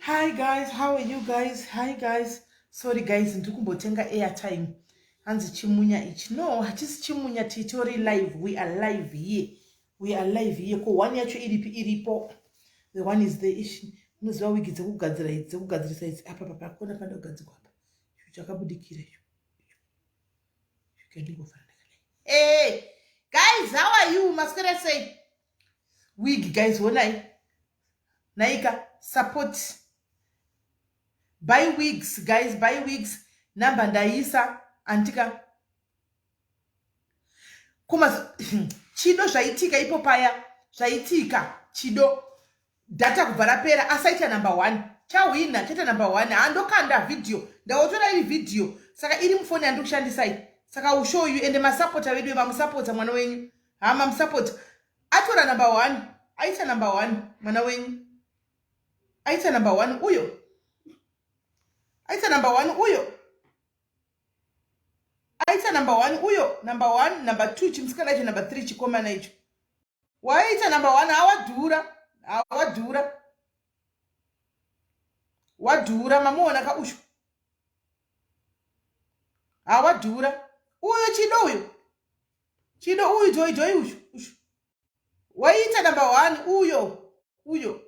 Hi guys, how are you guys? Hi guys. Sorry guys, ndiri kumbotenga airtime. Hanzi chimunya ichi. No, hachisi chimunya titori live. We are live here. We are live here. Ko one yacho iripi iripo. The one is there. Ish. Unoziva wigi dzekugadzira idzi, dzekugadzirisa idzi. Apa papa kona panoda kugadzirwa apa. Icho chakabudikira icho. Icho ndingofana ndakadai. Hey, guys, how are you? Maswera sei? Wig guys, honai. Naika support. Buy wigs guys, buy wigs. Number ndaisa antika. Kuma chido zvaitika ipo paya zvaitika chido data kubva rapera asaita number one chahwina chaita number one handokanda video ndaotora iri video saka iri mufoni yandiri kushandisai saka will show you ende masapota vedu mamusapota mwana wenyu ha mamusapota atora number one aita number one mwana wenyu aita number one uyo aita number one uyo aita number one uyo number one number two chimusikana icho number three chikomana icho waita number one awadhura awadhura wadhura mamuona ka ushu awadhura uyo chido uyo chido uyu joy joy ushu ushu waita number one uyo uyo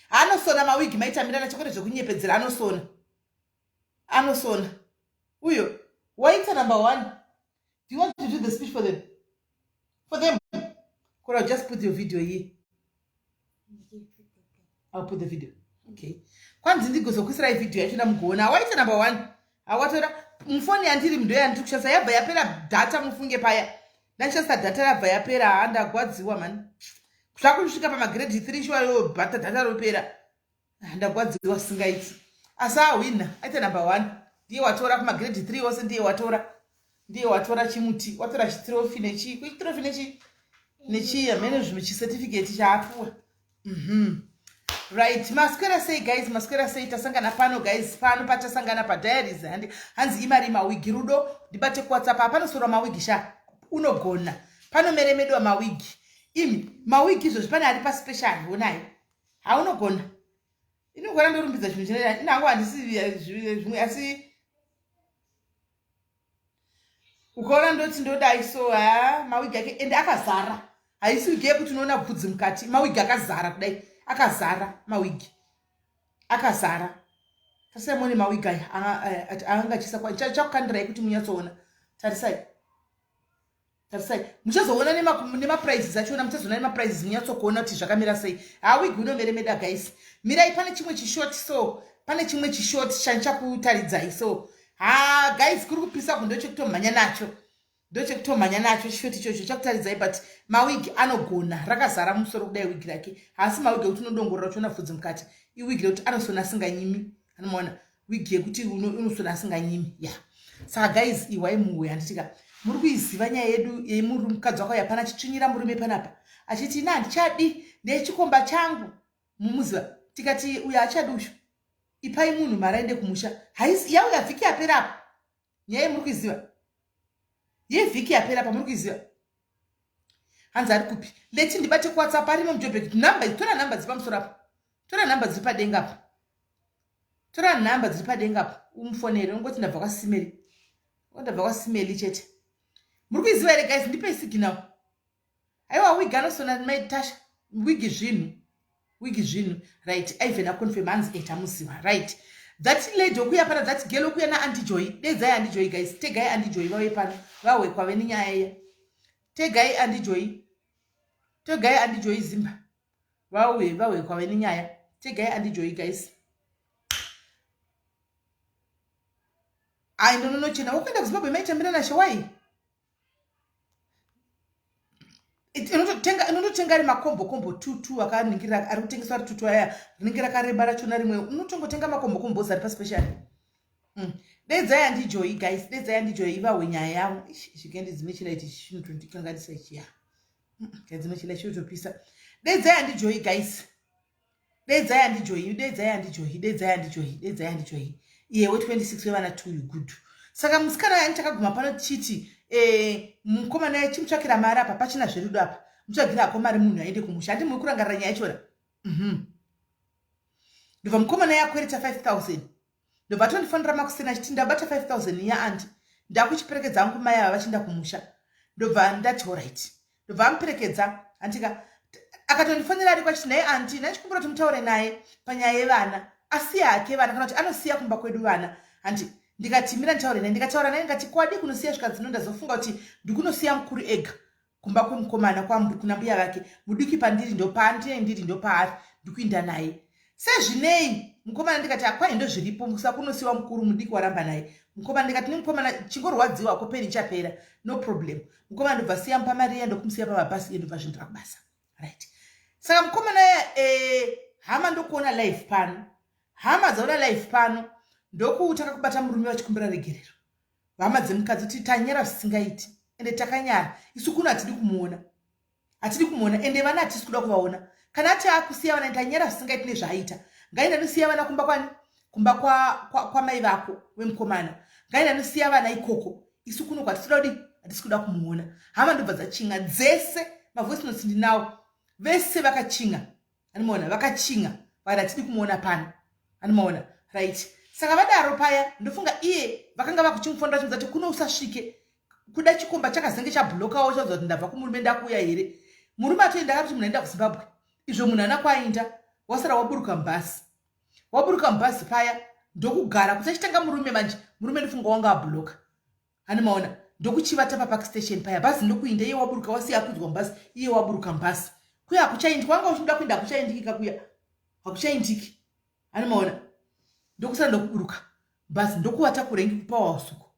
anosona mawigi maitamirana chekwete zvekunyepedzera anosona anosona uyo waita number one do you want to do the speech for them for them could i just put your video here i'll put the video okay kwanzi ndigozokuisirai video yacho ndamugoona waita number one awatora mufoni yandiri ndo yandiri kushandisa yabva yapera data mufunge paya ndashandisa data yabva yapera haa ndagwadziwa mani zvakusvika pamagrade 3 shuwa yo bhata data ropera ndagwadziwa singaiti asi ahwina aita number one ndiye watora kumagrade 3 ose ndiye watora ndiye watora chimuti watora chitrofi nechii kuchitrofi nechii nechii hamene zvimwe chicertificate chaapuwa mm-hmm. Right, maswera sei guys, maswera sei tasangana pano guys, pano patasangana padiaries handi hanzi imari mawigi rudo ndibate kuWhatsApp panosora mawigi sha unogona panomeremedwa mawigi imi mawigi izvozvi pane ari paspecial honai haunogona inogona ndorumbidza chinhu chine inangu handisi zvimwe asi ukaona ndoti ndodai so ha mawigi ake ende akazara haisi wigi yekuti unoona bvudzi mukati mawigi akazara kudai akazara mawigi akazara tarisai muone mawigi aya aanga achiisa chakukandirai kuti munyatsoona tarisai tarisai muchazoona nemaprices achona muchazoona nemaprices munyatsokuona kuti zvakamira sei hawigi unomeremeda guys mirai pane chimwe chishort so pane chimwe chishort chandichakutaridzai so ha guys kuri kupisa ku ndochekutomhanya nacho ndochekutomhanya nacho chishort ichocho chakutaridzai but mawigi anogona rakazara musoro kudai wigi rake haasi mawigi ekuti unodongorora uchiona bvudzi mukati iwigi rekuti anosona asinganyimi anomaona wigi yekuti unosona asinganyimi ya yeah. Saka guys ihwai muwe handitika muri kuiziva nyaya yedu yemukadzi wakauya pana achitsvinyira murume panapa achiti ina handichadi ndechikomba changu mumuziva tikati uyo achadi uyu ipai munhu mari aende kumusha haisi yauya vhiki yapera apa nyaya yemuri kuiziva yevhiki yapera apa muri kuiziva hanzi ari kupi leti ndibate kuwhatsapp arimo mujobek number tora number dziri pamusoro apa tora number dziri padenga apa tora nhamba dziri padenga apo umufonere ungoti ndabva kwasimeli ndabva kwasimeli chete muri kuiziva here guys ndipei signal aiwa wig anosona mai tasha wigi zvinhu wigi zvinhu right ivan aconfirm hanzi etamuziva right that lady okuya pana that girl okuya naanti joy dedzai anti joy guys tegai anti joy vauye pano vahwekwa vene nyaya iya tegai anti joy tegai anti joy zimba vauye vauye kwave nenyaya tegai andijoyi guys ai ndononochena wakuenda kuzimbabwe maitambira nashe wai inototenga ari makombo kombo tutu akaningirira ari kutengeswa ari tutu aya rinenge rakareba rachona rimwe unotongotenga makombo kombo ari paspecial mm. Dedzai andijoyi guys dedzai andijoyi ivahwe nyaya yavo zvikendi dzime chilaiti chinotondikanganisa ichiya gadzima chila chotopisa dedzai andijoyi guys Deidzai andijoyi, deidzai andijoyi, deidzai andijoyi, deidzai andijoyi. Iye we26 wevana 2, you good. Saka musikana yani takaguma pano tichiti mukomana chimutsvakira mari apa, pachina zverudo apa. Mutsvagira hako mari, munhu aende kumusha. Handi muri kurangarira nyaya yachona? Ndobva mukomana yakwereta 5000, ndobva atondifonera makuseni achiti, "Ndabata 5000 yaaunty, ndakuchiperekedza hangu mai ava vachienda kumusha." Ndobva ndati, "Alright." Ndobva amuperekedza, handika? Akatondifonera ariko achiti, "Nhai aunty, ndachikumbira kuti mutaure naye panyaya yevana, asiya hake vana kana kuti anosiya kumba kwedu vana." Handi ndikati, "Mira nditaure naye." Ndikataura naye, ndikati, "Kwadi kunosiya?" Zvikanzi, "No, ndazofunga kuti ndikunosiya mukuru ega kumba kwemukomana, kuna mbuya vake. Mudiki pandiri ndopaandine ndiri ndopaari, ndikuinda naye sezvinei mukomana." Ndikati, "Akwai, ndo zviripo, sakunosiwa mukuru, mudiki waramba naye." Mukomana, ndikati nemukomana, "Chingorwadziwa ko, pain ichapera, no problem." Mukomana ndobva siya mupa mari iya, ndokumusiya pamabhasi, iye ndobva zvindira kubasa, right? Saka mukomana hama ndokuona live pano, hama dzaona live pano, ndokutanga kubata murume vachikumbira regerero. Hama dzemukadzi kuti, "Tanyara zvisingaiti, ende takanyara isu kuno, hatidi kumuona, hatidi kumuona, ende vana hatisi kuda kuvaona. Kana ati akusiya vana, tanyara zvisingaiti nezvaaita. Ngaenda nosiya vana kumba kwani, kumba kwamai kwa, kwa vako wemukomana. Ngaenda nosiya vana ikoko, isu kuno kwatisi kuda kudi, hatisi kuda kumuona." Hama ndobva dzachinga dzese, mavoice notes ndinawo, vese vakachinga, animaona? Vakachinga vakati, "Hatidi kumuona pano," animaona? Right, saka vadaro paya, ndofunga iye vakanga vakuchimufonera chimudza kuti kuno usasvike. Kuda chikomba chakazenge chabhulokawo, chaudza kuti, "Ndabva kumurume, ndakuuya here?" Murume atoenda, akati munhu aenda kuZimbabwe, izvo munhu ana kwainda, wasara waburuka mubhasi. Waburuka mubhazi paya, ndokugara kuti achitanga murume manje. Murume ndofunga wanga abhuloka, animaona? Ndokuchivata papark station paya, bhazi ndokuinda, iye waburuka, wasiya akudzwa mubhazi, iye waburuka mubhazi. Kuya hakuchaindiki, wanga uchinoda kuinda, hakuchaindiki kakuya, hakuchaindiki, animaona? Ndokusara ndokuburuka bhazi, ndokuvata kurengi kuPower usuku,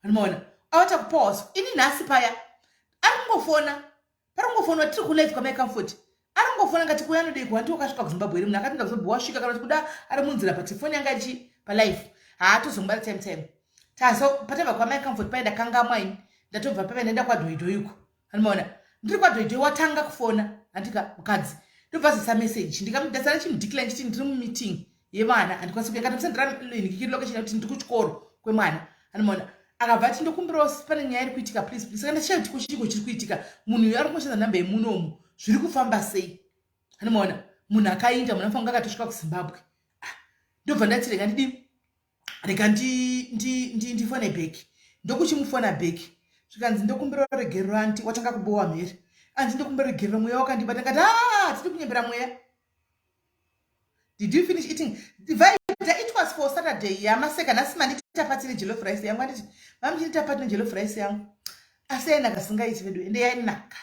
animaona? Avata kuPower usuku. Ini nhasi paya ari kungofona, pari kungofonwa, tiri kulive kwamai Comfort, ari kungofona. Ngati, "Kuya anodei? Handi wakasvika kuZimbabwe here?" Munhu akati, "Ndakuzimbabwe." Wasvika kana kuti kuda ari munzira, but foni yanga ichi palive, haatozomubata. Time tazo patabva kwamai Comfort paya, ndakangamwa ini, ndatobva paya, ndaenda kwadhoidhoiko, animaona? Ndiri kwadhoidhoi, watanga kufona, handika? Mukadzi ndobva zisa message, ndikamudasara chimudecline, chiti ndiri mumeeting yevana, handikwanisi kuya. Katomusendera location yekuti ndiri kuchikoro kwemwana, animaona? Akabva ati, "Ndokumbirawo, pane nyaya iri kuitika, please, please." Saka ndachaya kuti kuchiko chiri kuitika, munhu uyu ari kungoshandisa nhamba yemunomu, zviri kufamba sei, animaona? Munhu akainda, munhu anofanira kunge akatosvika kuZimbabwe. Ah, ndobva ndati, "Rega ndidi, rega ndifone back." Ndokuchimufona back, zvikanzi, "Ndokumbira regerero aunty." Watanga kubowa mhere, "Aunty, ndokumbira regerero, mweya wakandibata." Ngati, "A, tiri kunyembera mweya. Did you finish eating vaita?" It was for Saturday yamaseka. Nhasi manditi chapati nejollof rice yangu, anditi mamuchindi chapati nejollof rice yangu, asi yainaka singaiti vedu, ende yainaka.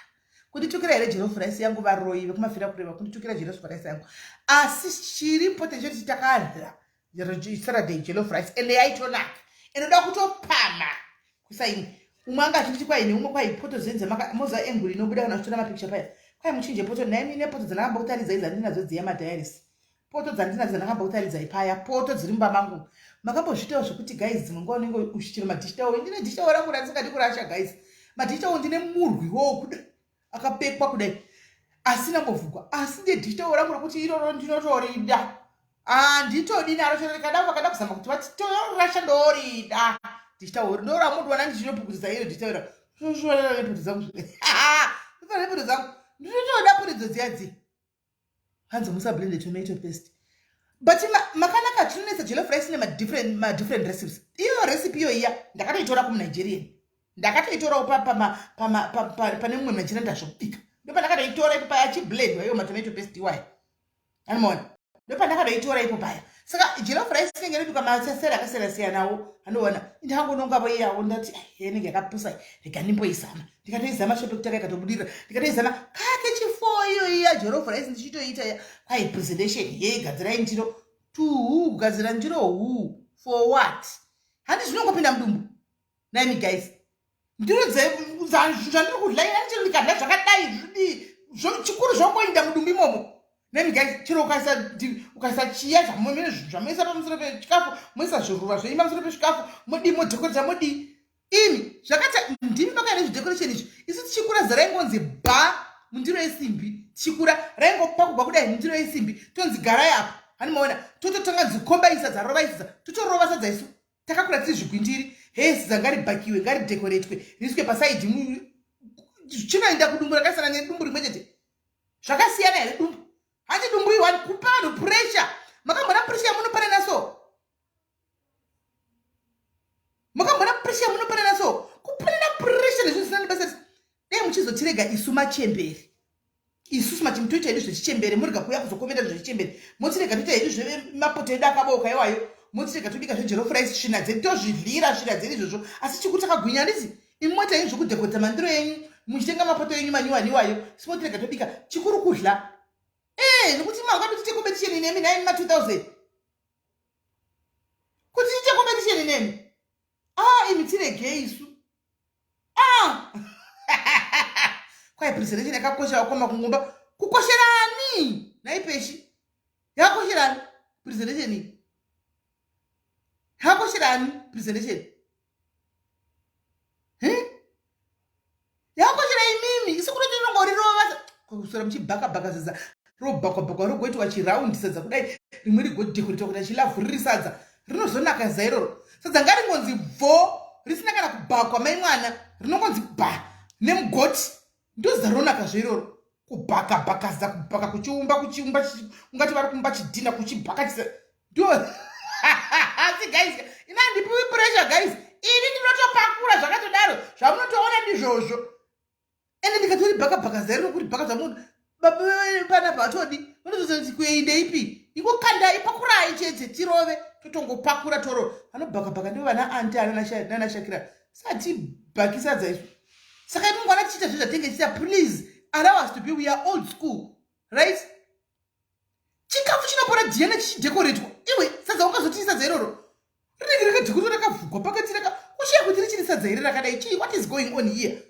Kunditukira here jollof rice yangu? Varoi vekumafira kureva kunditukira jollof rice yangu, asi chiri important choti takadya Saturday jollof rice, ende yaitonaka, inoda kutopama kusaini. Umwe anga achinditi kwaine umwe, kwai poto zenze moza enguri inobuda kana uchitora mapicture paya, kwai muchinje poto. Nhaimi, nepoto dzandakambokutaridzai dzandinadzo dziya, madiaries, poto dzandinadzo dzandakambokutaridzai paya, poto dziri mumba mangu. Makambozviitawo zvekuti, guys, dzimwe nguva unenge uchichero madish towel? Ndine dish towel rangu randisingadi kurasha, guys. Madish towel ndine murwi wowo kudai, akapekwa kudai, asina mbovhugwa, asi ndedish towel rangu rokuti iroro ndinotorida, handitodi naro. Chero rikada, vakada kuzama kuti vati torasha, ndorida dish towel, ndoramundiwana ndichinopukutisa iro dish towel. Poto dzangu, poto dzangu, ndinotoda puridzo dziya dzi. Hanzi musablende tomato paste, but makanaka. Chinonetsa, jollof rice nemadifferent recipes. Iyo recipe iyo iya ndakatoitora kumunigerian, ndakatoitorawo pane mumwe Nigerian ndazvokubika, ndopandakatoitora ipo paya, achiblendwa iyo matomato paste iwaya, anomaona? Ndopandakatoitora ipo paya. Saka jollof rice inenge inobikwa maseseri akasiyana siyanawo, anoona? Ndangonongavo iyawo, ndati inenge yakapusa, rega ndimboizama. Ndikatoizama, shope kutanga ikatobudirira. Ndikatoizama kake chifo iyo iya jollof rice, ndichitoita kwai presentation yeigadzirai ndiro tuhu, kugadzira ndiro hu for what? Handi zvinongopinda mudumbu naimi, guys? Ndiro zvandiri kudya, chero ndikadya zvakadai, zvidii, chikuru zvongoinda mudumbu imomo nemi, guys. Chero ukaisa chiya zvamuisa pamusoro pechikafu, moisa zviruva zvenyu pamusoro pechikafu, modii, modhekoreta, modii, imi zvakati ndimi makaita zvidecoration izvi. Isu tichikura, zera ingonzi ba. mundiro yesimbi tichikura raingopakugwa kudai mundiro yesimbi tonzi garai apa hanimaona tototanga dzikomba isadza rova isadza totorova sadza isu takakura tiri zvigwindiri hee sadza ngaribhakiwe ngaridekoretwe riiswe pasaidi chinoenda kudumbu rakasiyana nedumbu rimwe chete zvakasiyana here dumbu hanti dumbu iwani kupa vanhu pressure makambona pressure yamunopanana so makambona pressure yamunopanana so kupanana pressure nezvinhu zvisina nebasa dai muchizotirega isu machembere isusu machembere toita hedu zvechichembere murega kuuya kuzokomenda zvechichembere motirega toita hedu zvemapoto edu akabooka iwayo motirega tobika zvejollof rice svina dzedu tozvidlira svina dzedu izvozvo asi chiku takagwinya handiti imi moita henyu zvekudhekodza mandiro enyu muchitenga mapoto enyu manyuwani iwayo si motirega tobika chikuru kudla ee nekuti mangadi tiite competition nemi nhaimi ma 2000 kuti tiite competition nemi ah imi tiregei isu ah kwai presentation yakakosha wakoma kungomba kukosherani nhai peshi yakakosherani presentation iyi yakakosherani presentation yakoshera imimi isu kuno tinongorirova kuswera muchibhakabhaka sadza robhakwabhakwa rogoitwa chiraundi sadza kudai rimwe rigodhekoretwa kuita chilavhu riri sadza rinozonaka za iroro sadza ngaringonzi bvo risina kana kubhakwa mai mwana rinongonzi bha nemugoti ndoza ronaka zveiroro kubhaka bhakaza kubhaka kuchiumba kuchiumba ungati vari kumba chidhina kuchibhaka chisa ndo asi guys ina handipiwi pressure guys ini ndinotopakura zvakatodaro zvamunotoona ndizvozvo ende ndikatori bhaka bhaka zai rinokuti bhaka zvamuno panapa hatodi vanotozoti kuende ipi ingokandai pakurai chete tirove totongopakura toro vanobhaka bhaka ndivo vana anti ana nana shakira sati bhakisadza isu saka imungwana tichiita zve zvatenge tichiita. Please allow us to be, we are old school, right? Chikafu chinopora DNA chichidekoretwa. Iwe, sadza ungazoti sadza iroro rinenge rakadhikutwa, rakavhugwa pakati, raka ushiya kuti richiri sadza here rakadai? Chii? What is going on here?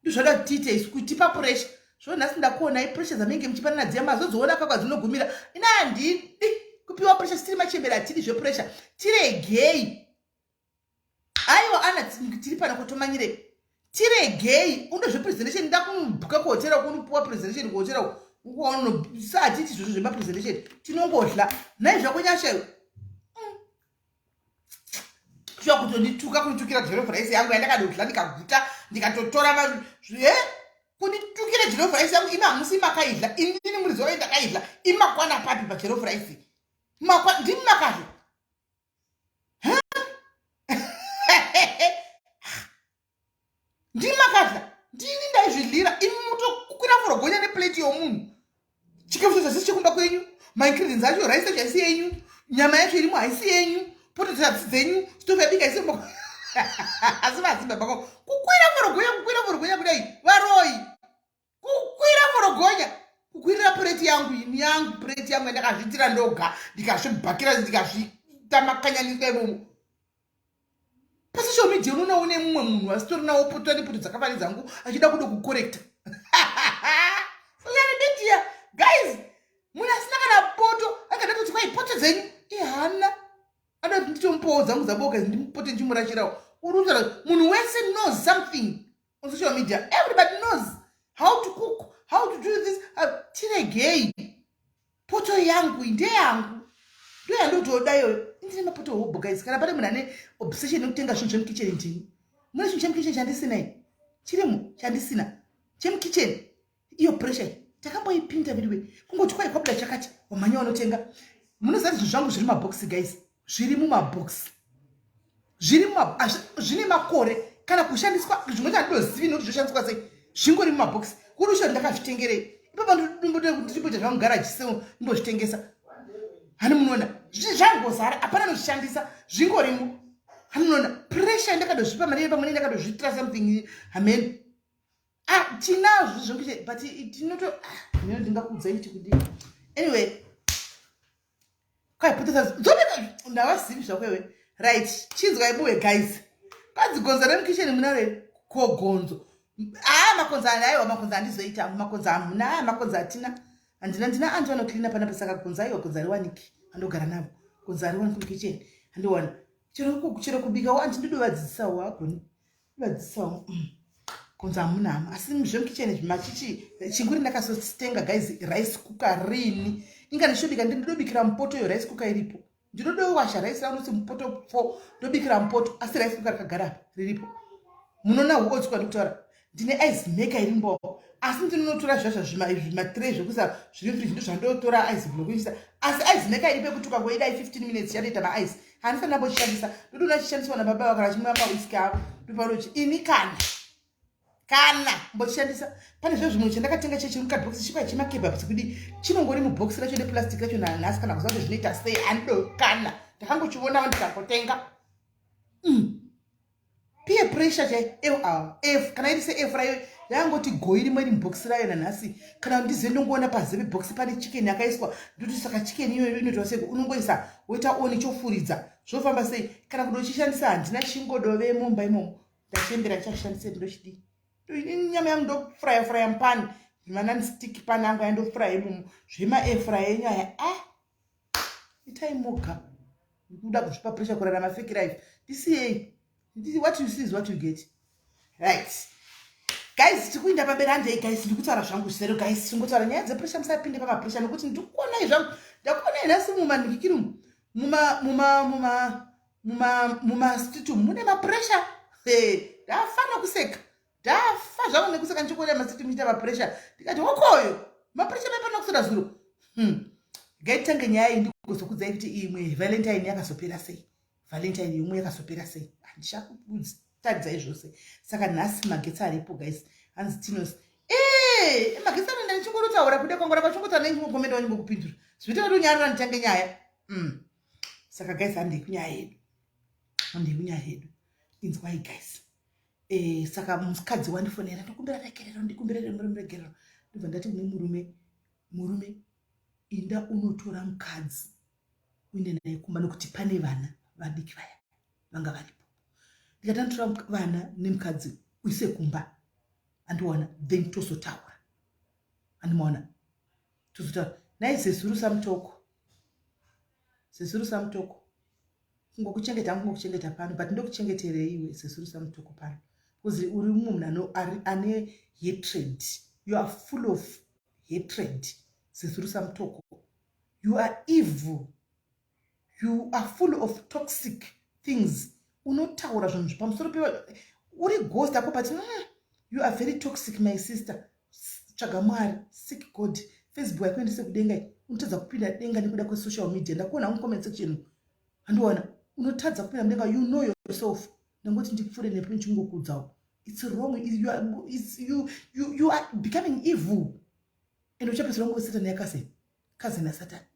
Ndozvada tiite isu, kutipa pressure. Zvo nhasi ndakuonai pressure dzamunenge muchipanana dziya, mazodziona kakwa dzinogumira. Ina handidi kupiwa pressure, tiri machembere, hatidi zvepressure, tiregei. Aiwa ana, tiri pano kutomanyirei? Tiregei undo zvepresentation. Ndakunobhuka kuhotera, kunopuwa presentation kuhotera uko. Hatiti zvozvo zvemapresentation, tinongodla. Nhai zvako Nyasha iwe, shuwa kutondituka, kunditukira jollof rice yangu yandakadodla ndikaguta, ndikatotora e kunditukira jollof rice yangu. Imi hamusi makaidla, inini muridzi wayo ndakaidla. Imakwana papi pajollof rice? Ndimi makadla. Ndimi makadla, ndini ndaizvidlira. Imi mutokwira forogonya neplate yomunhu. Chikafu chacho hachisi chekumba kwenyu, maingredients acho, rice yacho haisi yenyu, nyama yacho irimo haisi yenyu, poto hadzisi dzenyu, stove yabika haisi. Asi vadzibaba kukwira forogonya, kukwira forogonya kudai, varoi, kukwira forogonya, kukwirira pureti yangu ini, yangu pureti yangu yandakazviitira ndoga, ndikazvibhakira, ndikazviita makanyaniswa imomo. Pasocial media unoona une mumwe munhu asitori nawo poto nepoto dzakafani dzangu achida kuda kucorrecta social media. Guys, munhu asina kana poto akada kuti kwai poto dzenyu ihana, ada kuti nditomupowo dzangu dzaboka, ndimupote ndichimurashirawo. Uri kutaura munhu wese knows something on social media. Everybody knows how to cook, how to do this. Tiregei, poto yangu ndeyangu, ndoyandotoda iyoyo. Indine mapoto hobho guys. Kana pane munhu ane obsession yekutenga zvinhu zvemukitchen, ndini. Mune chinhu chemukitchen chandisina i chirimo chandisina chemukitchen? Iyo pressure takamboipinda vidiwe, kungoti kwai kwabuda chakati, wamhanya wanotenga. Munoziva zvinhu zvangu zviri mumabhokisi guys, zviri mumabhokisi, zviri zvine makore kana kushandiswa. Zvimwe chandidozivi nokuti zvoshandiswa sei, zvingori mumabhokisi. Kuri usho ndakazvitengerei ipapa? Ndimboita zvangu garaji seo, ndimbozvitengesa. Hani munoona zvangozara, hapana nozvishandisa, zvingorimo. Hani munoona pressure ndakadozvipa mari pamwe ndakadozviitira something hameno. Ah, tinazvo zvekuti, but tinoto ah, ndingakuudzai kuti kudii. Anyway, kwaipotesa ndavazivi zvako iwe. Right, chinzwa ibuwe guys, kwanzi gonzo remukitchen munaro ko? Gonzo? Aa, makonzo aiwa, makonzo handizoita, makonzo hamuna. Aa, makonzo hatina, handina. Ndina anti vanocleana panapa, saka gonzo aiwa, gonzo hariwaniki. Andogara navo, gonzo hariwaniki mukitchen, handiwana. Chero kubikawo anti ndidovadzidzisawo, agoni vadzidzisawo. Kunzi hamuna hama, asi zvemukicheni izvi machichi chinguri ndakasotenga guys rice cooker rini inga ndichitobika, ndinodobikira mupoto iyo rice cooker iripo, ndinodowasha rice rangu mupoto fo ndobikira mupoto, asi rice cooker rakagara apa riripo. Munoona huotswa ndikutaura, ndine ice maker iri mboko, asi ndinonotora zvazva zvimatray zvekuisa zviri fridge, ndozvandotora ice block ichisa, asi ice maker iripo yekuti ukangoidai 15 minutes chatoita maice. Handisati ndambochishandisa, ndotoona chichishandiswa nababa vako vachimwa mawiski avo, ndopanochi ini kana mbochishandisa. Pane zvo zvimwe chandakatenga chechiri mukadhibhokisi chikwa chemakebabs kudi chinongori mubhokisi racho neplastic racho nanhasi, kana kuziva kuti zvinoita sei handido, kana ndakangochionawo ndikangotenga. Peer pressure chai f kana iri seair fryer yangoti goi rimwe iri mubhokisi rayo nanhasi, kana ndizive ndongoona pazeve bhokisi pane chicken yakaiswa, ndoti saka chicken iyoyo inoitwa sei? Unongoisa woita oni chofuridza, zvofamba sei? Kana kuti uchishandisa, handina chingodove mumba imomo, ndachembera, ndichashandise ndochidii? Nyama yangu ndofraya fraya mupani, manonstick pan angu yandofraya imomo. Zvema-air fryer enyu aya, ah, itai moga. Kuda kuzvipa pressure kurarama fake life, ndisiyei. What you see is what you get, right guys? Tiri kuinda pamberi, handei guys. Ndiri kutaura zvangu zvisero guys, tingotaura nyaya dzepressure. Musapinde pamapressure nekuti ndiri kuonai zvangu, ndakuonai nhasi mumanikikiri muma muma muma muma mumastreet umu mune mapressure. Ndafa nokuseka, ndafa zvangu nekuseka ndichikuona mastreet muchiita mapressure, ndikati hokoyo mapressure maipana kusera zuro. Ngaitange nyaya iyi, ndikuzokudzai kuti imwe Valentine yakazopera sei, Valentine imwe yakazopera sei, handichakutaridzai zvose. Saka nhasi magetsi aripo guys, hanzi tinos ee magetsi anoenda ndichingototaura kuda kwangu rakachingotaura nechingokomenda wanyingokupindura zvinoita kuti unyarira nditange nyaya. Saka guys, handei kunyaya yedu, handei kunyaya yedu. Inzwai guys, saka mukadzi wandifonera, ndokumbira regerero, ndikumbira regerero. Ndobva ndati kune murume, murume, inda unotora mukadzi uinde naye kumba, nokuti pane vana vadiki vaya vanga varipo. Ndikati anotora vana nemukadzi uise kumba, andiwana, then tozotaura, andimaona, tozotaura nai. Zezuru samutoko, zezuru samutoko, kungokuchengeta, kungokuchengeta pano, but ndokuchengeterei iwe zezuru samutoko pano? Because uri mumwe munhu ane hatred. You are full of hatred, zezuru samutoko. You are evil, you are full of toxic things. Unotaura zvinhu zvepamusoro pe uri ghost ako, but you are very toxic, my sister. Tsvaga Mwari, seek God. Facebook haikuendese kudenga. Unotadza kupinda denga nekuda kwesocial media. Ndakuona mucomment section, handiona, unotadza kupinda mudenga. You know yourself. Ndangoti ndipfuure nepo nichingokuudzawo, it's wrong. You are becoming evil and uchapedzisira ngove Satani yakase cousin yaSatani.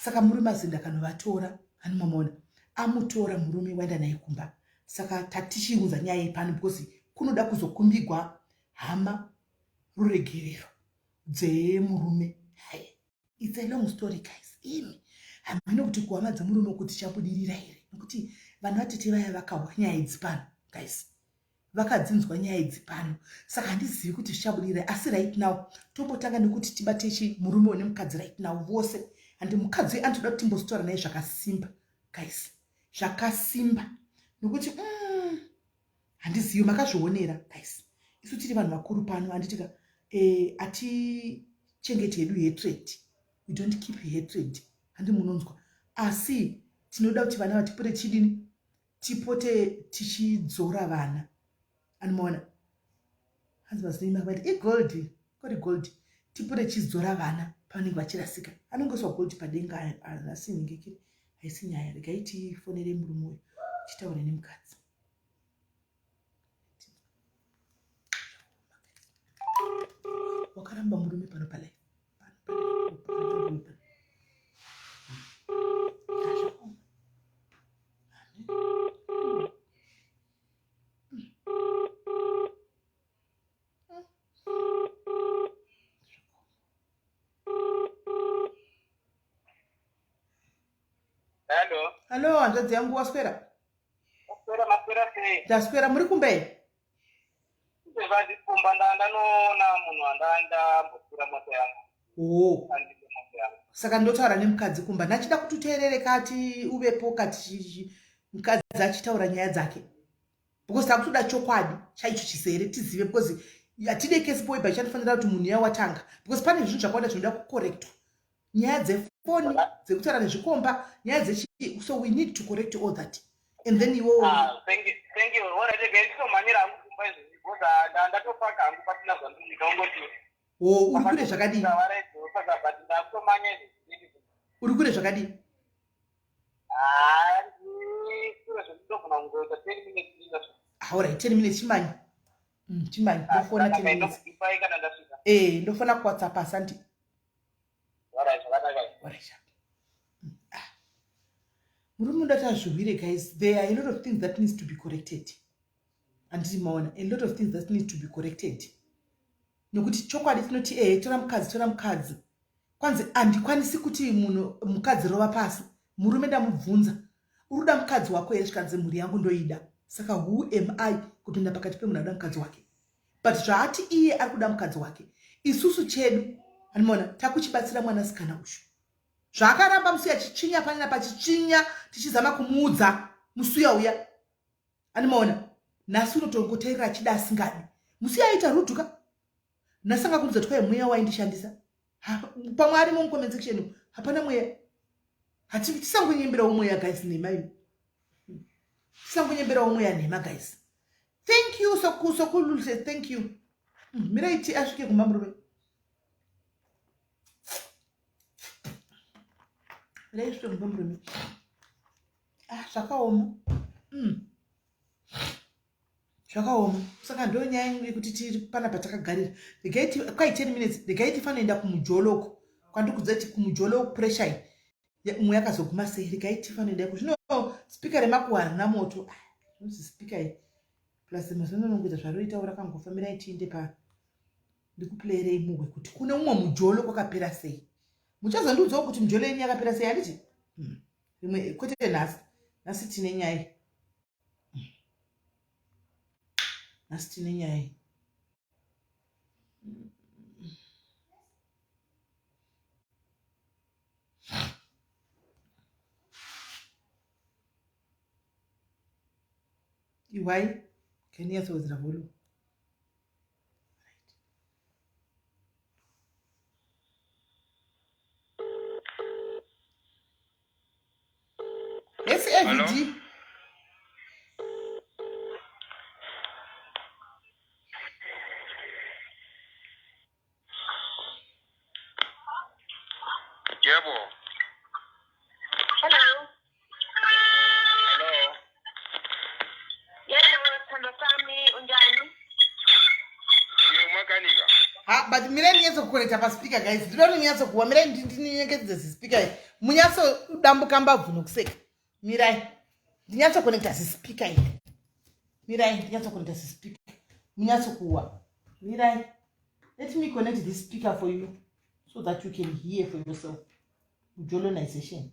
Saka murume azinda akanovatora, hani mamaona, amutora murume waenda naye kumba. Saka tatichiunza nyaya iyi pano because kunoda kuzokumbigwa hama ruregerero dzemurume. It's a long story guys. Imi hamene kuti kuhama dzemurume kuti chabudirira here, nekuti vanhu vatete vaya vakahwa nyaya idzi pano guys, vakadzinzwa nyaya idzi pano, saka handizivi kuti zvichabudirira. Asi right now tombotanga nekuti tibate chi murume une mukadzi right now vose, handi mukadzi anotoda kuti timbozotaura naye zvakasimba guys, zvakasimba, nokuti handizivi. Makazvionera guys, isu tiri vanhu vakuru pano, handitika? Atichengeti hedu hatred, we don't keep hatred, handi munonzwa? Asi tinoda kuti vana vatipote chidini, tipote tichidzora vana, anomaona? Hanzi mazinei igold kori gold, tipote tichidzora vana pavanenge vachirasika. Anongoiswa gold padenga, asi ningekiri haisi nyaya. Regai tifonere murume uyu, titaure nemukadzi. Wakaramba murume pano palife pano. Zvakaoma. Hello. Hallo hanzvadzi yangu, waswera? Maswera, maswera sei? Ndaswera, muri kumba here? Ndezvandikumba, ndanoona munhu andambosira mota yangu. Oo. Andise mota yangu. Saka ndotaura nemukadzi kumba, ndachida kuti uteerere kati uvepo kati mukadzi achitaura nyaya dzake. Because takutoda chokwadi chaicho chizere tizive because hatide kesi poiba ichanofanira kuti munhu yawatanga because pane zvinhu zvakawanda zvinoda kukorektwa. Nyaya dzefoni dzekutaura nezvikomba, nyaya dzechii, so we need to correct all that and then iwo ah, thank you thank you all right again so manyira hangu kumba izvi because ah, ndatopaka hangu pasina zvandinoita ungoti o uri kure zvakadii uri kure zvakadii ah, alright 10 minutes chimanya mm, chimanya ndofona 10 minutes eh ndofona kuwhatsapp asanti mm, ah. Murume unoda kuti azviwire guys. There are a lot of things that needs to be corrected. Handiti maona a lot of things that need to be corrected. Nokuti chokwadi tinoti ehe tora mukadzi tora mukadzi. Kwanzi handikwanisi kuti munhu mukadzi rova pasi. Murume ndamubvunza uri kuda mukadzi wako here zvikanzi mhuri yangu ndoida. Saka who am I kupinda pakati pemunhu anoda mukadzi wake? But zvaati iye ari kuda mukadzi wake. Isusu chedu animoona takuchibatsira mwanasikana uyu. Zvaakaramba musi achitsvinya panana pachitsvinya tichizama kumuudza musuya uya. Animaona nhasi unotongoteerera achida asingadi. Musi aita rudhuka. Nhasi anga kundiudza kuti kwai mweya waindishandisa. Pamwe arimo mucomment section hapana mweya. Hati tisangonyemberawo mweya guys nhema imi. Tisangonyemberawo mweya nhema guys. Thank you soku sokuluse thank you. Mirai ti asvike kumba murume. Mirai asvike kumba murume. Ah zvakaoma. Zvakaoma. Saka ndo nyaya yangu yekuti tiri panapa takagarira. Regai ti kwai 10 minutes regai tifanoenda kumujolo uko. Kwandikudza kuti kumujolo pressure iyi. Umwe yakazoguma sei regai tifanoenda iko. Zvino speaker remakuhwa harina moto. Ah, zvinonzi speaker iyi. Plus mazuva ano kuita zvaroita rakangofa mirai tiinde pa ndikuplayerei muhwe kuti kune umwe mujolo kwakapera sei. Muchazondiudzawo kuti mujolo yenyu yakapera sei handiti? Rimwe kwete nhasi. Nhasi tine nyaya. Nhasi tine nyaya. Iwai, can you hear the volume? Right. SAVD. Yebo. Hello. Hello. Yebo, sithandwa sami, unjani? Ngiyumakanika. Ha, but mirai ndinyatso kuconnecta paspeaker guys. Ndinoda kuti ndinyatso kuwa. Mirai ndinyengedze zispeaker iyi. Munyatso dambuka mbabvu nokuseka. Mirai. Ndinyatso connecta zispeaker iyi. Mirai, ndinyatso connecta zispeaker. Munyatso kuwa. Mirai. Let me connect this speaker for you so that you can hear for yourself. Jolonization.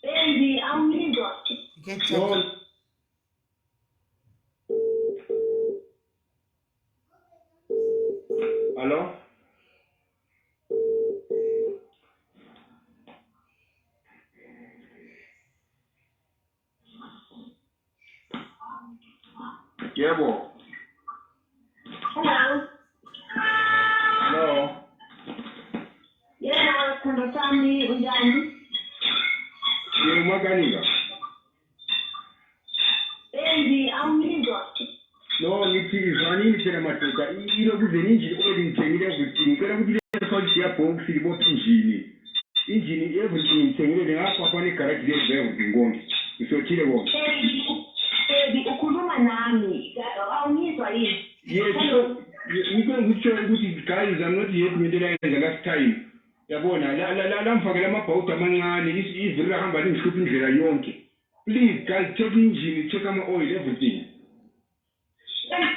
Benzi, awungizwa. Get No. Hello? Yebo. Hello. Hello. Yebo, sithandwa sami, unjani? Ngiyumakanika. Benzi, awungizwa. No, ngithi izwanini phela madoda, ilokuze injini oil ngithengile everything. Ngicela ukuthi le salt gearbox libophe injini. Injini everything ngithengile ngapha khona igaraji lezi everything konke. Ngisothile konke. Baby, baby, ukhuluma nami. Awungizwa yini? Yes, Hello. so ngicela ngikutsho ukuthi guys I'm not happy ngento enayenza last time. Yabona la mfakela amabhawudi amancane, iviri lahamba lingihlupha indlela yonke. Please guys, check engine, check ama-oil, everything.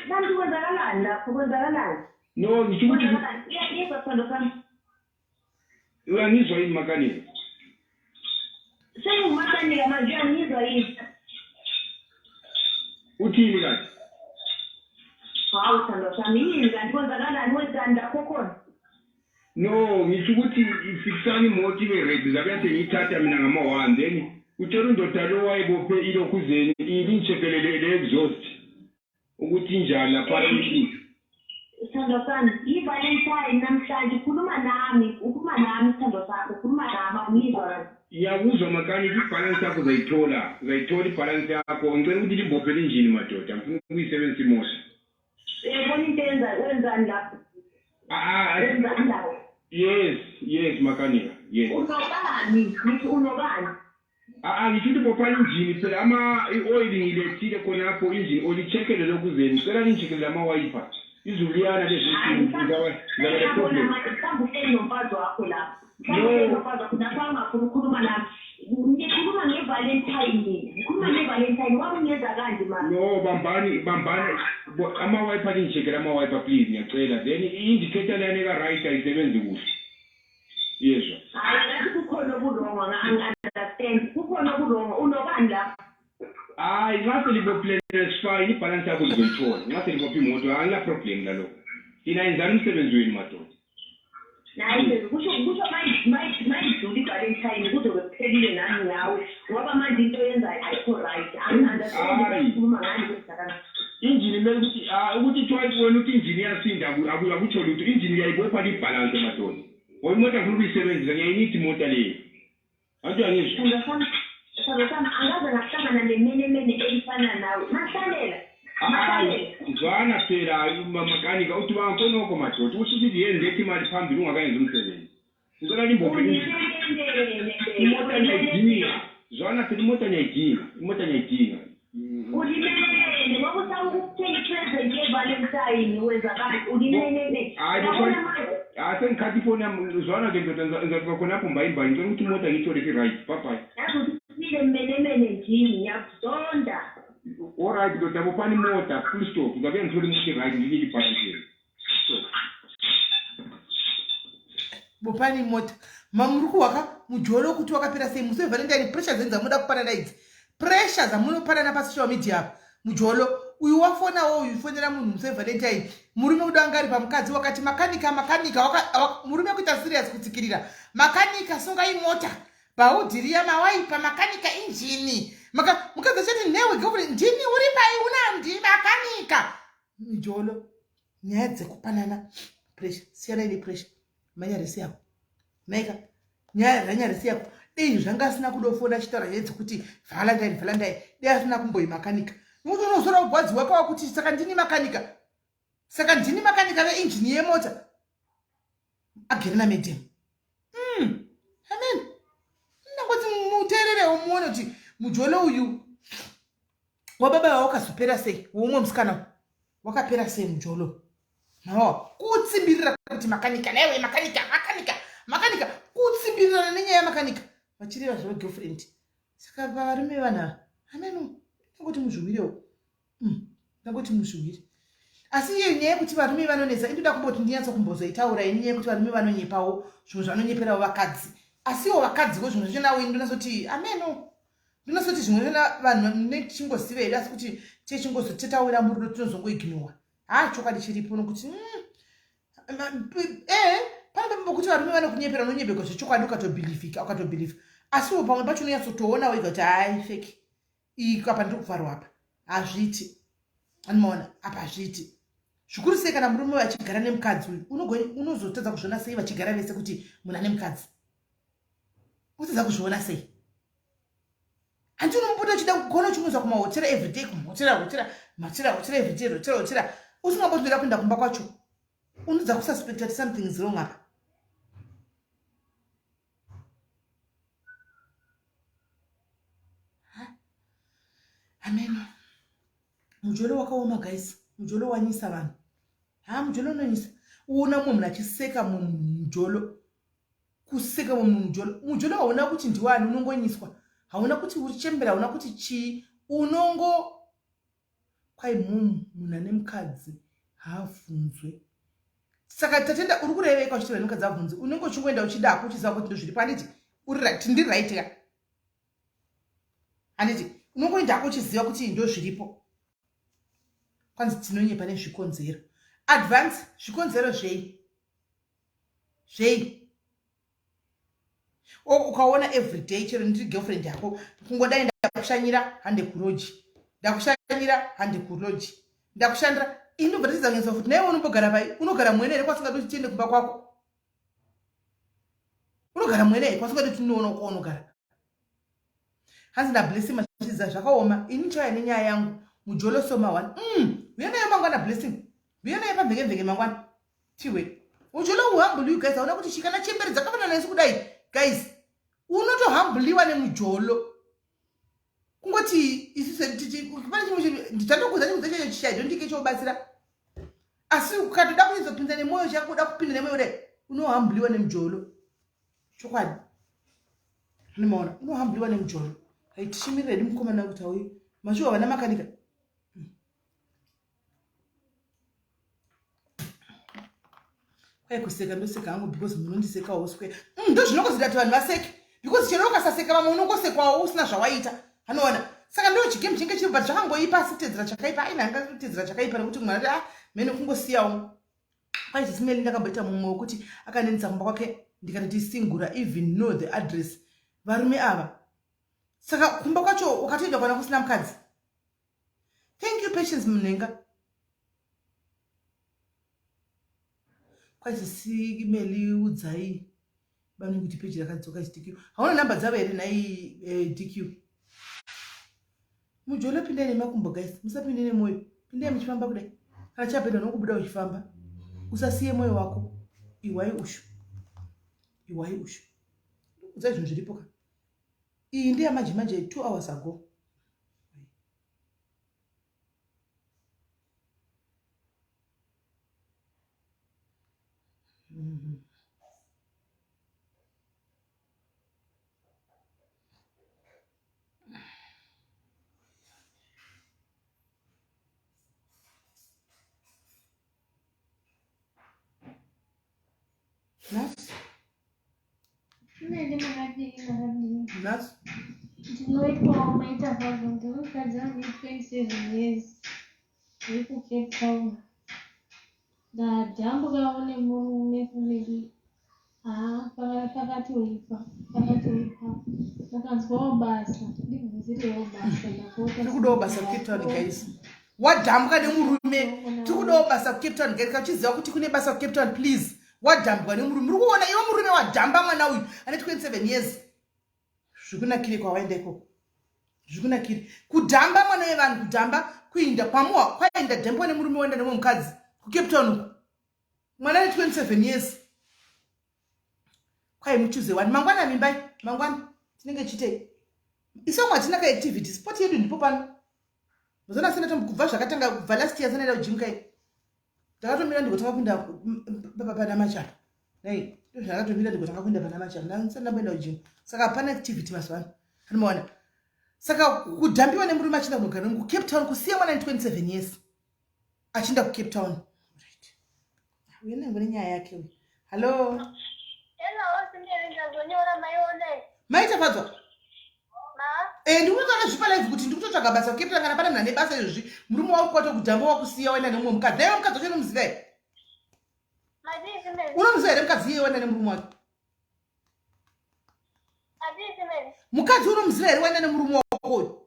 Kanti kwenzakalani lapho, kwenzakalani? No, ngisho ukuthi Kwenzakalani? Uyangizwa, sithando sami? Uyangizwa yini, makanika? Sengumakanika manje, uyangizwa yini? Uthini kanti? Hawu, sithando sami, yini kanti, kwenzakalani, wenzani lapho khona? No, ngisho ukuthi ifikisani imoto ibe ready, zabe sengiyithatha mina ngama-1, then utshela undoda lo wayebophe ilokhuzeni ilinchekelele le-exhaust ukuthi injani lapha. Sithando sami, i-Valentine namhlanje. Ukhuluma nami, ukhuluma nami, sithando sakho, ukhuluma nami, awungizwa kanti? Ngiyakuzwa, makanika. Ibhalansi yakho uzayithola, uzayithola ibhalansi yakho. Ngicela ukuthi limbophele injini, madoda, ngifuna ukuyisebenzisa imoto. Uyabona into yenza, wenzani lapho? Ah, ah. Wenzani lapho? Yes, makanika, yes. Unobani? Ngithi unobani? Ah, ah, ngisho ukuthi bopha injini phela, ama i-oil ngilethile khonapho, engine oil, icheckele lokuzeni. Ngicela ningicheckele ama-wiper, izulu liyana lezi, ngizaba le-problem. Mhlawumbe uhleli nomfazi wakho lapho, mhlawumbe uhleli nomfazi wakho lapho, angafuni ukukhuluma nami. Ngikhuluma nge-Valentine mina, ngikhuluma nge-Valentine, wakungenza kanje mama? No, bambani, bambani ama-wiper, ningicheckele ama-wiper please, ngiyacela. Then i-indicator leyana eka-right ayisebenzi kuhle, yezwa? Hayi, ngathi kukhona oku-wrong, angi-understand, kukhona oku-wrong. Unobani lapho? Hayi, nxa selibophile is fine, ibhalansi yakho lizoyithola nxa selibophe imoto, angila problem lalokho. Thina yenzani umsebenzi wenu, madoda. Hayi, kusho mayidlula i-Valentine kuzobe kuphelile nami nawe, ngoba manje into oyenzayo ayikho right, angi-understand. Hayi. Ukhuluma ngani, kwenzakala? Injini kumele ukuthi ukuthi kuthiwa wena uthi injini iyasinda, akutsho lutho. Injini uyayibopha libhalanse, madoda, ngoba imoto afuna ukuyisebenzisa, ngiyayinithi imoto leyo, anti uyangizwa? Sithando sami, sithando sami, angaze ngahlangana nemenemene elifana nawe, mahlalela, mahlalela. Zwana phela, makanika, uthi bangakhonokho, madoda, ukuthi usithi yeni, lethi imali phambili ungakayenzi umsebenzi. Ngicela limbophe Ulimenemene. imoto, ngiyayidinga. Zwana phela, imoto ngiyayidinga, imoto ngiyayidinga. Ulimenemene ngoba usawukuthenga i-present ye-Valentine, wenza kanje, ulimenemene. Hayi. Yabona manje. Ah, sengikhathi ifoni yami. Zwana ke ndoda, ngizafika khonapho mbayimbayi. Ngicela ukuthi imoto ngiyithole isi-right. Bye bye. Yazi ukuthi usile, mmenemene njini, ngiyakuzonda. Alright ndoda, bophani imota, full stop. Ngizabuya ngithole imoto i-right, nginike ibhalansi yenu. Stop. Bopani imota. Mamuri kuwaka mujolo kuti wakapera sei musi weValentine? Pressure dzenyu dzamunoda kupanana idzi, pressure dzamunopanana pasocial media apa. Mujolo uyu wafonawo, uyu fonera munhu musi weValentine, murume uda anga ari pamukadzi, wakati makanika, makanika, murume kuita serious kutsikirira makanika, sungai mota, bhaudhiriya, mawaipa, makanika injini. Mukadzi achati newe girlfriend ndini, uri pai unandi makanika. Mijolo, nyaya dzekupanana pressure, siyanai nepressure. Manyarisi yako naika nyaya ranyarisi yako. Dei zvanga asina kudofona achitaura nyaya dzekuti Valentine, Valentine, dei asina kumboimakanika, nokuti unozora kugwadziwa kwava kuti saka ndini makanika, saka ndini makanika veinjini yemota agere namadam. Amen. Ndangoti muteererewo muone kuti mujolo uyu wababa vawakazopera sei, woumwe musikana wakapera sei mujolo. No kutsimbirira kuti makanika newe, makanika, makanika, makanika, kutsimbirirana nenyaya yamakanika vachireva zvavo girlfriend. Saka varume vanhu ava, ameno, ndangoti muzviwirewo. Ndangoti muzviwire. Asi iyo nyaya yekuti varume vanonetsa inoda kumboti ndinyatso kumbozoitaura ini, nyaya yekuti varume vanonyepawo zvimwe zvanonyeperawo vakadzi, asiwo vakadziwo zvimwe zvacho nawo. Ini ndonasoti ameno, ndinasoti zvimwe zvona vanhu nechingoziva hedu, asi kuti techingozotetaura murudo tinozongoignowa. Ha, chokwadi chiripo nokuti pane pamwe pokuti varume vanokunyepera, unonyepegwa zvechokwadi, ukatobhilivhika, ukatobhilivha, asiwo pamwe pacho unonyatsotoona wega kuti hai, fake iyi, apa ndiri kuvharwa, apa hazviiti. Anomaona apa hazviiti, zvikuru sei kana murume vachigara nemukadzi uyu. Unozotadza kuzviona sei vachigara vese kuti munhu ane mukadzi? Utadza kuzviona sei? Handi unomupota uchida kugona uchimuza kumahotera everyday, kumahotera, hotera, mahotera, hotera everyday, hotera, hotera, usingambotinoda kuenda kumba kwacho, unodza kususpecta kuti something is wrong apa. Amen. Mujolo wakaoma guys, mujolo wanyisa vanhu. Ha, mujolo unonyisa. Uona mumwe munhu achiseka mumwe mujolo. Kuseka munhu mujolo. Mujolo hauna kuti ndiwani unongonyiswa. Hauna kuti uri chembera, hauna kuti chii. Unongo kwai mum munhu ane mukadzi haabvunzwe. Saka tatenda uri kurevei kwachiti vane mukadzi abvunzwe? Unenge uchingoenda uchidako uchiziva kuti ndozviripo handiti? Uri right, ndiri right ka? Handiti? Unongoenda hako uchiziva kuti ndozviripo. Kwanzi tinonyepa nezvikonzero. Advance zvikonzero zvei? Zvei? O ukaona everyday chero ndiri girlfriend yako kungodai ndakushanyira hande kuroji. Ndakushanyira hande kuroji. Ndakushandira ini ndobva ndatiza kunyatsa futi naiwe unombogara pai? Unogara mwene here kwasingadi kuti tiende kumba kwako? Unogara mwene here kwasingadi kuti tinoona kwaunogara? Hanzi naBlessing Machidza zvakaoma ini ndichauya nenyaya yangu mujolo soma one. Uya nayo mangwana Blessing. Uya nayo pamhekemheke mangwana. Tiwe. Mujolo uhumble you guys hauna kuti chikana chembere dzakafanana nesu kudai guys. Unotohambuliwa nemujolo. Kungoti isu pane chimwe ndichandokuudza chimwe chacho chichai don't think chobatsira. Asi ukatoda kunyatso nemwoyo chako uda kupinda nemwoyo kudai unohambuliwa nemujolo. Chokwadi. Unomaona unohambuliwa nemujolo. Right, tichimirira hedu mukomana kuti auye. Mashuwa vana makanika. Kwai kuseka ndoseka hangu because munondisekawo square. Ndozvinongozoita kuti vanhu vaseke because chero ukasaseka vamwe unongosekwawo usina zvawaita. Anoona. Saka ndo chigame chinge chiri but zvakangoipa asi kutedzera chakaipa aina anga kutedzera chakaipa nekuti mwana ah mene kungosiyawo. Kwai chisimeli ndakamboita mumwe wekuti akanendisa kumba kwake ndikatoti singura even know the address. Varume ava. Saka kumba kwacho ukatoenda kwana kusina mukadzi. Thank you Patience Munhenga. Kwai chisimeli udzai bani kuti peji rakadzoka DQ. Hauna namba dzavo here nhai DQ? Mujolo pindai nemakumbo guys, musapinde nemoyo. Pindai muchifamba kudai. Kana chapedwa nokubuda uchifamba. Usasiye moyo wako. Iwai ushu. Iwai ushu. Ndikuudzai zvinhu zviripo ka. Iyi ndiya manje manje 2 hours ago. Nhasi? Mene makadii makadii. Nhasi? Ndinoitwawo maita kwazvo ndiri mukadzi ane 27 years ndiri kuCape Town. Ndadambukawo nemurume family haa pakatoipa pakatoipa mukanzwawo basa ndibvunzirewo basa ndapota. Tiri kudawo basa kuCape Town guys. Wadambuka nemurume. Tiri kudawo basa kuCape Town guys. Kana uchiziva kuti kune basa kuCape Town please. Wadambwa nemurume. Uri kuona iwe murume wadhamba mwana uyu ane 27 years. Zvikunakire kwawaenda ikoko. Zvikunakire. Kudhamba mwana wevanhu kudhamba kuinda kwamuwa kwaenda dhambwa nemurume waenda nemumwe mukadzi kuCape Town uko. Mwana ane 27 years. Kwai muchuze wani mangwana mimbai mangwana tinenge chitei. Isu vamwe hatina ka activity sport yedu ndipo pano. Muzona sena tombo kubva zvakatanga kubva last year sanaenda kugym kai. Ndakatomira ndigotanga kuenda pana machapa. Nei ndozvandakatomira ndigotanga kuenda pana machapa. Ndasati ndamboenda kugym. Saka hapana activity mazuva ano. Anomaona. Saka kudhambiwa nemurume achienda kunogara ku Cape Town kusiya mwana 27 years. Achienda ku Cape Town. Right. Uye nengo nenyaya yake uyu. Hello. Hello, sindere ndazonyora maione. Maitafadzwa. Ma? Ndikutotaura zvipa live kuti ndikutotsvaga basa kuCape Town kana pane munhu ane basa izvozvi. Murume wako kwato kudhamba wakusiya waenda nemumwe mukadzi. Dai mukadzi wacho unomuziva here? Madii simeni? Unomuziva here mukadzi iye waenda nemurume wake? Madii simeni? Mukadzi unomuziva here waenda nemurume wako uyu?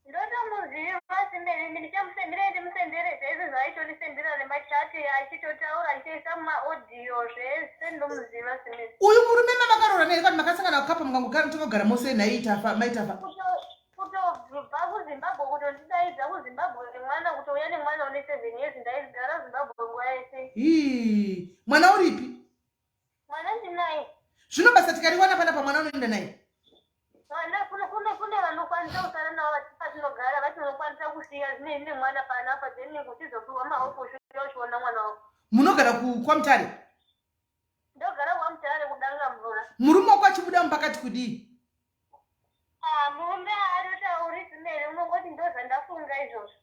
Ndotomuziva simeni, ndichamusendera ndimusendere zvese zvaaitondisendera nemachati achitotaura achitoisa mumaaudio zvese ndomuziva simeni. Uyu murume mamakaroora naye kana makasangana kukapa mukangogara mutongogara mose nhai tafa mai tafa. Kutobva kuZimbabwe kutondidaidza kuZimbabwe nemwana kutouya nemwana une 7 years ndaigara Zimbabwe nguva yese. Hii, mwana uripi? Mwana ndinaye. Zvino basa tikariwana panapa mwana unoenda naye? Mwana kune kune kune vanokwanisa kusara navo patinogara vati unokwanisa kusiya zvine nemwana panapa then uchizopiwa maoko uchiuya uchiona mwana wako. Munogara kwaMutare? Ndogara kwaMutare kudanga mvura. Murume wako achibuda mumba akati kudii? Ah, murume haatotauri simere unongoti ndozvandafunga izvozvo.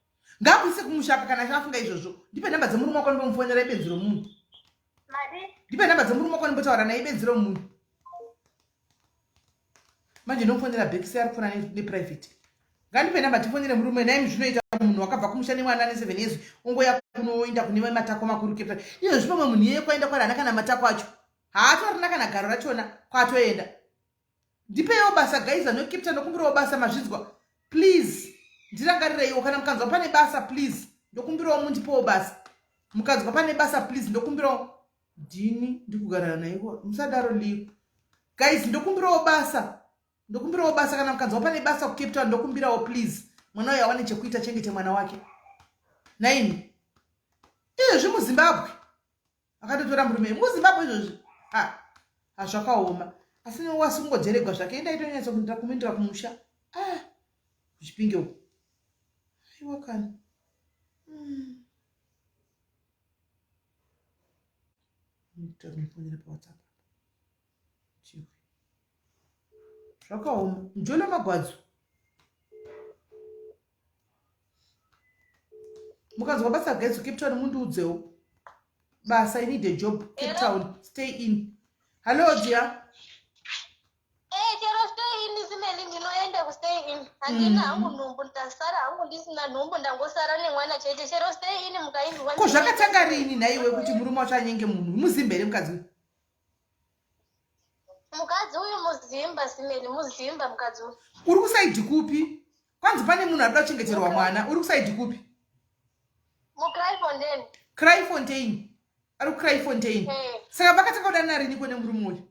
Ngaakuise kumushaka kana achafunga izvozvo. Ndipe namba dzemurume wako ndimbomufonera ibenzi romunhu. Madi? Ndipe namba dzemurume wako ndimbotaura naye ibenzi romunhu. Manje ndomufonera back sei ari kufona neprivate. Ngandipe namba tifonere murume naye zvinoita munhu wakabva kumusha nemwana ane 7 years ongoya kunoenda kune matako makuru Cape Town. Izvozvi pamwe munhu iyeye kwaenda kwari haana kana matako acho. Haatorina kana garo rachona kwatoenda. Ndipeiwo basa guys ano Cape Town ndokumbirawo basa mazvinzwa. Please ndirangarireiwo kana mukanzwa pane basa please ndokumbirawo mundipewo basa. Mukanzwa pane basa please ndokumbirawo ndini ndikugara naiko musadaro Leo. Guys ndokumbirawo basa. Ndokumbirawo basa kana mukanzwa pane basa kuCape Town ndokumbirawo please. Mwana uyu awane chekuita chengete mwana wake. Naini. Izvezvi muZimbabwe akatotora murume muZimbabwe izvozvi. Ha. Hazvakaoma. Asi wasi kungodheregwa zvake enda itonyatsa kuindira kumindira kumusha. Ah. Kuchipinge uko. Aiwa kani. Nditamufonera pa WhatsApp. Chiwe. Zvakaoma. Mjolo magwadzo. Mukanzwa basa guys Cape Town mundiudzewo. Basa I need a job Cape Town. Stay in. Hello dear. Eh, chero stay in simeli ndinoenda kustay in handina hangu nhumbu ndasara hangu ndisina nhumbu ndangosara nemwana chete chero stay in mukainzwa Ko zvakatanga rini nhaiwe kuti murume wacho anyenge munhu? Muzimba here mukadzi uyu? Mukadzi uyu muzimba simeli muzimba mukadzi uyu. Uri kusaidhi kupi? Kwanzi pane munhu arikuda kuchengeterwa mwana. Uri kusaidhi kupi? MuCryfontein. Cryfontein. Ari kuCryfontein. Eh. Saka vakatanga kudanana rini kone murume uyu?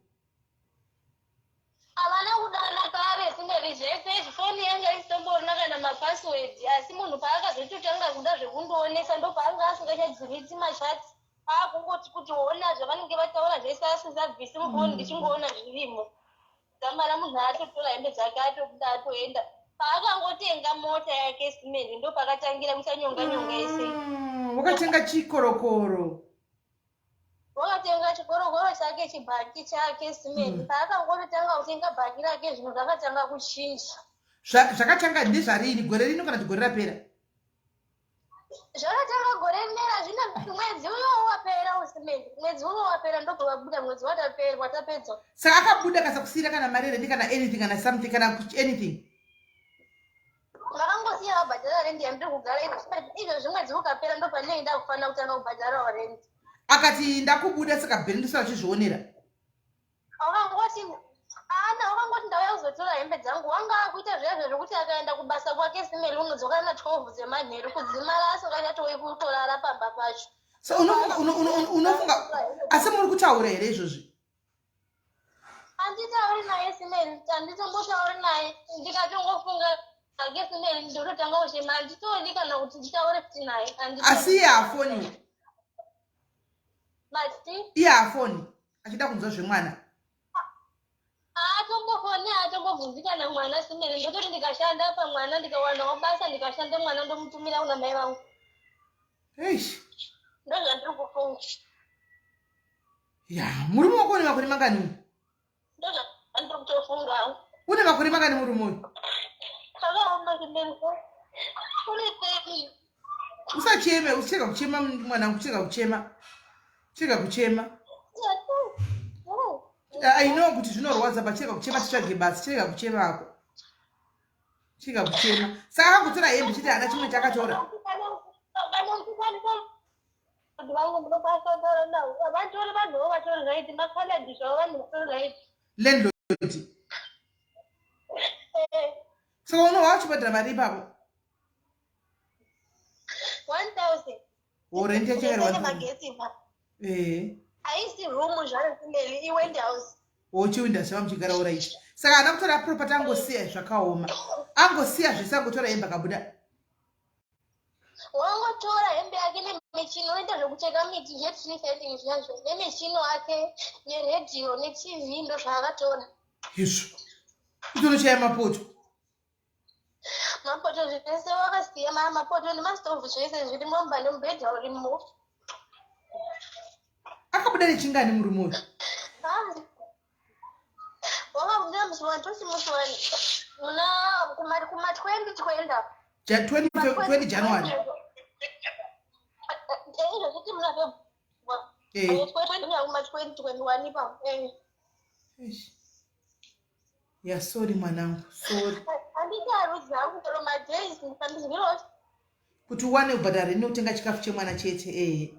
Havana kudana kare simeli zvese izvi foni yanga isitomborina kana mapassword asi munhu paakazototanga kuda zvekundionesa ndopaanga asingachadzivisi machats akungoti kuti ona zvavanenge vataura zvese asisabvisi mufoni ndichingoona zvirimo dzamara munhu atotora hembe dzake atobuda atoenda paakangotenga mota yake simeli ndopakatangira kuita nyonga nyonga yese Wakatenga chikorokoro. Wakatenga chikorokoro chake chibhaki chake simeli paakangototanga kutenga bhaki rake zvinhu zvakatanga kuchinja. Zvakatanga ndezvariini gore rino kana kuti gore rapera? Zvakatanga gore rino hazvina mwedzi uyo wapera usimeli mwedzi uno wapera ndobva vabuda mwedzi watapera watapedza. Saka akabuda kasakusiyira kana mari here kana anything kana something kana anything. Vakangosiya vabhadhara rendi yandiri kugara izvozvi mwedzi ukapera ndopandinenge ndakufanira kutanga kubhadharawo rendi. Akati ndakubuda saka bheri ndisara achizvionera. Wakangoti ana wakangoti ndauya kuzotora hembe dzangu wanga akuita zviya zviya zvekuti akaenda kubasa kwake simeli unodzoka na 12 dzemanheru kudzimara asingachatouyi kutorara pamba pacho. So unofunga unofunga asi muri kutaura here izvozvi? Handitauri naye simeli handitombotauri naye ndikatongofunga hake simeli ndototanga kuchema handitodi kana kuti nditaure futi naye. Asi iye haafoni. Mati? Iye haafoni achida kunzwa zvemwana. Haatombofoni haatombobvunzi kana mwana simeli ndototi ndikashanda apa mwana ndikawanawo basa ndikashanda mwana ndomutumira kuna mai vangu. Eish. Ndozvandiri kufunga. Ya, murume wako une makore mangani? Ndozvandiri kutofunga. Une makore mangani murume uyu? Zvakaoma simeli. Une 30. Usacheme, uchirega kuchema mwanangu, uchirega kuchema. Chirega kuchema. I know kuti zvinorwadza but chirega kuchema titsvage basa, chirega kuchema ako. Chirega kuchema. Saka akangotora hembe chete haana chimwe chaakatora. Vangu munokwanisa kutaura navo. Vatori vanhuwo vatori right, makhaladi zvavo vanhu vatori right. Landlord. Eh. Saka unohwa uchibhadhara mari ipapo? 1000. Oh, rent yacho iri 1000. Magetsi pa. Eh. Haisi room zvayo simeli, iwend house. Oh, chiwinda zvava muchigara uraiti. Saka haana kutora property angosiya zvakaoma. Angosiya zvese angotora hembe akabuda. Wangotora hembe yake nemichini oenda zvekucheka miti zvetree felling zviya zvo nemichini wake neredhiyo netv ndozvaakatora. Izvo. Kutonochaya mapoto. Mapoto zvese wakasiya mapoto nemastovhu zvese zvirimo mumba nemubhedha urimo. Akabuda nechingani murume uyu? musi wani tosi musi wani muna kuma kuma 2020 apa. Ja, 20, 20 January. Eh, zviti muna February. Eh. Eh, 20 kuma 2021 ipapo. Eh. Eish. Ya sorry mwanangu, sorry. Handiti arudzi hangu chero madays ndifambizwiro Kuti uwane kubhadhara rent nekutenga chikafu chemwana chete eh.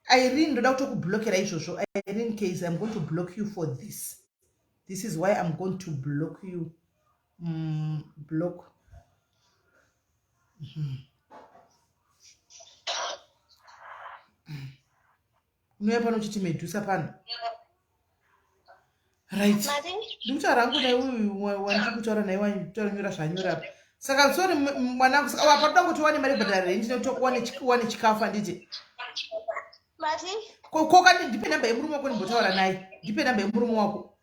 Irene ndoda kutokublokera izvozvo. Irene case I'm going to block you for this. This is why I'm going to block you. Block. Unouya pano uchiti Medusa pano. Right. Ndikutaura hangu naye uyu wandiri kutaura naye wanyora zvanyora apa. Saka sorry mwanangu, saka apa toda kuti uwane mari yekubhadhara rent nekuti uwane chikafu handiti? Mati? Ko kani ndipe namba yemurume wako ndimbotaura naye. Ndipe namba yemurume wako.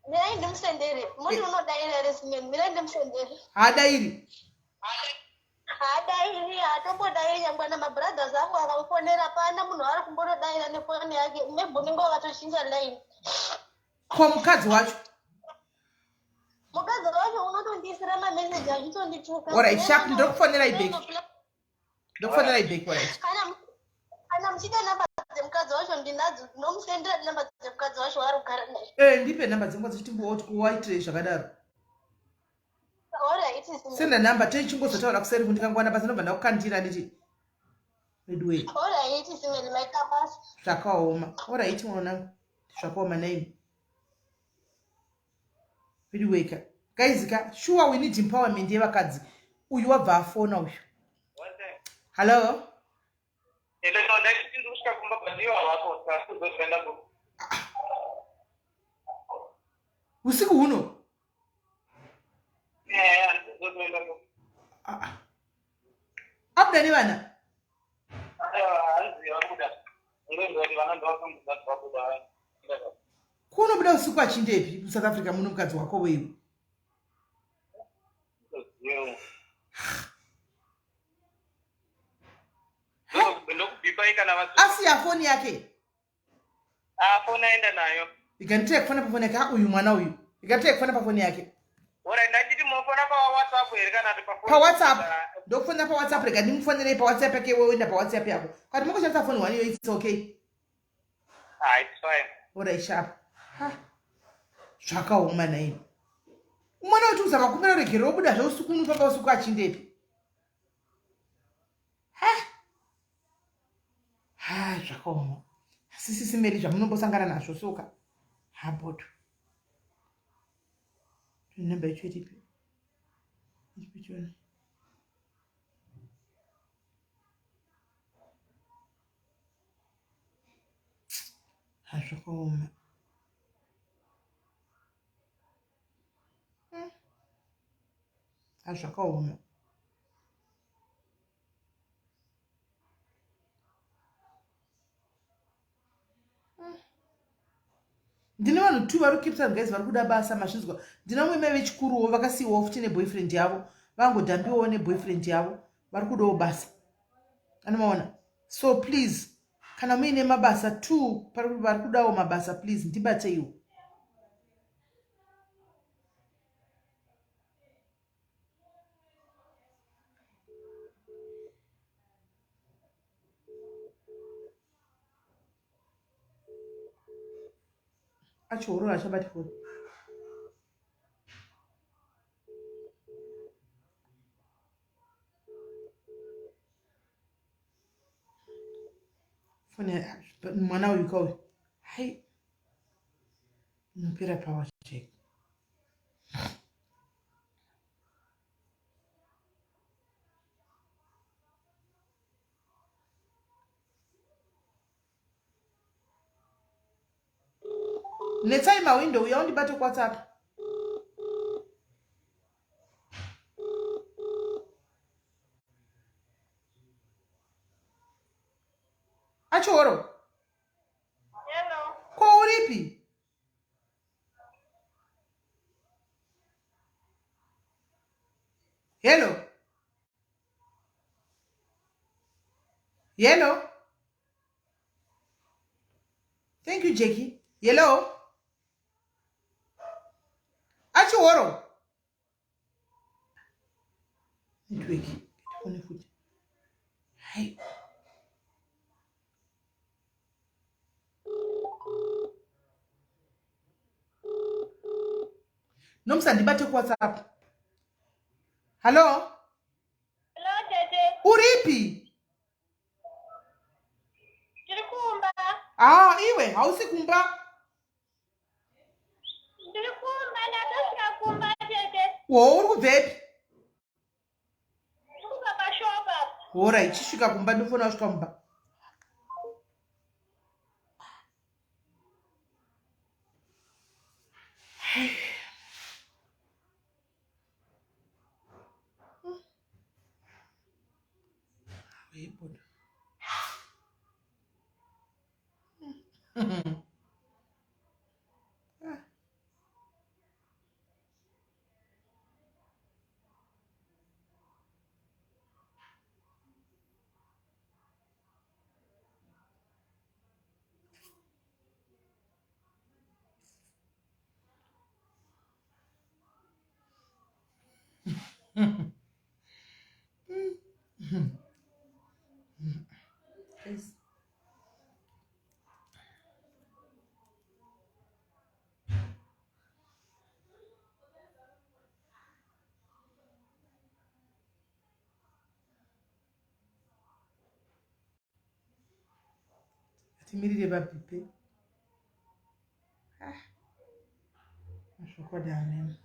Mirai ndimusendere. Muti unodaira here Simeni? Mirai ndimusendere. Haadairi. Haadairi, haatombodairi nyangwe namabrothers angu akamufonera pana munhu ari kumbotodaira nefoni yake. Maybe unenge wakatochinja line. Ko mukadzi wacho? Mukadzi wacho unotondiisira mameseji achitondituka. Alright, sharp ndokufonera ibeki. Ndokufonera ibeki, alright. Kana muchida namba dzemukadzi wacho ndinadzo, ndinomusendera namba dzemukadzi wacho waari kugara naye. Eh, ndipe namba dzemukadzi chitimbooti kuwaitire zvakadaro. Alright, Simeni. Senda namba tichingozotaura kuseri kundikangowana basa ndobva ndakukandira nditi. Weduwe. Alright, Simeni, maita basa. Zvakaoma. Alright mwanangu. Zvakaoma naimi. Weduwe ka. Guys ka, sure we need empowerment yevakadzi. Uyu wabva afona uyu. Hello? Hello, no, ndaiti ndiri kusvika kumba but ivo havako saka kuzoenda ku. Usiku huno? Eh, handikuzoenda ku. Ah, ah. Abuda nevana? Hanzi vabuda. Ndoziva kuti vana ndovafambisa kuti vabuda. Kunobuda usiku achindepi kuSouth Africa muno mukadzi wako wewe? Ndokubhipai kana vadzoka. Asiya foni yake. Ah, foni aenda nayo. Ikanitira kufona pafoni yake. Ah, uyu mwana uyu. Ikanitira kufona pafoni yake. Ora ndachiti mofona pa WhatsApp here kana kuti pafoni? PaWhatsApp. Ndokufonera paWhatsApp rega ndimufonerei paWhatsApp yake iwe woenda paWhatsApp yako. Kana mukoshandisa foni one iyo it's okay. Ah, it's fine. Ora sharp. Ha. Zvakaoma naini. Mwana wetu uzama kumbira regero obuda zveusiku unofamba usiku achindepi. Ha. Ha, zvakaoma. Asi sisi Mary zvamunombosangana nazvo soka. Ha bodo. Namba yacho iripi? Iripi chona? Ha zvakaoma. Ha zvakaoma. Ndine vanhu 2 vari kuCape Town guys vari kuda basa mazvinzwa. Ndina umwe mai vechikuruwo vakasiiwawo futi neboyfriend yavo. Vangodhambiwawo neboyfriend yavo. Vari kudawo basa. Anomaona. So please kana muine mabasa 2 vari kudawo mabasa please ndibateiwo. Achiorora achabati foni. Foni mwana uyu kauyu. Hai. Unopera power check. Netsai mawindo uya undibate kuWhatsApp. Achoro. Hello. Ko uripi? Hello. Hello. Thank you, Jackie. Hello. Kwachihoro. Network. Tifone futi. Hai. Nomsa ndibate kuWhatsApp. Hello? Hello tete. Uripi? Tiri kumba. Ah, iwe hausi kumba. Ndiri kumba ndatosvika kumba tete. Wo uri kubvepi? Ndiri kubva pashop apa. Hora ichisvika kumba ndofona wasvika mumba. Webodo. Yes. Timirire vapipe. Ah. Zvokwadi amen.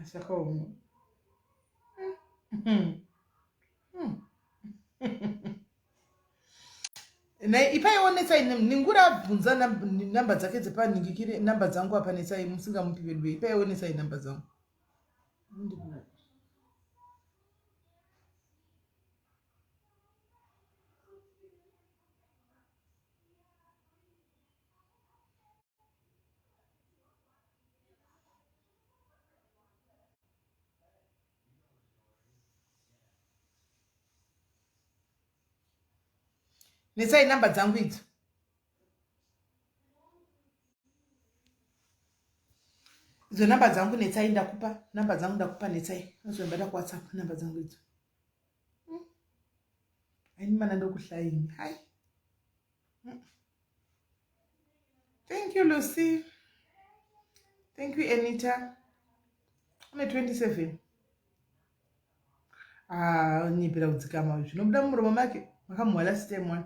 Zvakaoma. Nhai ipaiwo netsai ningura abvunza namba dzake dzepanhingikire namba dzangu apa netsai musingamupi veduwe ipaiwo netsai namba dzangu. Netsai namba dzangu idzo. Idzo namba dzangu netsai ndakupa namba dzangu ndakupa netsai. Unozombata kuWhatsApp namba dzangu idzo. Aini mana ndokuhlaini. Hai. Thank you Lucy. Thank you Anita. Une 27. Ah, nyepera kudzikama zvinobuda mumuromo make makamuhwa last time one.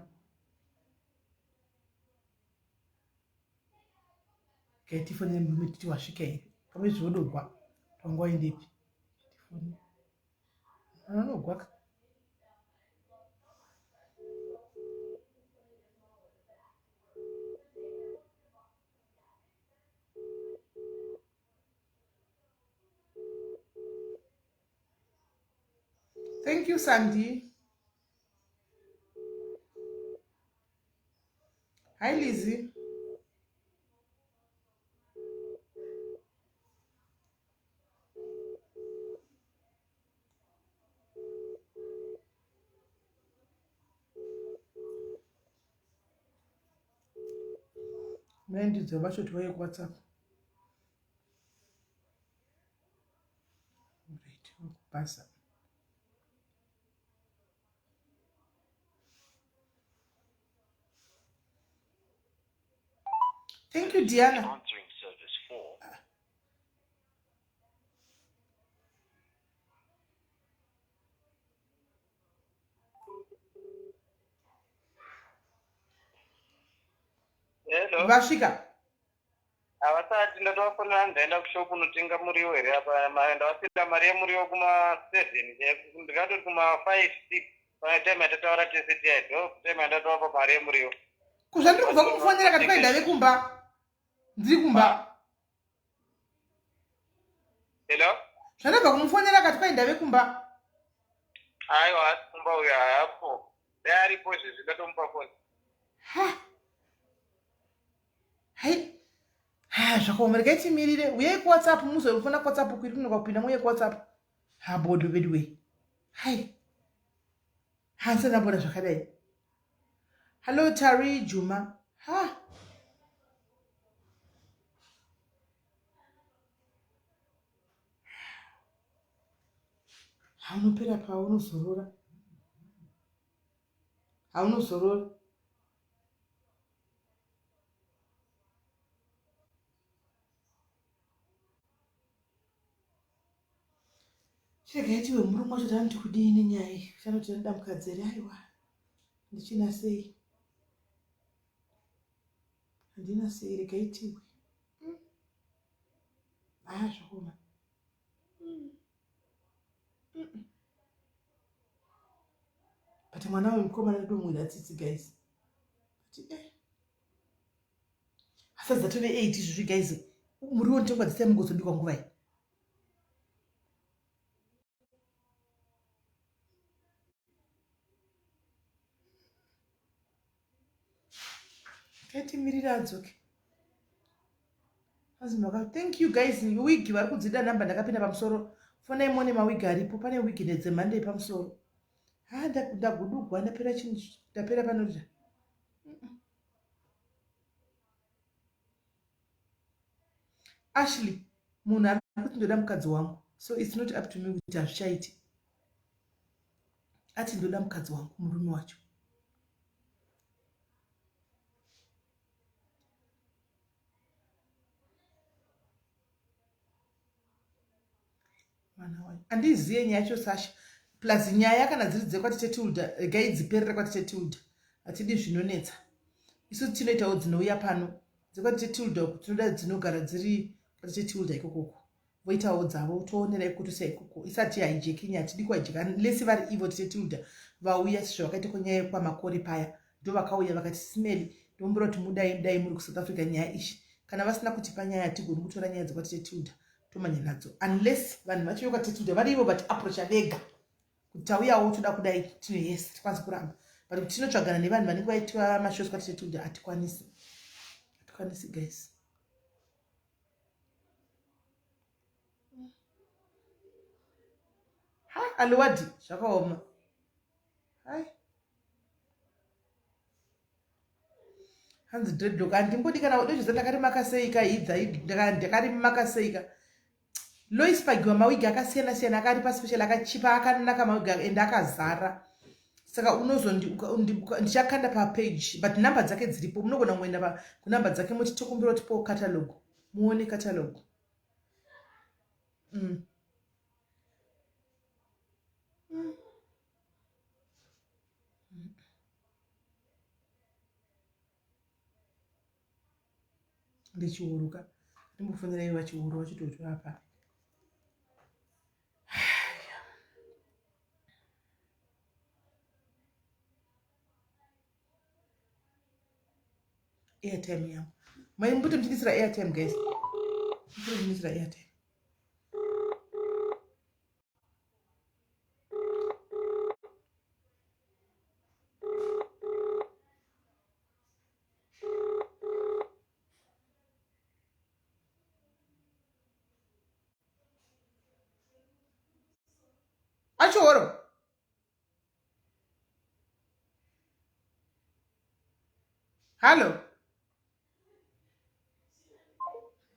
Okay, tifonere murume titi wasvika here pamwe zvodogwa panga waendepi tifone anogwaka Thank you, Sandy. Hi, Lizzie. Maendidzo vacho tiwauye kuWhatsApp. Right, kubasa. Thank you, Diana. Hello. Vasvika. Havasati ndatovafonera ndaenda kushop kunotenga muriwo here apa ndavasenda mari yemuriwo kuma 7 ndikatoti kuma 5 6 pane time yatataura tese tiya ndo time yandatovapa mari yemuriwo. Kuzvandiri kubva kumufonera kati kwai ndave kumba. Ndiri kumba. Hello? Zvandabva kumufonera kati kwai ndave kumba. Aiwa asi kumba uyo hayapo. Dai aripo izvezvi ndatomupa foni. Ha. Hai. Ha, zvakaoma regai timirire. Uyai kuWhatsApp muzofona kuWhatsApp kuiri kunoka kupinda muuye kuWhatsApp. Ha bodo veduwe. Hai. Hansi ndambona zvakadai. Hello Tari Juma. Ha. Haunopera paunozorora. Haunozorora. Chiregai tiwe murume wacho tanoti kudii nenyaya iyi chanoti anoda mukadzi here aiwa ndichina sei handina sei regai tiwe mm. haa zvakoma mm. mm. but mwana wemukomana ndomuwira tsitsi guys but eh asi dzatove 8 izvozvi guys muriwo nditengwa dzisai mugozobikwa nguvai Katimirira adzoke. Thank you guys. Wig vari kudzida number ndakapinda pamusoro. Fonai muone mawig aripo. Pane wig nedzemhando yepamusoro. Ha ndagudugwa ndapera chinhu ndapera panorira. Ashley munhu ari kuti ndoda mukadzi wangu so it's not up to me kuti hazvichaiti ati ndoda mukadzi wangu murume wacho mwana wayo andiziye nyaya yacho sasha plus nyaya kana dziri dzekwatite tilda regai dziperere kwatite tilda hatidi zvinonetsa isu tinoitawo dzinouya pano dzekwatite tilda uku tinoda dzinogara dziri kwatite tilda ikokoko voitawo dzavo toonera ikutusa ikoko isati haijeki nyaya hatidi kuhaijeka lesi vari ivo tite tilda vauya sezvavakaita kwenyaya yekwamakore paya ndovakauya vakati simeli ndokumbira kuti mudai dai muri kusouth africa nyaya ishi kana vasina kutipa nyaya hatigoni kutora nyaya dzekwatite tilda tomanya nadzo unless vanhu vacho vekwatetilda vari ivo vati approacha vega kuti tauyawo toda kudai tino yes tikwanisi kuramba but kuti tinotsvagana nevanhu vanenge vaitiwa mashows kwatetilda hatikwanisi hatikwanisi guys ha aliwadi zvakaoma hai hanzi dreadlock handimbodi kana dozviza ndakarimaka seika idza ndakarimaka seika lois pagiwa mawigi akasiyana siyana akaripa special akachipa akanaka mawigi and akazara saka unozondichakanda papage but number dzake dziripo munogona kungoenda kunumber dzake moti tokumbira kuti po catalog muone catalog mm. Mm. Ndichiuruka ndimbofonera ivo vachiuru vachitotora apa airtime yangu maimbuti muchindisira airtime guys muchindisira airtime Achihoro. Hallo.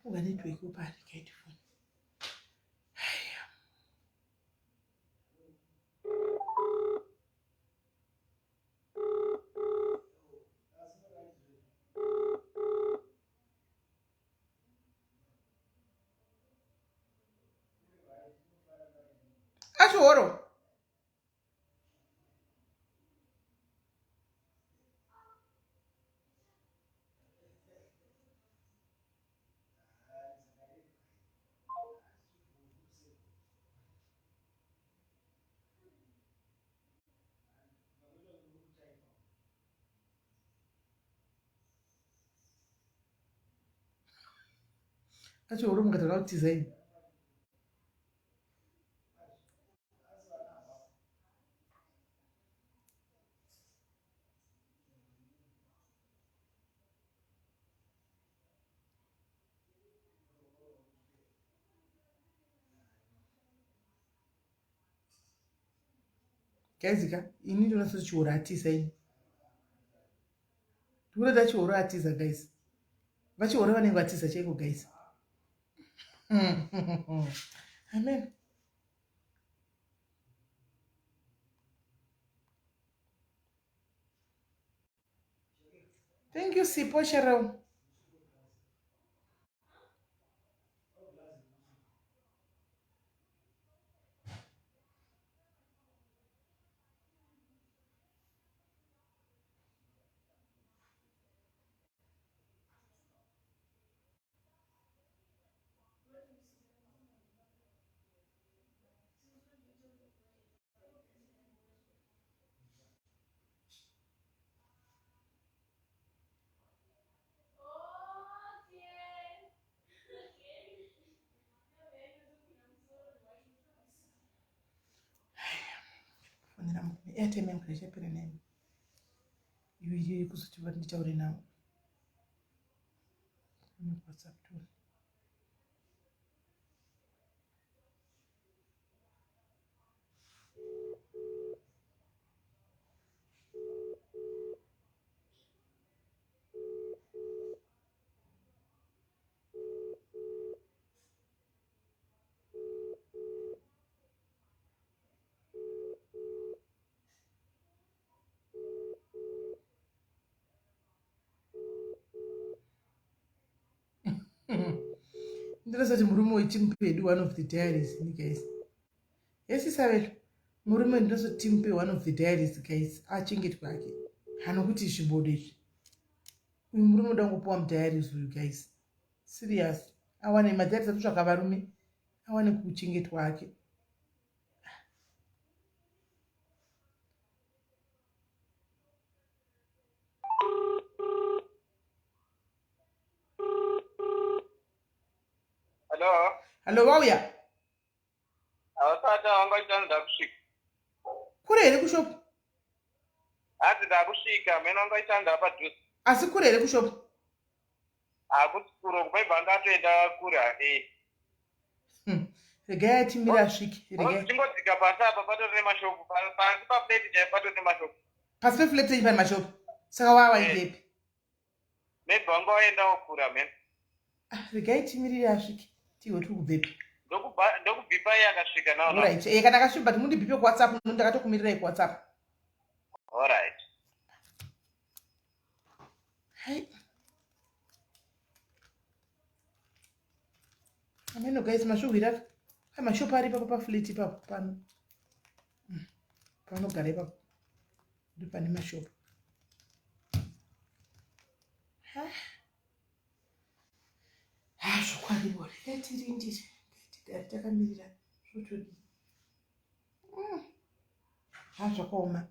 Unga network upari kaiti phone. Achihoro. Achihoro mukatanga kutiza ini. Guys ka ini ndinoona chihoro atiza ini. Ndikutoda chihoro atiza guys. Vachihoro vanenge vatiza chaiko guys. Amen. Thank you Sipo Cheryl. Fonera murume airtime yangu ichapera nayo iwe iyoyo kuzoti nditaure navo whatsapp tone Ndinozoti murume wechimupedu one of the diaries ni guys. Yes Isabel, murume ndinozoti timupe one of the diaries guys achengetwe hake. Hanokuti zvibodo izvi. Uyu murume uda kungopiwa mudiaries uyu guys. Serious. Awane madiaries akutsvaka varume awane kuchengetwa hake. Hello. Hello vauya. Havasati havanga ndakusvika. Kure here kushop? Hanzi ndakusvika, mene wanga uchitanda padhuze. Asi kure here kushop? Hakusi kure, kumaibva anga atoenda kure hake. Regai atimire asvike. Regai. Chingodzika pasi apa patori nemashopu, pasi pafleti chaipo patori nemashopu. Pasi pefleti yenyu pane mashopu. Saka wava ipepi? Maybe wanga waendawo kure amene. Ah, regai timirire asvike. Tihwe tiri kubvepi. Ndokubhipa iye akasvika now. Alright. Eh, kana akasvika but mundibhipe kuWhatsApp, ndakatokumirirai kuWhatsApp. Alright. Hai. Ameno guys, mashuhwira aka. Mashopu ari ipapo paflat ipapo pano. Panogara ipapo. Ndipo pane mashopu. Ha, zvokwadi bore. Ngatirindire. Ngatigare takamirira zvotodii. Ha, zvakaoma.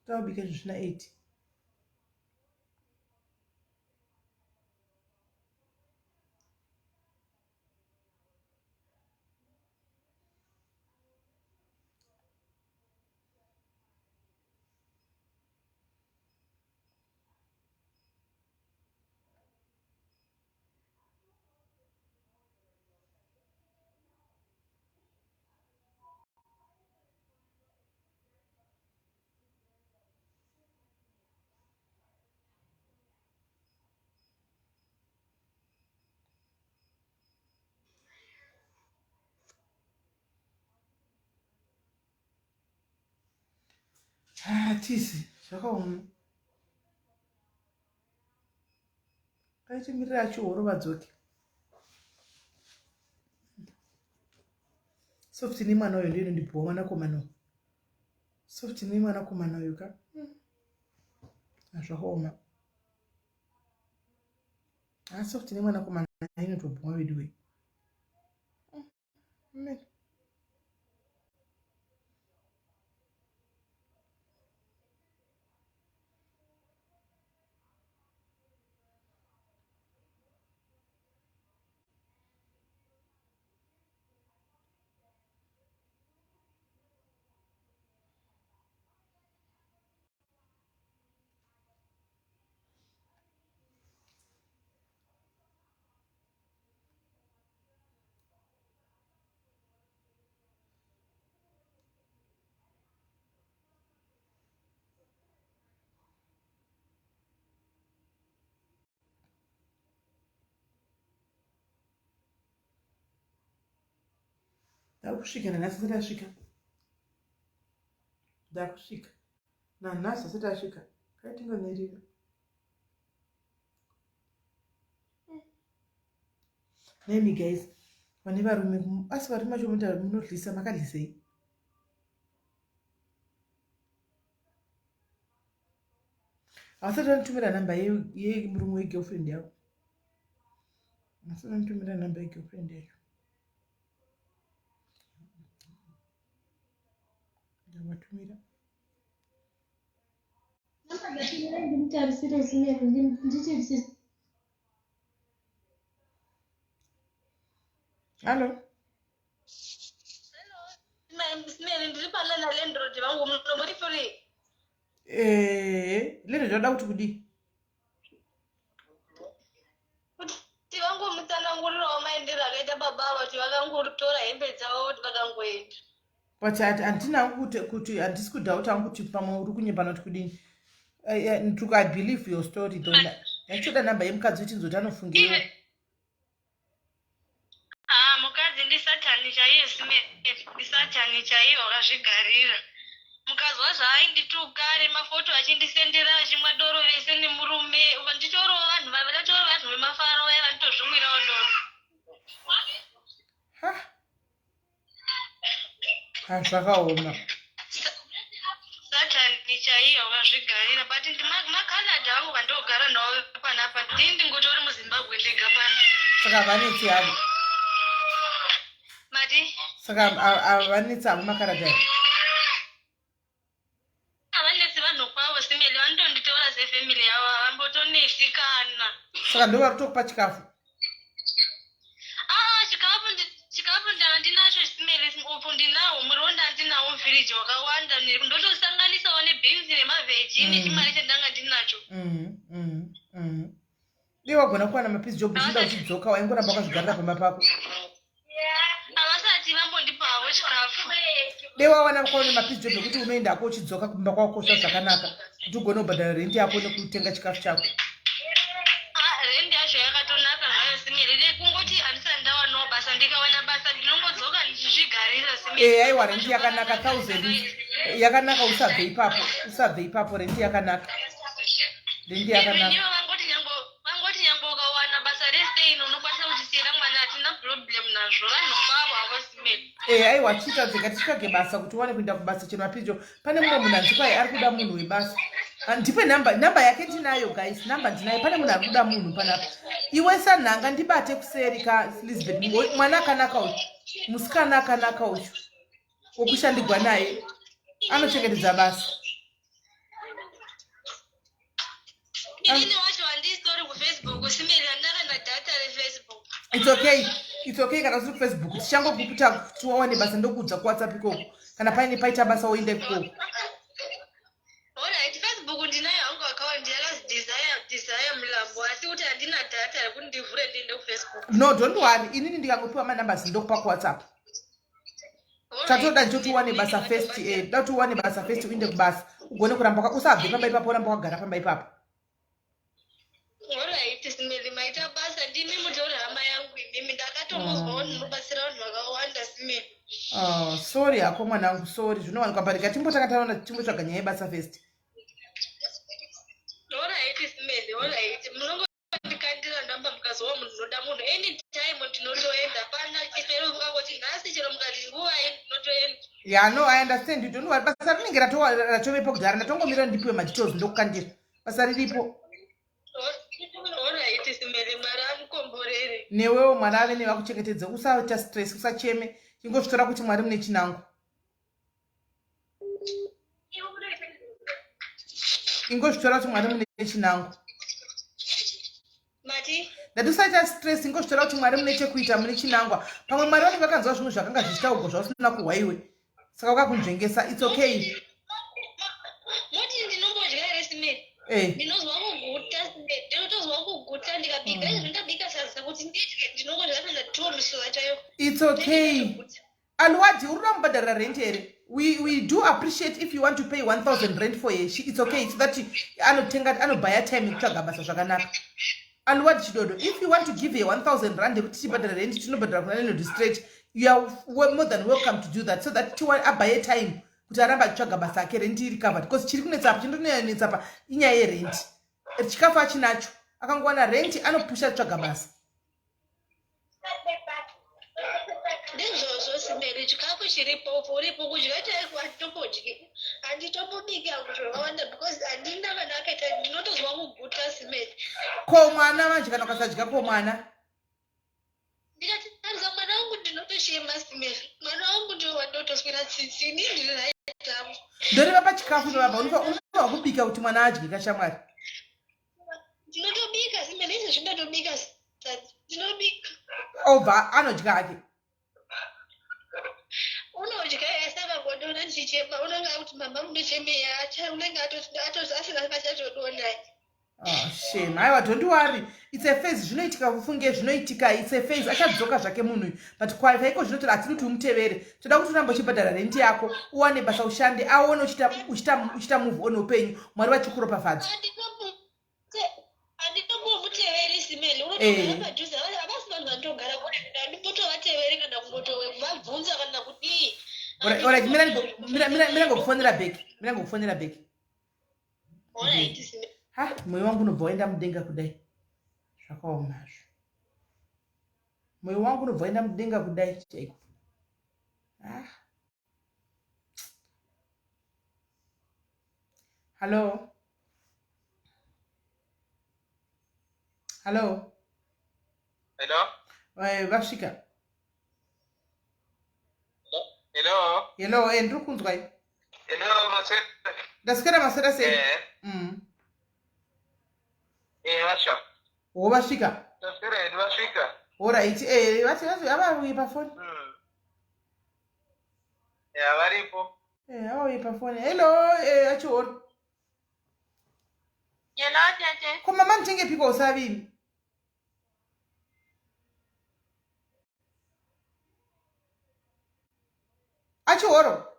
Tawabika zvisina 8. Hatisi zvakaoma. Achimirira achihoro vadzoke. Soft nemwana uyo ndiyo inondibhowa mwanakomana uyu. Soft nemwanakomana uyu ka. Zvakaoma. Ha soft nemwanakomana inotobhowa veduwe. Amen. Ndakusvika nanhasi asati asvika. Ndakusvika nanhasi asati asvika. Kaitingomirira. Nemi guys, vane varume asi varume vacho munotaura munodlisa makadlisei? Havasati vanitumira namba yemurume wegirlfriend yavo. Havasati vanitumira namba yegirlfriend yacho. Ndavatumira. Ndimutarisire simero nditi Hallo. Simere ndiri pana nalandlord vangu munombori free. Eh, landlord vada kuti kudii? Kuti vangomutsanangurirawo maendero akaita baba ava kuti vakangotora hembe dzavo kuti vakangoenda. But handina kuti kuti handisi kudhauta hangu kuti pamwe uri kunyepa not kudini. I believe your story though. Ndachoda namba yemukadzi kuti nzoti anofungei. Ah, mukadzi ndisatani chaiye Smith, ndisatani chaiye wakazvigarira. Mukazwa zvaaindituka nemafoto achindisendera achimwa doro vese nemurume, ndichorowo vanhu vachatooro vanhu vemafaro vaya vanotozvimwirawo doro. Ha. Ha, zvakaoma. Satani chaiye wakazvigarira but macanada angu vandogara nawo panapa ndini ndingotori muzimbabwe ndega pano. Saka havanetsi havo. Mati? Saka havanetsi havo makarada aya. Havanetsi vanhu kwavo simeli vanotonditora sefamily yavo havambotonetsi kana. Saka ndo vari kutokupa chikafu? Ah, chikafu chikafu ndandinacho simeli upfu ndinawo muriwo ndandinawo mufiriji wakawanda ndotosanganisawo nebhinzi nemavheji mm. nechimari chandanga ndinacho mm, mm, mm. Dai wagona kuwana mapiece job uchinda uchidzoka waingoramba wakazvigarira pamba pako. Havasati vambondipawo chikafu. Dai wawana kwaune mapiece job ekuti unoenda hako uchidzoka kumba kwako zva zvakanaka kuti ugone kubhadhara rent yako nekutenga chikafu chako. Ah, rent yacho yakatonaka zvayo simiri kungoti handisati ndawanawo basa ndikawana basa ndinongodzoka ndichizvigarira simiri. Eh, aiwa rent yakanaka 1000 yakanaka usabve ipapo usabve ipapo rent yakanaka. Rent yakanaka. Vangoti nyango vangoti nyango ukawana basa restein unokwanisa kuchisiyira mwana hatina problem nazvo vanhu kwavo havo simeni. Eh aiwa chiita dzega titsvage basa kuti uwane kuenda kubasa chero mapijo pane mumwe munhu anzi kwai ari kuda munhu webasa. Ah, ndipe namba namba yake ndinayo guys namba ndinayo pane munhu ari kuda munhu panapa iwe sanhanga ndibate kuseri ka Elizabeth mwana akanaka uyu musikana akanaka uyu wokushandigwa naye anochengetedza basa inini wacho handisitori kufacebook simeri handina kana data refacebook its okay its okay kana usiri kufacebook tichangokuputa kuti wawane basa ndokuudza kuwhatsapp ikoko kana paine paita basa woenda ikoko Alright, Facebook ndinayo hangu account yakazi Desire Desire Mlambo asi kuti handina data rekuti ndivhure ndiende kuFacebook. No, don't worry. Inini ndikangopiwa manumbers ndokupa kuWhatsApp. Chatoda ndichoti uwane basa first, eh, da kuti uwane basa first uinde kubasa. Ugone kuramba usabve pamba ipapo uramba wakagara pamba ipapo. Alright, Simeli maita basa ndimi mutori hama yangu imimi ndakatomuzwawo mm. ndinobatsira vanhu vakawanda Simeli. Oh, sorry hako mwanangu sorry zvinowanikwa but ngatimbotanga taona timbotsvaga nyaya yebasa first. Alright Simeli, alright. Munongondikandira ndamba mukazowa munhu unoda munhu anytime ndinotoenda pana chero mukangoti nhasi chero mukati nguvai ndinotoenda. Yeah, no, I understand you. Don't worry. Basa rinenge ratovepo kudhara ndatongomira ndipiwe madetails ndokukandira. Basa riripo. Newewo Mwari ave newe akuchengetedze usaita stress usacheme chingozvitora kuti Mwari mune chinangwa. Ingozvitora kuti Mwari mune chinangwa. Mati? Ndati usaita stress ingozvitora kuti Mwari mune chekuita mune chinangwa. Pamwe Mwari vanenge vakanzwa zvimwe zvakanga zvichitaurwa zvausina kuhwa iwe. Saka vakakunzvengesa it's okay. Moti ndinombodya here Simeri? Eh. Ndinozwa kuguta Simeri. Ndinotozwa kuguta ndikabika izvo ndabika sadza kuti ndidye ndinongodya sadza two misura chaiyo. It's okay. Alwadi uri kuda kubhadharira rent here? We, we do appreciate if you want to pay 1000 rent for her. She, it's okay so that anotenga anobhaya time yekutsvaga basa zvakanaka. Aluward Chidodo, if you want to give her 1000 rand yekuti tibhadhara rent tinobhadhara kuna landlord straight, you are more than welcome to do that so that tiwa abaye time kuti arambe achitsvaga basa ake rent iri covered because chiri kunetsa apa chinonetsa apa inyaya yerent. Chikafu achinacho akangowana rent anopusha atsvaga basa. Ndizvozvo simeri chikafu chiripo uripo kudya chaiko handitombodyi handitombobiki hangu zvakawanda because handina kana akaita ndinotozwa kuguta simeri. Ko mwana manje kana ukasadya ko mwana? Ndikatarisa mwana wangu ndinotochema simeri mwana wangu ndiwo wandotoswera tsitsi ini ndiri right hangu. Ndoreva pachikafu inovabva unofanirwa kubika kuti mwana adye kashamwari. Ndinotobika simeri izvezvi ndatobika sadza ndinobika. Obva anodya hake. Unodya asi akangondiona ndichichema unenge akuti mama munochemei acha unenge asina pachatodona. Oh, shame aiwa don't worry it's a phase zvinoitika ufunge zvinoitika it's a phase achadzoka zvake munhu uyu but kwaika iko zvinotora hatidi kuti umutevere toda kuti urambe uchibhadhara renti yako uwane basa ushande aone uchiita move on upenyu mwari vachikuropafadza Handitombomuteveri Simeli unotogara eh. padhuze havasi vanhu vanotogara kure handimbotovateveri kana kumbotobvunza kana kudii. Alright, mira ngokufonera back mira ngokufonera back. Ha, moyo wangu unobva waenda mudenga kudai. Zvakaoma hazvo. Moyo wangu unobva waenda mudenga kudai chaiko. Ah. Hello. Hello. Hello. Eh, vasvika. Hello. Hello, eh, ndiri kunzwai. Hello, maswera. Ndaswera maswera sei? Eh. Eh, vasvika. Wo vasvika. Ndaswera hedu vasvika. Alright, eh, vati vati avauye pafoni. Yeah, varipo. Eh, avauye pafoni. Hello, eh, achihoro. Hello, tete. Ko mama nditengepiko usavini? Achihoro.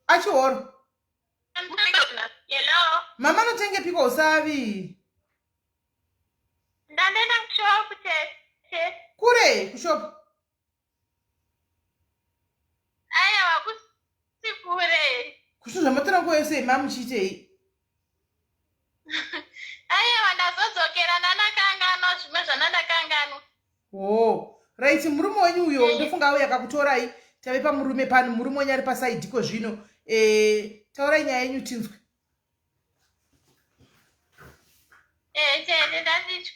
Achihoro. Hello. Mama anotengepiko usavi? Ndandaenda kushop tete. Kure kushop. Aiwa kusi kure. Kusho zvamatora nguva yose mama muchiitei? Aiwa ndazodzokera ndanakanganwa zvimwe zvandandakanganwa. Oh, right murume wenyu uyo ndofunga auya akakutorai tave pamurume pano murume wenyu ari pasaidhiko zvino eh, taurai nyaya yenyu tinzwe. Eh, tete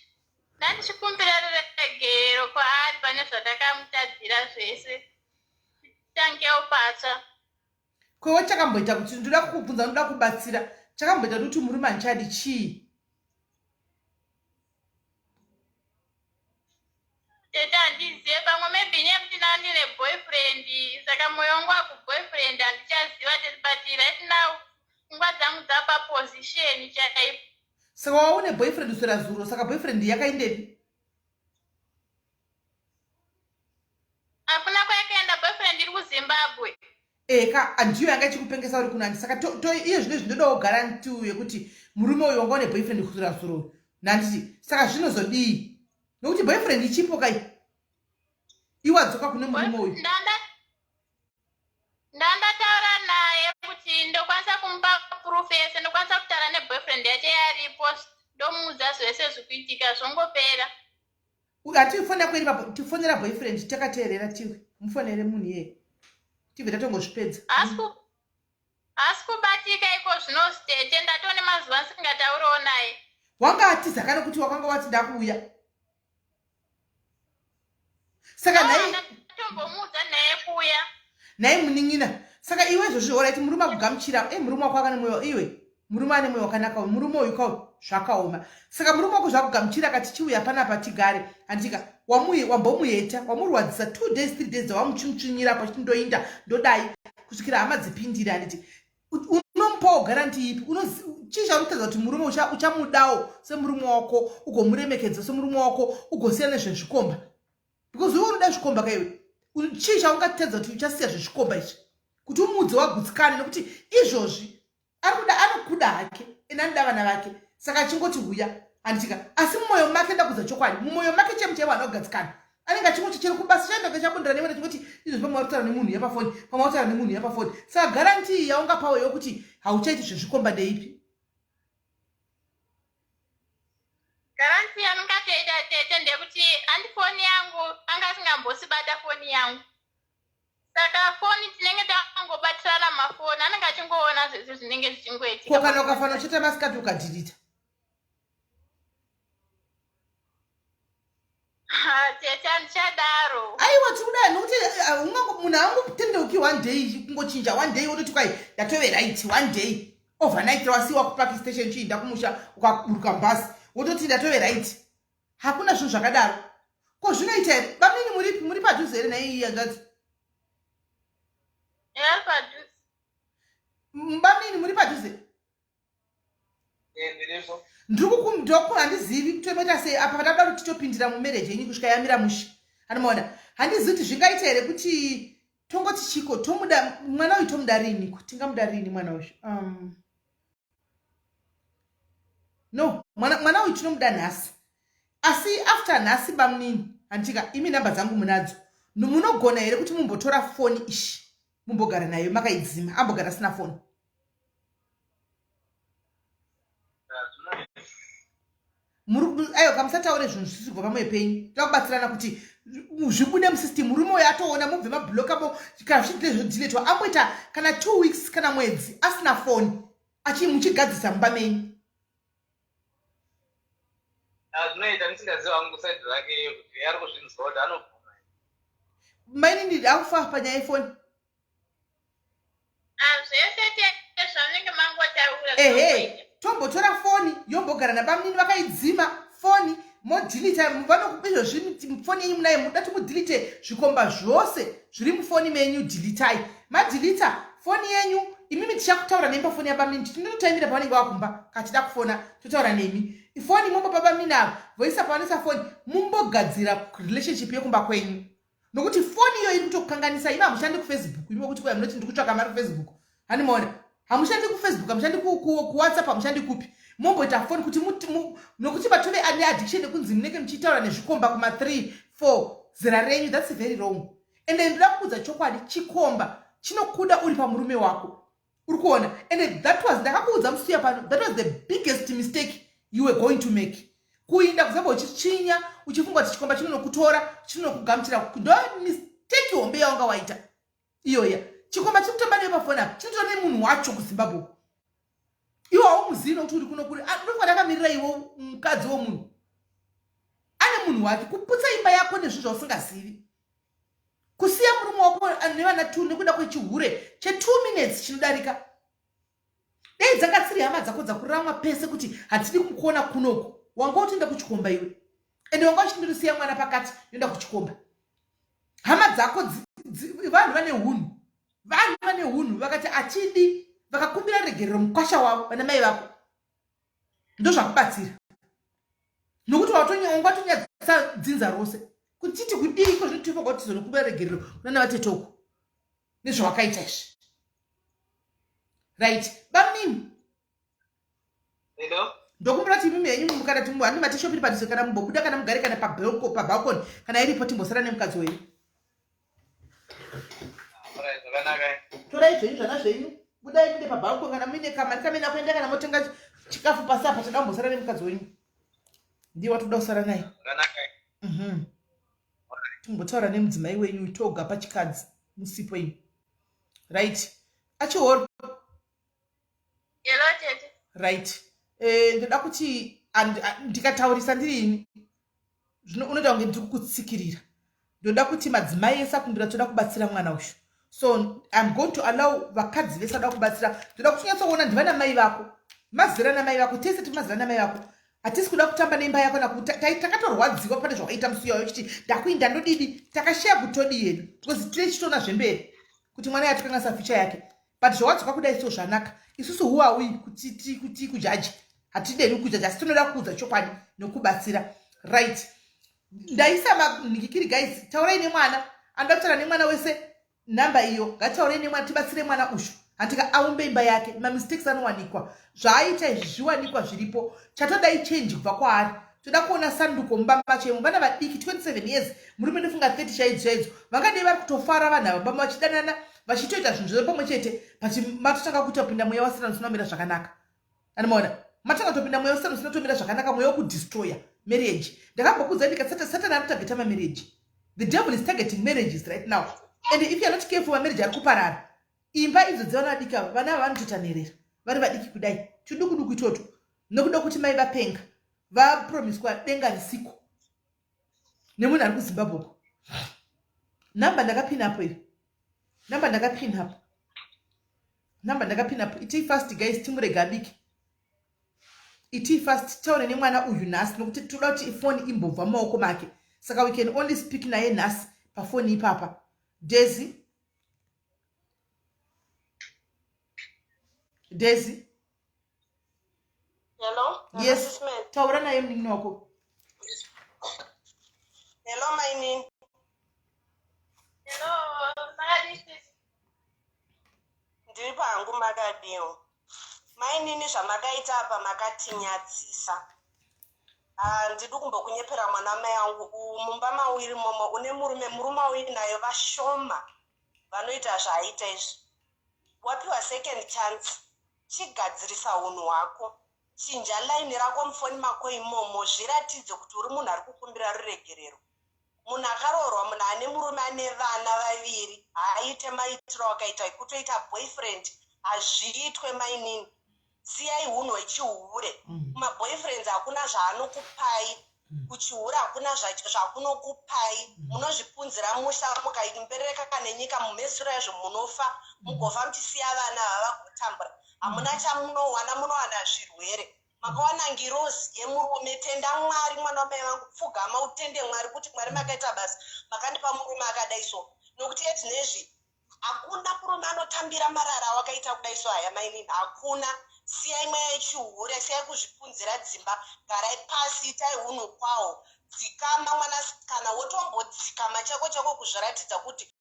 ndandichikumbira ruregero kwaari pane zvandakamutadzira zvese titangewo patsva. Kwewe chakamboita kuti ndoda kukubvunza ndoda kubatsira chakamboita kuti murume handichadi chii? Tete handizive pamwe maybe inyaya yekuti now ndine boyfriend saka moyo wangu wakuboyfriend handichaziva tete but right now pfungwa dzangu dzapaposition chaipo. Saka waune boyfriend uswera zuro saka boyfriend yakaendepi? Hakuna kwayakaenda boyfriend iri kuZimbabwe. Eka andiyo yanga ichikupengesa uri kunandi saka to iye zvino izvi ndodawo guarantee yekuti murume uyu wanga une boyfriend kuswera zuro uyu nanditi saka zvinozodii nokuti boyfriend ichipo kai iwe adzoka kune murume uyu ndandataura naye kuti ndokwanisa kumupa proof yese ndokwanisa kutaura neboyfriend yacho yaripo ndomuudza zvese zvikuitika zvongopera hatifonera kweri papo tifonera boyfriend takateerera tiwe mufonere munhu iyeye tibve tatongozvipedza Haasi kubatika iko zvino tete ndatone mazuva ndisingatauriwo naye. Wanga atiza kana kuti wakanga wati ndakuuya? Saka nhai ndatombomuudza naye kuuya. Nhai munin'ina saka iwe izvozvi horaiti murume akugamuchira e murume wako akane mwoyo iwe murume ane mwoyo wakanaka uyu murume uyu ka zvakaoma saka murume wako zvakugamuchira akati chiuya panapa tigare handika wamuye wambomuheta wamurwadzisa two days three days dzawamuchimutsvinyira apo achiti ndoinda ndodai kusvikira hama dzipindire handiti unomupawo garanti ipi chii chaunotadza kuti murume uchamudawo semurume wako ugomuremekedza semurume wako ugosiya nezvezvikomba because iwe unoda zvikomba kaiwe chii chaungatadza kuti uchasiya zvezvikomba izvi kuti umuudze wagutsikane nekuti izvozvi ari kuda anokuda hake Ende anoda vana vake. Saka achingoti huya. Handitika. Asi mumwoyo make ndakudza chokwadi. Mumwoyo make chemu chaiwo haana kugadzikana. Anenge achingoti chero kubasa chaenda kachabundira newe achingoti izvo pamwe warikutaura nemunhu yapafoni, pamwe warikutaura nemunhu yapafoni. Saka guarantee yaungapawo yokuti hauchaiti zvezvikomba ndeipi? Garanti yandingatoita tete ndekuti handi foni yangu anga asingambosibata foni yangu saka foni tinenge tangobatirana mafoni anenge achingoona zvese zvinenge zvichingoitika. Ko kana ukafanira uchita masikati ukadhilita? Tete handichadaro. Aiwa tiri kudai nokuti eh, munhu haangotendeuki one day kungochinja one day wototi kwai ndatove right one day overnight wasiwa kupark station chiinda kumusha ukaburuka mubhazi wototi ndatove right hakuna zvinhu zvakadaro ko zvinoita here bamnini muripi muri padhuze here nhai hanzvadzi bamnini muri padhuze ndiri handizivi kuti toita sei apa patada kuti titopindira mumarriage yenyu kusvika yamira mushe anomaona handizivi kuti zvingaita here kuti tongoti chiko tomuda mwana uyu tomuda rini ko tingamuda rini mwana uyu um, no mwana, mwana uyu tinomuda nhasi asi after nhasi bamunini handitika imi nhamba dzangu munadzo munogona here kuti mumbotora foni ishi mumbogara nayo makaidzima ambogara asina foni aiwa kamusataure zvinhu zvisiri kubva pamwoyo penyu toda kubatsirana kuti zvibude musystem murume uyo atoona mubve mabloka mo kana zvichidile zvodiletwa amboita kana two weeks kana mwedzi asina foni achi muchigadzisa mumba menyu zvinoita ndisingaziva hangu side rake kuti ari kuzvinzwa kuti anobvuma mainini akufa panyaya yefoni Ah, zvese tete zvamunenge mangotaura ehe tombotora foni yombogara nabamunini vakaidzima foni modhilita izvozvi foni yenyu munayo muda timudhilite zvikomba zvose zviri mufoni menyu dhilitai madhilita foni yenyu imimi tichakutaura nemi pafoni yabamunini tinototaimira pavanenge vakumba kachida kufona totaura nemi foni mombopa bamunini ava voisa pavanoisa foni mumbogadzira relationship yekumba kwenyu nokuti foni iyo iri kutokukanganisa imi hamushandi kufacebook imi wekuti kuya munoti ndiri kutsvaka mari kufacebook hani maona hamushandi kufacebook hamushandi kuwhatsapp hamushandi kupi momboita foni kuti nokuti vatove ane addiction yekunzi munenge muchitaura nezvikomba kuma 3 4 zera renyu thats very wrong ende ndoda kukuudza chokwadi chikomba chinokuda uri pamurume wako uri kuona and that was ndakakuudza musuya pano that was the biggest mistake you were going to make kuinda kuzamba uchitsvinya uchifunga kuti chikomba chinonokutora chinonokugamuchira ndo mistake hombe yawanga waita iyoya chikomba chiri kutamba newe pafoni apa chinotora nemunhu wacho kuzimbabwe iwe haumuzivi nokuti uri kuno kuri ah, ndofunga ndakamirira iwe mukadzi womunhu ane munhu wake kuputsa imba yako nezvinhu zvausingazivi kusiya murume wako nevana two nekuda kwechihure chetwo minutes chinodarika dei dzanga dziri hama dzako dzakuramwa pese kuti hatidi kukuona kunoku wanga utoenda kuchikomba iwe ende wanga uchindinosiya mwana pakati yoenda kuchikomba hama dzako vanhu vane hunhu vanhu vane hunhu vakati hatidi vakakumbira regerero mukwasha wavo vana mai vako ndozvakubatsira nokuti watonyadzisa dzinza rose kuti titi kudiiko zvino tifoga kuti tizonokumbira regerero kunana vatete uko nezvawakaita izvi right bamnini ndokumbira kuti imimi henyu mukana handi matishopiri padhuze kana mumbobuda kana mugare kana pabalcony kana iripo timbosara nemukadzi wenyu torai zvenyu zvana zvenyu budai mude pabalcony kana muine kamari kamene akuenda kana motenga chikafu pasi apa toda kumbosara nemukadzi wenyu ndiye watoda kusara naye mhm. timbotaura nemudzimai wenyu toga pachikadzi musipo imi right achihoro right eh, ndoda kuti ndikataurisa ndiri ini zvino unoita kunge ndiri kukutsikirira ndoda kuti madzimai ese akumbira toda kubatsira mwana uyu so im going to allow vakadzi vese vada kubatsira ndoda kuti unyatsoona ndivana mai vako mazera namai vako tese tiri mazera namai vako hatisi kuda kutamba neimba yako takatorwadziwa pane zvawaiita musi uyayo uchiti ndakuinda ndodidi takasheya kutodi yedu because tine chitoona zvemberi kuti mwana yatikanganisa future yake but zvawadzoka kudai so zvanaka isusu who are we kuti kuti kujaji hatideni kujaji asi tinoda kuudza chokwadi nokubatsira right ndaisa manhikikiri guys taurai nemwana anoda kutaura nemwana wese nhamba iyo ngatitaurei nemwana tibatsire mwana ushu Handika aumbe imba yake, mamistakes anowanikwa, zvaaita izvi zviwanikwa zviripo. Chatoda ichange kubva kwaari. Toda kuona sanduko mumba machemo. Vana vadiki 27 years, murume ndofunga 30 chaidzo chaidzo, vangadei vari kutofara vanhu ava bamba vachidanana vachitoita zvinhu zvose pamwe chete, but matotanga kuita kupinda mweya wasina usina kumira zvakanaka. Anomaona matanga kutopinda mweya usina usina kutomira zvakanaka, mweya wekudestroya marriage. Ndakambokuudza ndikati Satani ari kutageta mamarriage. The devil is targeting marriages right now, and if you are not careful, mamarriage ari kuparara. Imba idzo dzevana vadiki ava, vana ava vanotoita nherera vari vadiki kudai, tuduku duku itoto, nekuda kuti mai vapenga, vapromiswa denga risiko nemunhu ari kuZimbabwe uko. Namba ndakapina apo iyo, namba ndakapina apo, namba ndakapina apo. Itei fast guys, timurega abike. Itei fast, taure nemwana uyu nhasi, nokuti toda kuti ifoni imbobva mumaoko make, saka we can only speak naye nhasi pafoni ipapa. Daisy, Daisy. Hello? Yes, taura naye munin'ina wako. Hello, mainini. Hello, makadii sis? Ndiri pangu, makadiwo? Mainini, zvamakaita apa makatinyadzisa. Ah, ndidi kumbokunyepera mwana mai angu. Mumba mawiri momo une murume, murume auinayo vashoma vanoita zvaaita izvi. Wapiwa second chance, chigadzirisa unhu hwako, chinja line rako mufoni mako imomo, zviratidze kuti uri munhu ari kukumbira ruregerero. Munhu akaroorwa, munhu ane murume ane vana vaviri, haaite maitiro akaita kutoita boyfriend, hazviitwe mainini. Siyai hunhu hwechihure. Kumaboyfriends hakuna zvaanokupai, kuchihure hakuna zvakunokupai. Munozvipunzira musha, mukaimberereka nenyika, mumhezisiro yazvo munofa, mugofa muchisiya vana vava kutambura. Hamuna chamunowana, munowana zvirwere. Makawana ngirozi yemurume, tenda Mwari mwana wamai vangu, pfugama utende Mwari kuti Mwari makaita basa, makandipa murume akadai so, nokuti edzinezvi hakuna murume anotambira marara awakaita kudai so. Haya mainini, hakuna. Siyai mweya yechihure, siyai kuzvipunzira dzimba, garai pasi, itai unhu kwaho, dzikama mwanasikana, wotombodzikama chako chako kuzviratidza kuti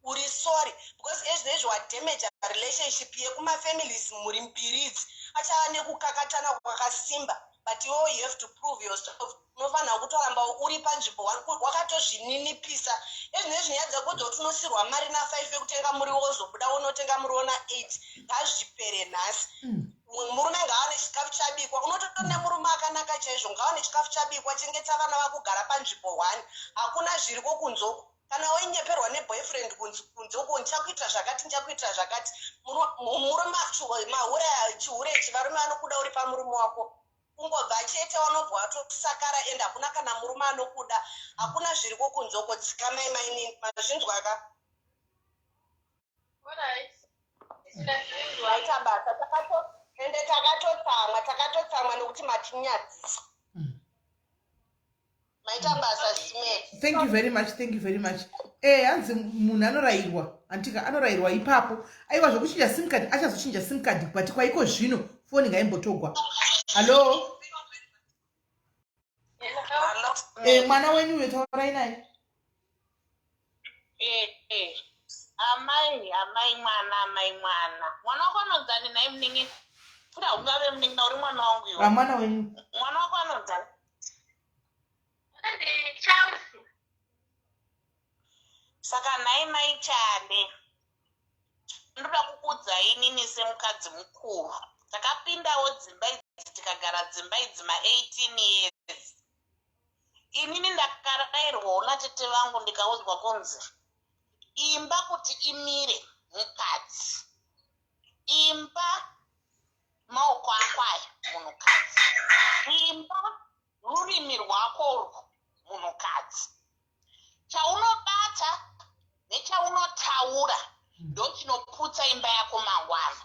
uri sorry, because ezvinezvi wadamaja relationship yekumafamilies mhuri mbiri idzi, achava nekukakatana kwakasimba. But iwewo you have to prove yourself, unofanira kutoramba uri panzvimbo wakatozvininipisa. Ezvinezvi nyaya dzekuti kuti unosirwa mari na5 yekutenga muriwo, wozobuda unotenga muriwo na8, ngazvipere nhasi. Murume ngaawane chikafu chabikwa, unototori nemurume akanaka chaizvo, ngaawane chikafu chabikwa, chengeta vana vakugara panzvimbo 1. Hakuna zviriko kunzoku. Kana wainyeperwa neboyfriend kunze uko, ndichakuitira zvakati, ndichakuitira zvakati, murume mahure, chihure ichi, varume vanokuda uri pamurume wako, kungobva chete wanobva watosakara, ende hakuna kana murume anokuda, hakuna zviriko kunzoko. Dzikamai mainini, mazvinzwaka? Alright. Maita basa, ende takatotsamwa, takatotsamwa nokuti matinyadzisa. Maita basa, Smith. Thank you very much, thank you very much. Hanzi munhu anorayirwa, antika anorayirwa ipapo. Aiwa, zvokuchinja sim card, achazochinja sim card, but kwaiko zvino foni ngaimbotogwa. Hallo? Hello. Mwana wenyu uyo, taurai naye. Amai, amai mwana, amai mwana, mwana wako anonzani nhai munin'ina? Futi haungave munin'ina, uri mwana wangu iwe. Mwana wenyu. Mwana wako anonzani? Ndi Charles. Saka nhai mai Chande, ndoda kukuudzai inini semukadzi mukuru, takapindawo dzimba idzi, tikagara dzimba idzi ma18 years. Inini ndakarayirwawo natete vangu, ndikaudzwa kunzi imba kuti imire mukadzi, imba maoko ako aya munhukadzi, imba rurimi rwako urwu munhukadzi, chaunobata nechaunotaura ndochinoputsa imba yako mangwana.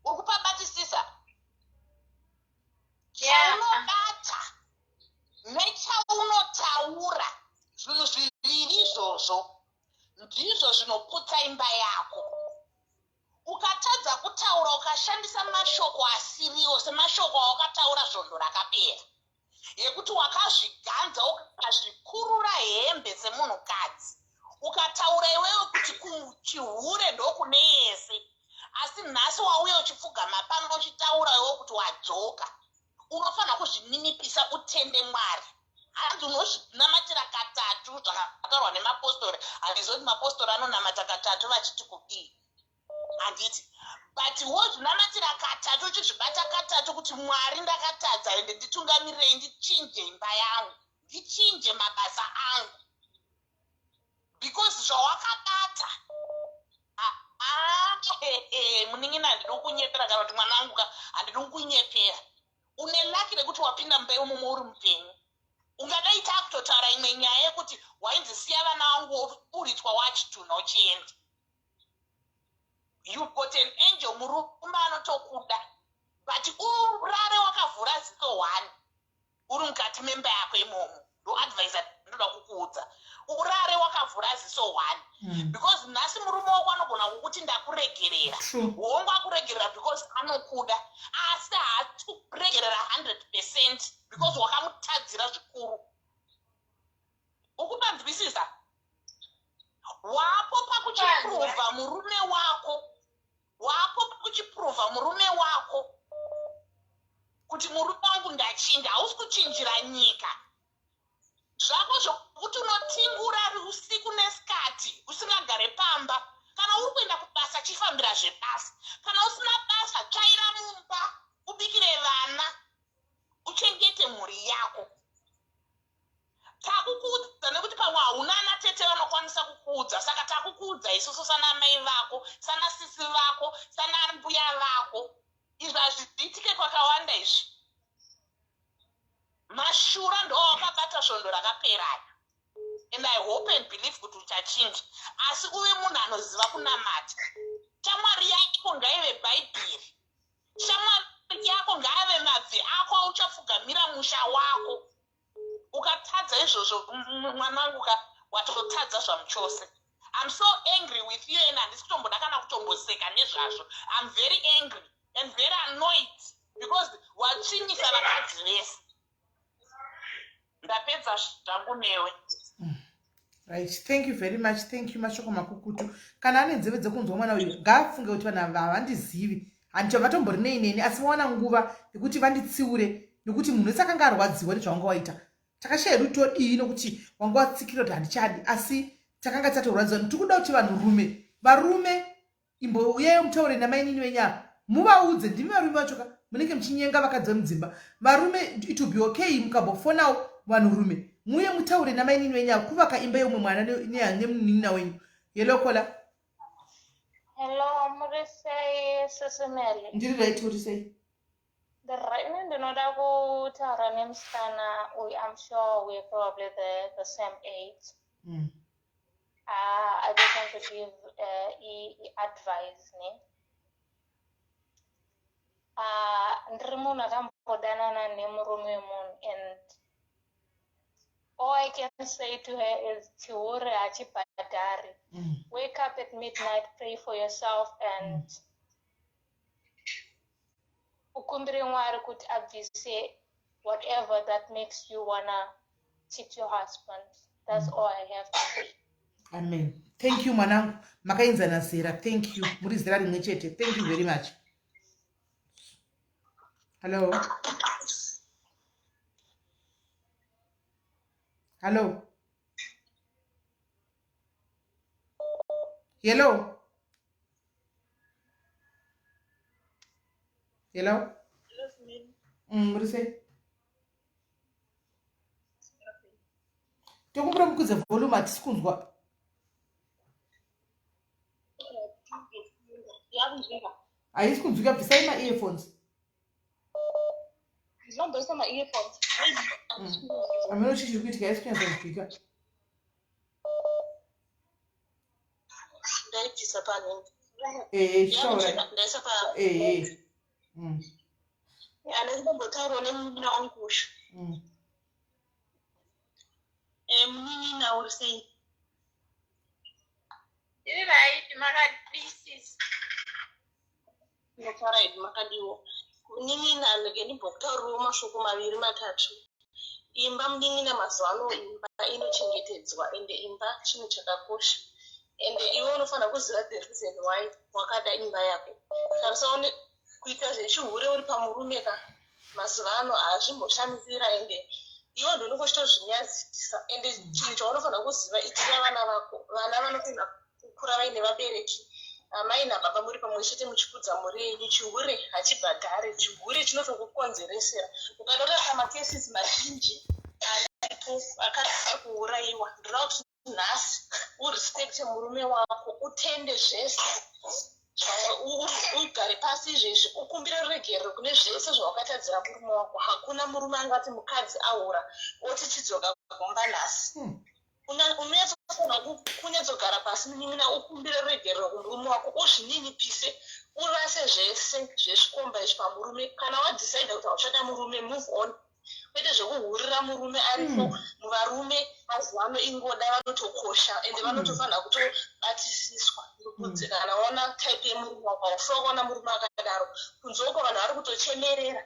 Uri kupabatisisa? Chaunobata nechaunotaura, zvinhu zviviri izvozvo ndizvo zvinoputsa imba yako. Ukatadza kutaura, ukashandisa mashoko asiriwo, semashoko awakataura svondo rakapera yekuti wakazviganza, ukazvikurura hembe semunhukadzi, ukataura iwewe kuti kuchihure ndokune yese, asi wadzoka unofanira kuzvininipisa utende mwari hanzi unozvinamatira katatu zvakataurwa nemapostori handizoti mapostori anonamata katatu vachiti kudii handiti but wozvinamatira katatu uchizvibata katatu kuti mwari ndakatadza ende nditungamirirei ndichinje imba yangu ndichinje mabasa angu because zvawakabata ah, munin'ina handidi kunyepera kana kuti mwana angu ka handidi kunyepera une laki rekuti wapinda mumba imomo uri mupenyu ungadai takutotaura imwe nyaya yekuti wainzi siya vana vangu woburitswa wachitunha uchienda you've got an angel murume anotokuda but urare wakavhura ziso one uri mukati memba yako imomo ndoadvisa ndoda kukuudza urare wakavhura ziso one mm. because nhasi murume wako anogona kukuti ndakuregerera hongu akuregerera because anokuda asi haasi kuregerera 100 percent because wakamutadzira zvikuru ukupanzwisisa wapo pakuchiprova murume wako wapo pakuchiprova murume wako kuti murume wangu ndachinja hausi kuchinjira nyika zvako zvokuti unotingura usiku nesikati usingagare pamba kana uri kuenda kubasa chifambira zvebasa kana usina basa tsvaira mumba ubikire vana uchengete mhuri yako Takukuudza nekuti pamwe hauna ana tete vanokwanisa kukuudza saka takukuudza isusu sana mai vako sana sisi vako sana mbuya vako izvi hazviitike kwakawanda izvi mashura ndowawakabata svondo rakapera aya and i hope and believe kuti uchachinja asi uve munhu anoziva kunamata shamwari yako ngaive bhaibheri shamwari yako ngaave mabvi ako auchapfugamira musha wako ukatadza izvozvo mwanangu ka watotadza zvamuchose i'm so angry with you and handisi kutomboda kana kutomboseka nezvazvo i'm very angry and very annoyed because watsvinyisa vakadzi vese ndapedza zvangu newe Right, thank you very much. Thank you mashoko makukutu. Kana ane nzeve dzekunzwa mwana uyu ngaafunge kuti vanhu ava havandizivi. Handicho vatombori nei neni asi vawana nguva yekuti vanditsiure nekuti munhu wese akanga arwadziwa nezvawanga waita. Takashaya hedu todii nokuti wanga watsikira kuti handichadi asi takanga tatorwadziwa. Tiri kuda kuti vanhurume varume imbouyai mutaure namainini venyu ava muvaudze ndimi varume vacho ka munenge muchinyenga vakadzi vemudzimba varume it will be okay mukambofonawo vanhurume muuye mutaure namainini venyu ava kuvaka imba yeumwe mwana nemunin'ina wenyu yello kola hello muri sei sisimele ndiri right uri sei Ini ndinoda kutaura nemusikana uyu I'm sure we're probably the, the same age. Mm. I just want to give e, e advice ne. Ndiri munhu akambodanana nemurume wemunhu and all I can say to her is chihure hachibhadhari. Mm. Wake up at midnight, pray for yourself and mm. Ukumbire Mwari kuti abvise whatever that makes you wanna cheat your husband. That's all I have to say. Amen. Thank you mwanangu. Makaenzana zera. Thank you. Muri zera rimwe chete. Thank you very much. Hello. Hello. Hello. Hello? Muri sei? Tokumbira mukudze volume hatisi kunzwa. Haisi kunzwika bvisai ma earphones. Ndinombesa ma earphones. Ameno chii chiri kuitika haisi kunyatsonzwika. Ndaibvisa panhu. Eh, chitaura. Ndaisa pa. Eh. Andisi kumbotaurawo nemunin'ina wangu uyu. Eh, munin'ina uri sei? Ndiri right, makadii sis? Ndinofara hedu makadiwo. Munin'ina ndenge ndimbokutaurirawo mashoko maviri matatu. Imba munin'ina mazuva ano imba inochengetedzwa ende imba chinhu chakakosha. Ende iwe unofanira kuziva the reason why wakada imba yako. Tarisa une kuita zvechihure uri pamurume ka. Mazuva ano hazvimboshamisira ende iwe ndonenge uchitozvinyadzisa. Ende chinhu chaunofanira kuziva, itira vana vako. Vana vanofanira kukura vaine vabereki, amai nababa, muri pamwe chete muchikudza mhuri yenyu. Chihure hachibhadhare, chihure chinotokukonzeresera. Ukada kutarisa macases mazhinji aripo akatisa kuurayiwa. Ndoda kuti nhasi urespecte murume wako, utende zvese, ugare pasi izvezvi, ukumbire ruregerero kune zvese zvawakatadzira murume wako. Hakuna murume angati mukadzi aura oti chidzoka gomba nhasi. Unonyatsofanira kunyatsogara pasi, munin'ina, ukumbire ruregerero kumurume wako, uzvininipise, urase zvese zvezvikomba izvi pamurume. Kana wadecida kuti hauchada murume, move on, kwete zvekuhurira murume aripo. Muvarume mazuva ano ingoda vanotokosha ende vanotofanira kutobatisiswa rukudzi. Kana waona type yemurume wako, haufi wakaona murume akadaro kunze uko. Vanhu vari kutochemerera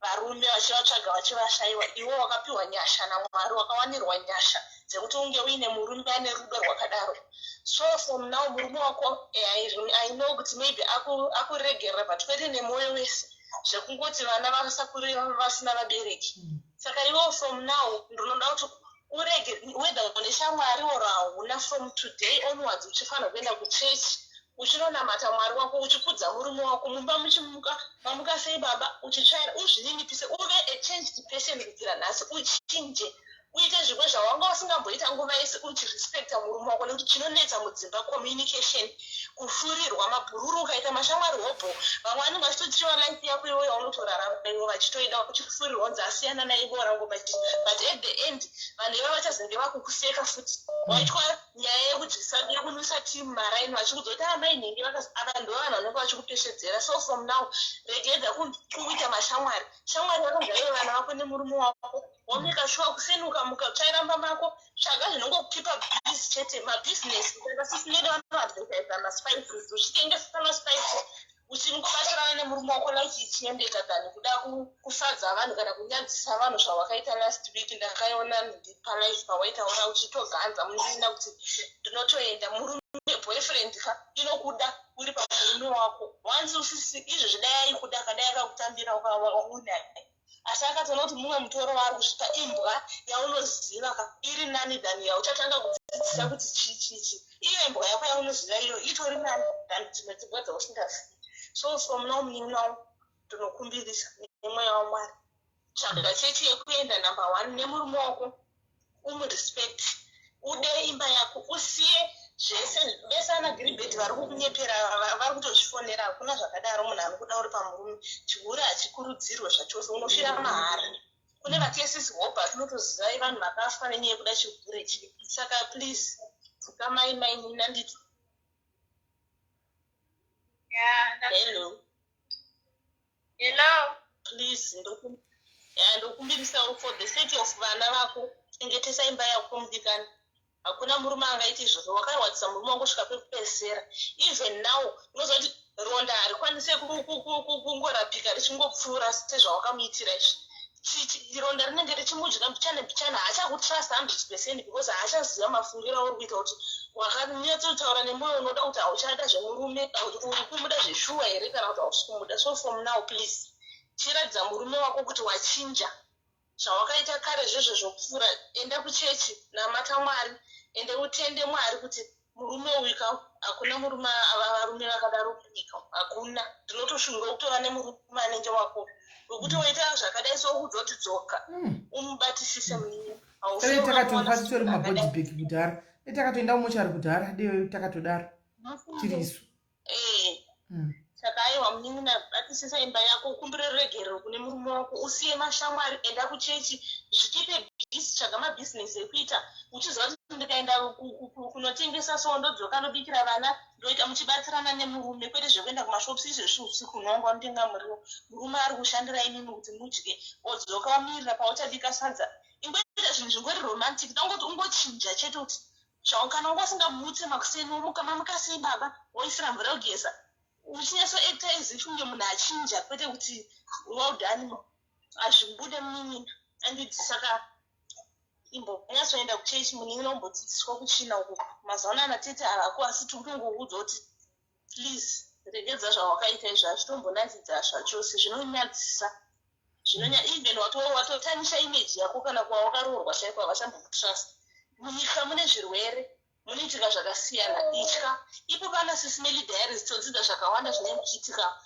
varume vachivatsvaga vachivashayiwa. Iwe wakapiwa nyasha naMwari, wakawanirwa nyasha dzekuti unge uine murume ane rudo rwakadaro. So from now murume wako, I know kuti maybe akuregerera, but kwete nemwoyo wese, zvekungoti vana vasakure vasina vabereki. Saka iwe from now ndinoda kuti urege, whether une shamwari or hauna, from today onwards uchifanira kuenda kuchechi, uchinonamata Mwari wako, uchikudza murume wako mumba, muchimuka, "Mamuka sei baba?", uchitsvaira, uzvininipise, uve a changed person kubvira nhasi. Uchinje, uite zvimwe zvawanga usingamboita nguva yese, uchirespecta murume wako, nekuti chinonetsa mudzimba communication, kufurirwa mabhururu. Ukaita mashamwari hobho, vamwe vanenge vachitochiva life yako iwe yaunotorarama iwe, vachitoida uchifurirwa kunzi asiyana naivo rangoma. But at the end vanhu iva vachazenge vakukuseka futi. Waitwa nyaya yekudyisa, yekunwisa tea mumaraini, vachikudza kuti amai nhingi ava ndo vanhu vanenge vachikupeshedzera. So from now regedza kuita mashamwari. Shamwari yako ngaive vana vako nemurume wako. Wameka sure kuseni ukamuka, tsvairamba mako, tsvaga zvinongokukipa busy chete, mabhizinesi. Saka sisinede vanoadvertisa maspices, uchitengesa maspices, uchingobatsirana nemurume wako, life ichiendeka, than kuda kufadza vanhu kana kunyadzisa vanhu zvawakaita last week. Ndakaiona palife pawaitaura uchitoganza munin'ina kuti ndinotoenda murume. Boyfriend ka inokuda uri pamurume wako. Once usisi izvezvi, dai aikuda kadai akakutambira unaye, asi akatoona kuti mumwe mutoro waari kusvika. Imbwa yaunoziva ka iri nani than yauchatanga kudzidzisa kuti chii chii chii. Iyo imbwa yako yaunoziva iyo itori nani than dzimwe dzimbwa dzausingazivi. So from now, munin'ina, ndinokumbirisa nemweya waMwari, tsvaga chechi yekuenda number one nemurume wako, umurespect, ude imba yako, usiye zvese. Vese ana Giribheti vari kukunyepera, vari kutozvifonera. Hakuna zvakadaro. Munhu anokuda uri pamurume. Chihure hachikurudzirwe zvachose, unofira mahara. Kune macases hoba tinotoziva vanhu vakafa nenyaya yekuda chihure. Saka please, dzikamai, mainina, nditi hello. Hello. Please, ndokumbirisawo for the sake of vana vako, chengetesa imba yako, mudikani. Hakuna murume angaiti izvozvo. Wakarwadzisa murume wangu kusvika pekupedzisira. Even now unoziva kuti ronda harikwanise kungorapika richingopfuura sezvawakamuitira izvi. Ronda rinenge richimudya mbichana mbichana. Haachakutrust 100% because haachaziva mafungiro auri kuita, kuti wakanyatsotaura nemwoyo unoda kuti hauchada zvemurume, uri kumuda zveshuwa here kana kuti hausi kumuda. So from now, please, chiratidza murume wako kuti wachinja. Zvawakaita kare zvezvo zvopfuura. Enda kuchechi, namata Mwari, ende utende Mwari kuti murume uyu ka, hakuna murume, varume vakadaro kunyika hakuna. Ndinotoshuvira kutova nemurume anenge wako, wekuti waita zvakadai sokuudza kuti dzoka, umubatisise munin'ina. Dai takatofa titori mumabody bag kudhara, dai takatoenda kumochari kudhara, dei takatodaro tiri isu. Saka aiwa, munin'ina, batisisa imba yako, ukumbire ruregerero kune murume wako, usiye mashamwari, enda kuchechi, zvikipe busy, tsvaga mabhizinesi ekuita uchiziva kuti ndikaenda kunotengesa so, ndodzoka ndobikira vana, ndoita muchibatsirana nemurume, kwete zvekuenda kumashops izvezvi usiku unonga unotenga muriwo, murume ari kushandira imimi kuti mudye, odzoka omirira pauchabika sadza. Ingoita zvinhu zvingori romantic. Dangoti ungochinja chete, kuti kana wanga usingamutse makuseni, womuka, "Mamuka sei baba?", woisira mvura yokugeza, uchinyatsoacta as if kunge munhu achinja, kwete kuti well done. Hazvibude, munin'ina, anditi? Saka imbonyatsoenda kuchechi, munin'ina, umbodzidziswa kuchina uku. Mazuva ano ana tete havako, asi tiri kutongoudza kuti please, regedza zvawakaita izvi, hazvitombonakidza zvachose, zvinonyadzisa. Zvinonya even watotanisha image yako kana kwawakaroorwa chaiko havachambokutrust. Munyika mune zvirwere, munoitika zvakasiyana. Itya. Ipo pana Sisi Melly Diaries todzidza zvakawanda zvinenge zvichiitika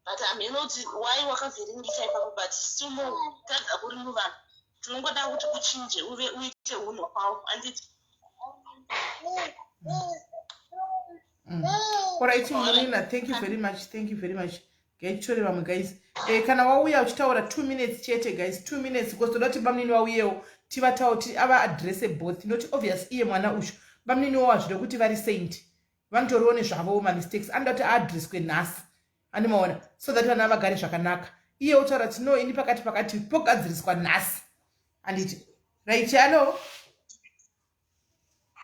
but hamheno kuti why wakavhiringika ipapo but still more kutadza kuri muvanhu. Tinongoda kuti uchinje uve uite hunhu kwawo anditi. Alright, Molina, thank you very much. Thank you very much. Gaitore vamwe guys. Eh, kana wauya uchitaura 2 minutes chete guys, 2 minutes because toda kuti bamnini wauyewo tivatawo ti ava address both. Not obvious iye mwana uyu. Bamnini wo hazvide kuti vari saint. Vanotoriwo nezvavo ma mistakes. Anoda kuti addresswe nhasi. Andimaona so that vana vagare zvakanaka. Iye otaura kuti no ini pakati pakati pogadziriswa nhasi. Anditi. Right, hello.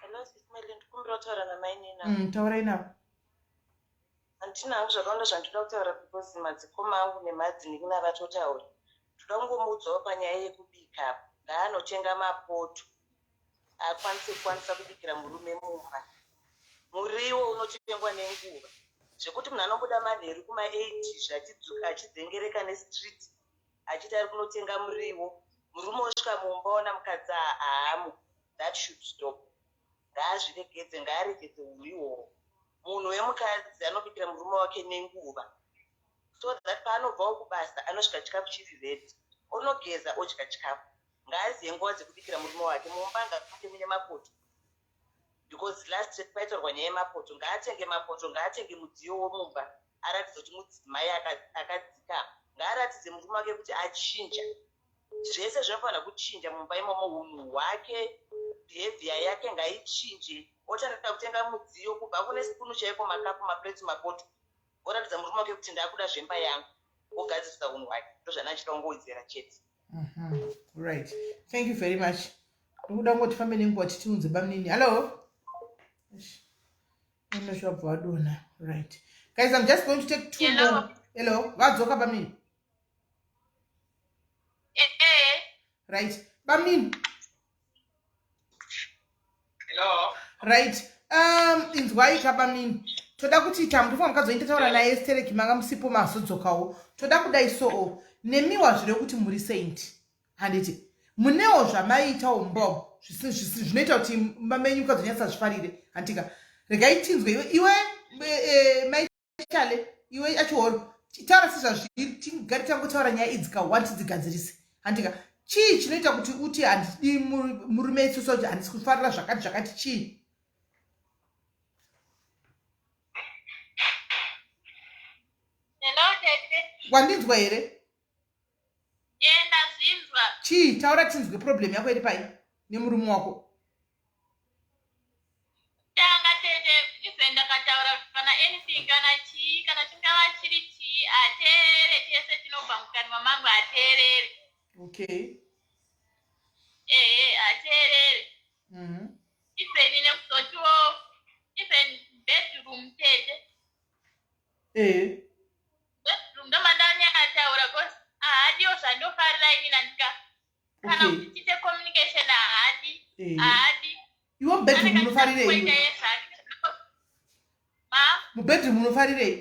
Hello, Sis Melly, ndikumbira kutaura namai Nina. Taurai navo. Handina hangu zvakawanda zvandinoda kutaura because madzikoma angu nemadzinin'ina vatotaura. Ndoda kungomuudzawo panyaya yekubika apo. Ngaanotenga mapoto akwanise kukwanisa kubikira murume mumba. Muriwo unotengwa nenguva. Zvekuti munhu anobuda manheru kuma 8 zvachidzuka achidzengereka nestreet achiti ari kunotenga muriwo murume osvika mumba ona mukadzi haamo that should stop ngaazviregedze ngaaregedze hunhu ihwohwo munhu wemukadzi anobikira murume wake nenguva so that paanobvawo kubasa anosvika chikafu chiri ready onogeza odya chikafu ngaazive nguva dzekubikira murume wake mumba ngakunge mune mapoto because last paitaurwa nyaya yemapoto ngaatenge mapoto ngaatenge mudziyo womumba aratidze kuti mudzimai akadzikama ngaaratidze murume wake kuti achinja zvese zvinofanira kuchinja mumba imomo unhu hwake behavior yake ngaichinje otanga kutenga mudziyo kubva kune sipunu chaiko makapu maplates mapoto oratidza murume wake kuti ndakuda zvemba yangu ogadzirisa unhu hwake ndozvandachida kungowedzera chete Right, thank you very much. Ndikuda kungoti fambe nenguva titiunze bamunini. Hallo, unosvabva wadonha. Right guys, I'm just going to take two Hello. more. Hello, vadzoka bamunini. Eh. Right, bamunini. Hello. Right, inzwai ka bamunini, toda kuti tamutofa mukadzi wenyu tataura naye stereki manga musipo mazodzokawo. Toda kudai soo nemiwa zvire kuti muri saint handiti munewo zvamaiitawo mumba zvinoita kuti mumba menyu mukadzi wenyu asazvifarire handika. Regai tinzwe iwe iwe maichale iwe achihoro taura sezvazviri tigare tangotaura nyaya idzi ka one tidzigadzirise handika. Chii chinoita kuti uti handidi murume isusu kuti handisi kufarira zvakati zvakati chii? Hello, Tete. Wandinzwa here? Eh, ndazvinzwa. Chii, taura tinzwe problem yako iri pai nemurume wako. Tanga tete, even ndakataura kana anything kana chii kana chingava chiri chii ateerere chese chinobva mukanwa mangu ateerere. Okay. Ehe, ateerere. Even nekuzotiwo even bedroom tete. Bedroom ndomandanyataura because haadiwo zvandofarira ini nandika kana kuti tiite communication haadi. Haadi. Iwe mubedroom Anenge unofarirei? achida Iwe kuita zvake. Ma? Mubedroom unofarirei?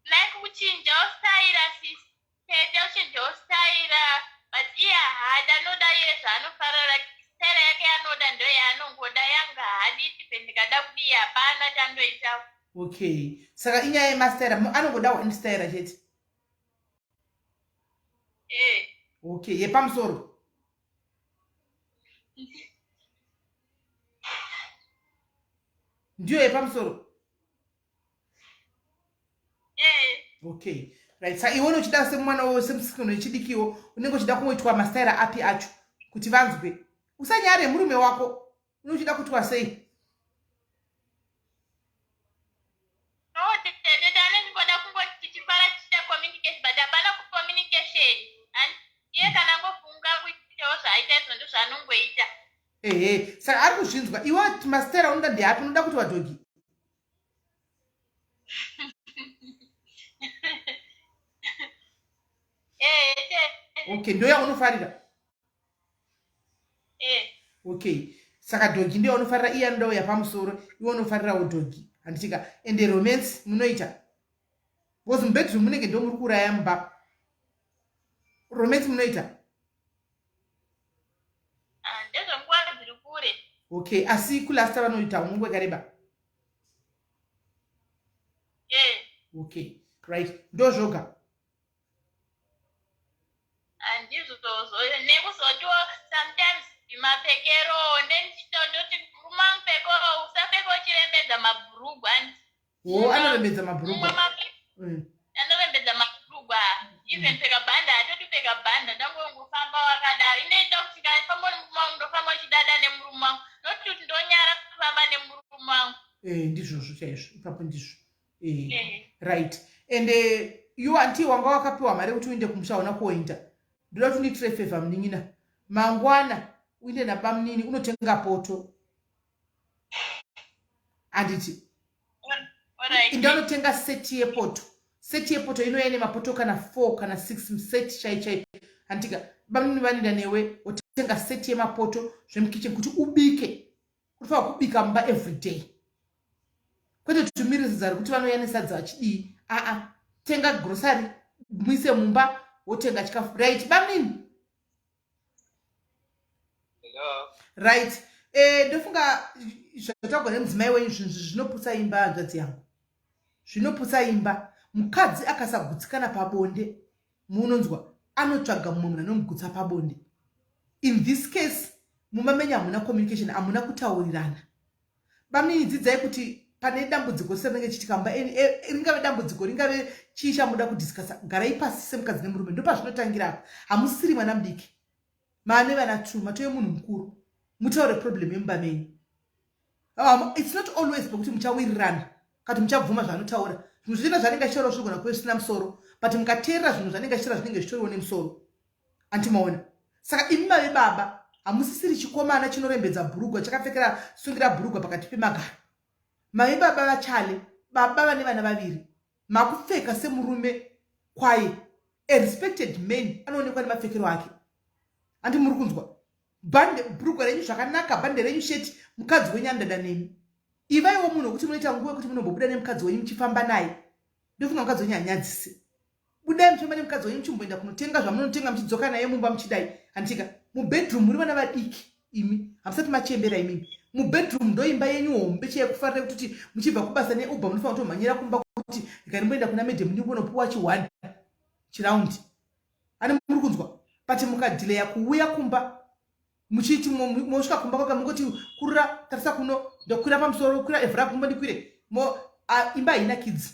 Like kuchinjawo staira sis tete, uchinjawo staira but iye haadi, anoda iye zvaanofarira like staira yake yaanoda ndo yaanongoda yanga haadi even ndikada kudii hapana chandoita. Okay, saka inyaya yemastaira anongoda one staira chete. Eh. Okay, yepamusoro. Ndiyo yepamusoro. Eh. Okay, right. Saka iwe unochida semwana semusikana wechidikiwo unenge uchida kungoitwa mastaira api acho kuti vanzwe usanyare murume wako unochida kuitwa sei? No, tete ndane ndingoda kungoti tichifara tichiita communication but hapana communication and iye kana angofunga kuitawo zvaaita izvo ndozvaanongoita. Ehe, saka ari kuzvinzwa. Iwe mastaira unoda ndeapi? Unoda kuti wadhogi? Eh, tete. Okay, ndo yaunofarira. Eh. Okay, saka dhogi ndiyo unofarira, iye anodawo yapamusoro, iwe unofarirawo dhogi handitika. Ende romance munoita? Because mubedroom munenge ndo muri kuuraya mumba. Romance munoita? Ah, ndezvenguva dziri kure. Okay, asi kulasta vanoita unguva yakareba? Eh. Okay, right. Ndozvoga. Handizvozvo nekuzotiwo sometimes mapfekero ndendoti murume wangu pfeko usapfeka uchirembedza mabhurugwa. Wo anorembedza mabhurugwa. Anorembedza mabhurugwa even pfeka bhanda hatoti pfeka bhanda ndangongofamba wakadaro inoita kuti kafamba nemurume wangu ndofamba uchidada nemurume wangu not kuti ndonyara kufamba nemurume wangu. Eh, ndizvozvo chaizvo ipapo ndizvo. Eh, eh. Right and you anti wanga wakapiwa mari yekuti uinde kumusha hauna kuoinda ndoda kuti undiitire favor munin'ina mangwana uinde nabamunini unotenga poto handiti inda unotenga seti yepoto seti yepoto inouya nemapoto kana 4 kana 6 seti chai chai handitika bamunini vanoenda newe wotenga seti yemapoto zvemukitchen kuti ubike unofanira kubika mumba everyday kwete tumirire sadza rekuti vanouya nesadza vachidii aa tenga grocery muise mumba wotenga chikafu right bamnini right eh, ndofunga zvatagwa nemudzimai wenyu zvinhu zvinoputsa imba hanzvadzi yangu zvinoputsa imba mukadzi akasagutsikana pabonde munonzwa anotsvaga mumwe munhu anomugutsa pabonde in this case mumba menyu hamuna communication hamuna kutaurirana bamnini dzidzai kuti pane dambudziko se rinenge chiitika mumba e, e, ringave dambudziko ringave chii chamuda kudiscussa garai pasi semukadzi nemurume ndopazvinotangira apa hamusiri mwana mudiki maane vana two matove munhu mukuru mutaure problem yemumba menyu It's not always pekuti muchawirirana kati muchabvuma zvaanotaura zvinhu zvina zvaanenge achitaura zvinogona kuve zvisina musoro but mukateerera zvinhu zvaanenge achitaura zvinenge zvitoriwo nemusoro antimaona saka imi mave baba hamusisiri chikomana chinorembedza bhurugwa chakapfekera sungira bhurugwa pakati pemagaro mave baba vachale baba vane vana vaviri makupfeka semurume kwaye a respected man anoonekwa nemapfekero ake handi muri kunzwa bhande bhurugwa renyu zvakanaka bhande renyu sheti mukadzi wenyu anodada nemi ivaiwo munhu wekuti munoita nguva yekuti munombobuda nemukadzi wenyu muchifamba naye ndofunga mukadzi wenyu hanyadzise budai muchifamba nemukadzi wenyu muchimboenda kunotenga zvamunotenga muchidzoka naye mumba muchidai handitika mubedroom muri vana vadiki imi hamusati machembera imimi mubedroom ndoimba yenyu hombe cheyekufarira kutoti muchibva kubasa neuber munofanira kutomhanyira kumba kuti ndikarimboenda kuna madam ndimbonopuwa chione chiraundi ani muri kunzwa but mukadhileya kuuya kumba muchiti mosvika kumba kwaka mungoti kurira tarisa kuno ndokwira pamusoro kwira evhura kumba ndikwire mo imba haina kids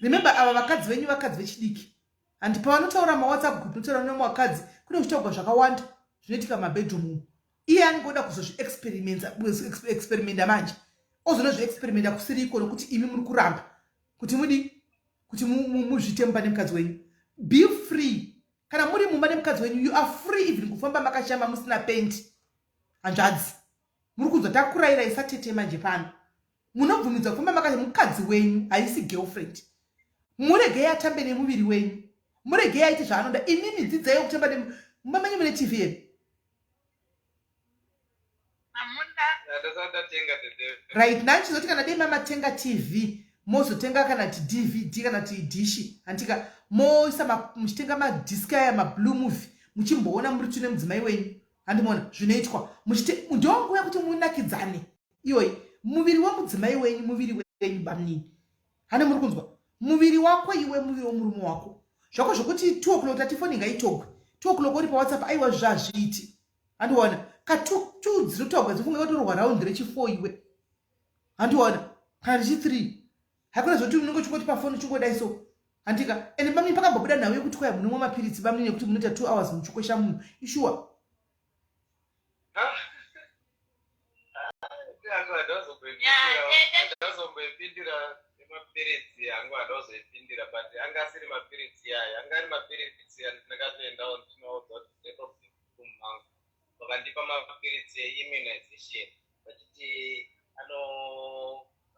remember ava vakadzi venyu vakadzi vechidiki handi pavanotaura mawhatsapp group notaura nemwakadzi kune kuchitaurwa zvakawanda zvinoitika mumabedroom umu iye anenge oda kuzozviexperimenta manje ozonozviexperimenta kusiri iko nokuti imi muri kuramba kuti mudi kuti muzviite mumba nemukadzi wenyu be free kana muri mumba nemukadzi wenyu you are free even kufamba makashama musina pendi hanzvadzi muri kunzwa takurayira isatete manje pano munobvumidzwa kufamba makasha mukadzi wenyu haisi girlfriend muregei atambe nemuviri wenyu muregei aite zvaanoda imimi dzidzaiwo kutamba mumba menyu mune tv here right now chizoti kana dei mamatenga tv mozotenga kana ti dvd kana ti dishi hantika moisa muchitenga madisk aya mablue movie muchimboona muri tune mudzimai wenyu handimona zvinoitwa ndonguva yekuti munakidzane iyoyi muviri wemudzimai wenyu muviri wenyu bamnini hane muri kunzwa muviri wako iwe muviri wemurume wako zvako zvekuti two o'clock tati foni ngaitogwe two o'clock uri pawhatsapp aiwa zvazviiti handiona ka two dzinotogwa dzofunga vatorwa round rechifour iwe handiona kana rechi three hakuna zvekuti unenge uchingoti pafoni uchingodai so handika ende bamnini pakambobuda nhau yekuti kwaya munomwa mapiritsi bamnini yekuti munoita two hours muchikwesha munhu ishuwa Ndazomboipindira nemapiritsi angu andazoipindira but anga asiri mapiritsi aya anga ari mapiritsi andakatoendawo ndinoudza kuti ndine problem mudumbu mangu vakandipa mapiritsi eimmunization vachiti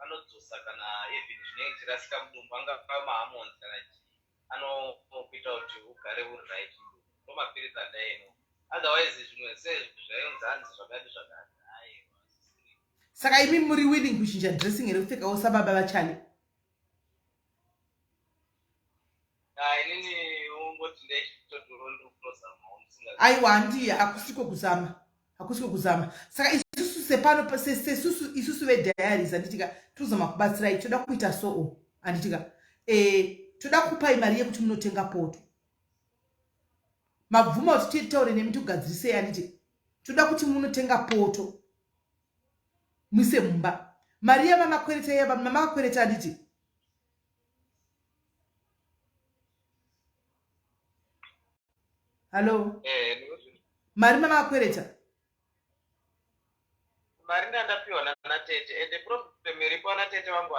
anodzosa kana even zvinenge zvichirasika mudumbu angava mahormones kana chii anokuita kuti ugare uri right mudumbu ndomapiritsi andainwa otherwise zvimwe sezvainzi hanzi zvakati zvakati aiwa saka imi muri willing kuchinja dressing here kupfekawo sababa vachale? Aiwa, handiye, hakusiko kuzama, hakusiko kuzama. Saka isusu sepano, sesusu isusu vediaries, handitika, tozama kubatsirai. Toda kuita soo, handitika, e, toda kupai mari yekuti munotenga poto. Mabvuma kuti titaure nemi tikugadzirisei, handiti? Toda kuti munotenga poto muise mumba. Mari yamamakwereta, yamamakwereta, handiti? Hallo? Eh, mari mamakwereta? Mari ndandapiwa nanatete, ende problem iripo, anatete vangu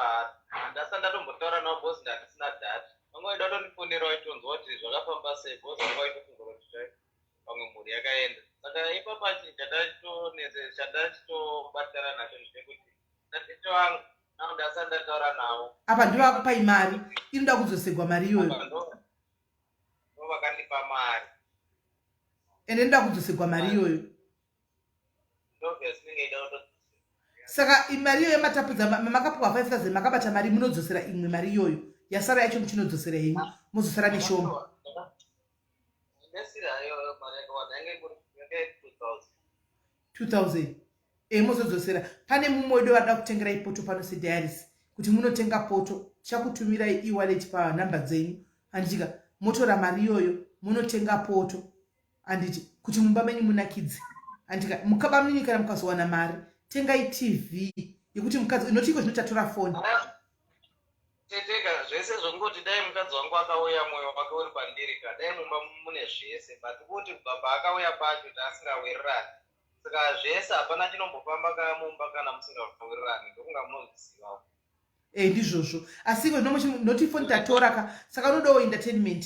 handasa ndatombotaura navo because ndandisina data. Vanga vaida kutondifonera vaitonzwa kuti zvakafamba sei, because vanga vaitofunga kuti chai pamwe mhuri yakaenda. Saka ipapa chinhu chandaitonetse, chandachitobatikana nacho ndechekuti natete vangu navo ndasati ndataura navo. Apa ndivakupai mari, inoda kudzosegwa mari iyoyo. Apa ndo vakandipa mari. Ende inoda kudzosegwa mari iyoyo. Obviously inenge ida kutodzosegwa. Saka mari iyoyo matapudza, makapiwa 5000, makabata mari, munodzosera imwe mari iyoyo yasara yacho, muchinodzosera henyu, mozosara neshoma. Ndesira iyoyo mari yakawanda, yange yange 2000. 2000, e, mozodzosera. Pane mumwe wedu vada kutengerai poto pano sediaries, kuti munotenga poto. Tichakutumirai ewallet panhamba dzenyu, handitika? Motora mari iyoyo munotenga poto, handiti, kuti mumba menyu munakidze, handitika? Mukaba munini, kana mukazowana mari, tengai TV yekuti mukadzi inoti iko zvino tatora foni. Teteka zvese zvongoti dai mukadzi wangu akauya mwoyo wake uri pandiri ka, dai mumba mune zvese. But kuti kubva paakauya pacho taasingawirirani, saka zvese hapana chinombofamba ka mumba kana musingawirirani, ndokunga munozvizivawo. E, ndizvozvo. Asi iko zvino noti foni tatora ka, saka unodawo entertainment,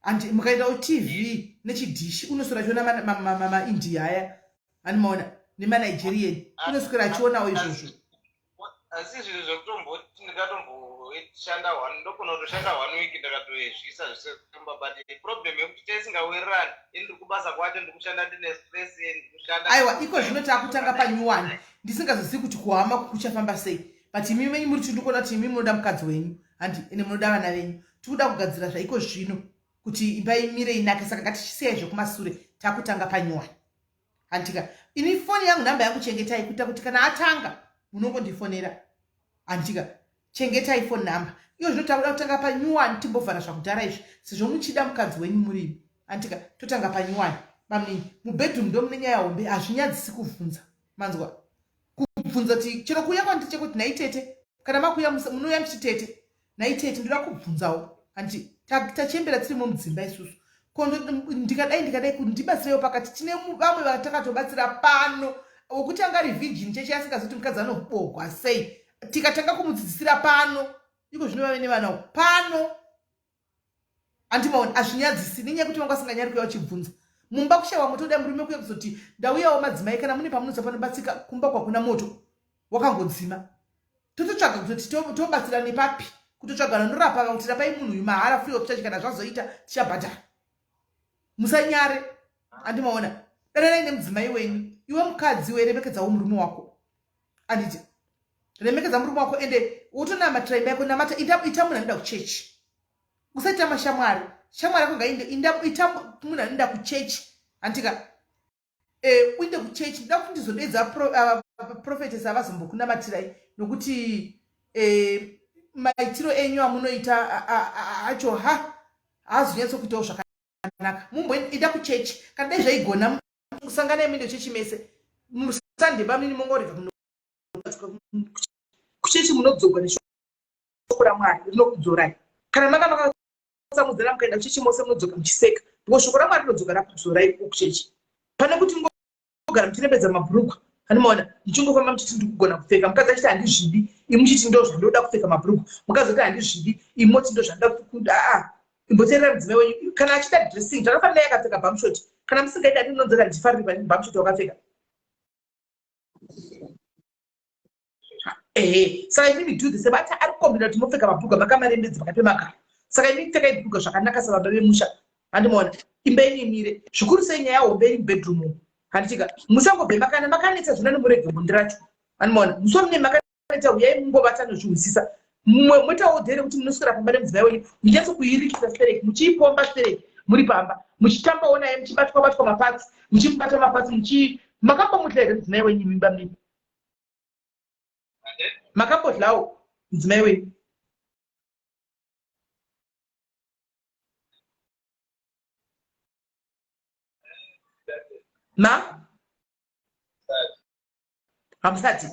and mukaitawo TV nechidhishi, unoswera achiona maIndia aya, animaona, nemaNigerian, unoswera achionawo izvozvo. Asi zvinhu zvekutomboti ndingatomboshanda one, ndogona kutoshanda one week ndakatoizvisa zvise mumba, but problem yekuti teisingawirirani, ini ndiri kubasa kwacho, ndiri kushanda ndine stress, ndiri kushanda. Aiwa, iko zvino taakutanga panyuwani. Ndisingazozivi kuti kuhama kuchafamba sei, but imi menyu muri tindikuona kuti imi munoda mukadzi wenyu, handi? Ende munoda vana venyu. Tikuda kugadzira zvaiko zvino kuti imba imire inake. Saka ngatichisiyai zvekumasure, takutanga panyuwani, handika? Ini foni yangu, nhamba yangu chengetai, kuita kuti kana atanga munongondifonera, handika? Chengetai phone number. Iyo zvino takuda kutanga panyuwani, timbovhara zvakudhara izvi, sezvo muchida mukadzi wenyu murimi, handika? Totanga panyuwani. Bamunini, mubedroom ndo mune nyaya hombe. Hazvinyadzisi kuvhunza, manzwa? Kubvunza kuti chero kuuya kwandiri chekuti, "Nhai tete," kana makuuya munouya muchiti, "Tete, nhai tete, ndoda kubvunzawo," handiti? Tachembera tirimo mudzimba isusu. Ko ndikadai, ndikadai, kuti ndibatsirewo pakati. Tine vamwe vatakatobatsira pano wokuti anga ari virgin cheche, asingazoti mukadzi anobogwa sei. Tikatanga kumudzidzisira pano, iko zvino vave nevanawo pano, andimaoni. Hazvinyadzisi nenyaya yekuti vanga vasinganyari kuya uchibvunza. Mumba kushayiwa moto, dai murume kuya kuzoti ndauyawo. Madzimai, kana mune pamunoza panobatsika, kumba kwakuna moto wakangodzima, tototsvaga kutoti tobatsira nepapi, kutotsvaga vanorapa kuti rapai munhu uyu mahara, free of charge. Kana zvazoita tichabhadhara. Musanyare, andimaona? Dananai nemudzimai wenyu. Iwe mukadzi weremekedzawo murume wako, anditi? Remekedza murume wako, ende wotonamatira imba yako. Namata, ita munhu anoenda kuchechi. Usaita mashamwari, shamwari yako ngainde. Ita munhu anoenda kuchechi, handika? E, uinde kuchechi. Ndoda kuti ndizodedza prophetess avazombokunamatirai, nokuti maitiro enyu amunoita acho ha haazonyatsokuitawo zvakanaka. Mumboenda kuchechi. Kana dai zvaigona, musanganai muende kuchechi mese muSunday. Bamunini, mongorega kuchechi, munodzogwa neshoko raMwari, rinokudzorai. Kana manga makatsamudzana, mukaenda kuchechi mose, munodzoka muchiseka, because shoko raMwari rinodzoka rakudzorai kuchechi, pane kuti ngogara muchirembedza mabhurugwa, anomaona, muchingofamba muchiti, "Ndikugona kupfeka," mukadzi achiti, "Handizvidi," imi muchiti, "Ndo zvandoda kupfeka mabhurugwa," mukadzi oti, "Handizvidi," imi moti, "Ndo zvandoda." Aa, imboteerera mudzimai wenyu. Kana achida dressing, zvakafanira yakapfeka bumshort. Kana musingaidi, ati munonzora, "Ndifariri bumshort wakapfeka." Ehe, saka imimi do this. Bata ari kukombina kuti mopfeka mabhurugwa makamarembedza pakati pemagaro. Saka imi pfekai bhurugwa zvakanaka sababa vemusha, handimaona? Imba yenyu imire zvikuru sei. Nyaya hombe iri mubedroom umu, handitika? Musangobhema. Kana makanetsa zvino, nemurege bonde racho, handimaona? Musoro mune makanetsa, uyai mungovata nozvihwisisa. Moitawo dhere kuti munoswera pamba nemudzimai wenyu muchinyatso kuirikisa stereki, muchiipomba stereki muri pamba, muchitambawo naye, muchibatwa batwa mapatsi, muchimubata mapatsi, muchi makambomudla here mudzimai wenyu mimba mini? Makambodlawo mudzimai wenyu? Ma hamusati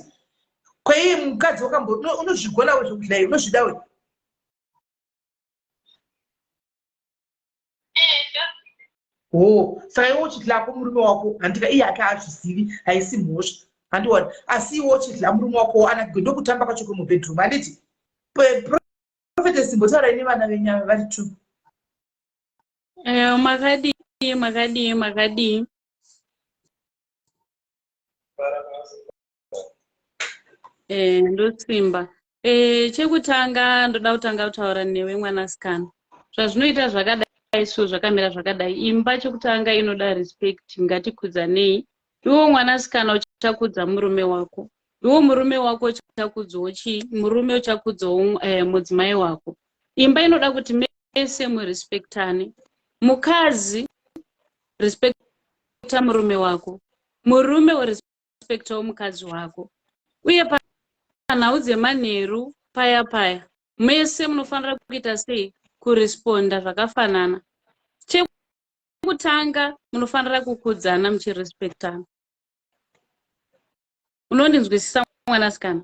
kwaiye mukadzi wakambo unozvigonawo zvekudla iwe unozvidawe? Ho, saka iwe uchidlako murume wako handika iye ake haazvizivi, haisi mhosva, handiona. Asi iwe uchidla murume wako anagwe, ndokutamba kwacho kwemubedroom, handiti? Prophetess, mbotaurai nevana venyu ava vari two. Eh, makadii, makadii, makadii? Eh, ndosimba. Eh, chekutanga ndoda kutanga kutaura newe mwanasikana. Zvazvinoita zvakadai so, zvakamira zvakadai. Imba chekutanga inoda respect, ngatikudzanei. Iwe mwanasikana uchakudza murume wako. Iwe murume wako uchakudzawo chii? Murume uchakudzawo eh, mudzimai wako. Imba inoda kuti mese murespectane. Mukadzi respecta murume wako. Murume worespectawo mukadzi wako. Uye panhau dzemanheru paya paya mese munofanira kuita sei? Kuresponda zvakafanana. Chekutanga munofanira kukudzana muchirespectana. Unondinzwisisa mwanasikana?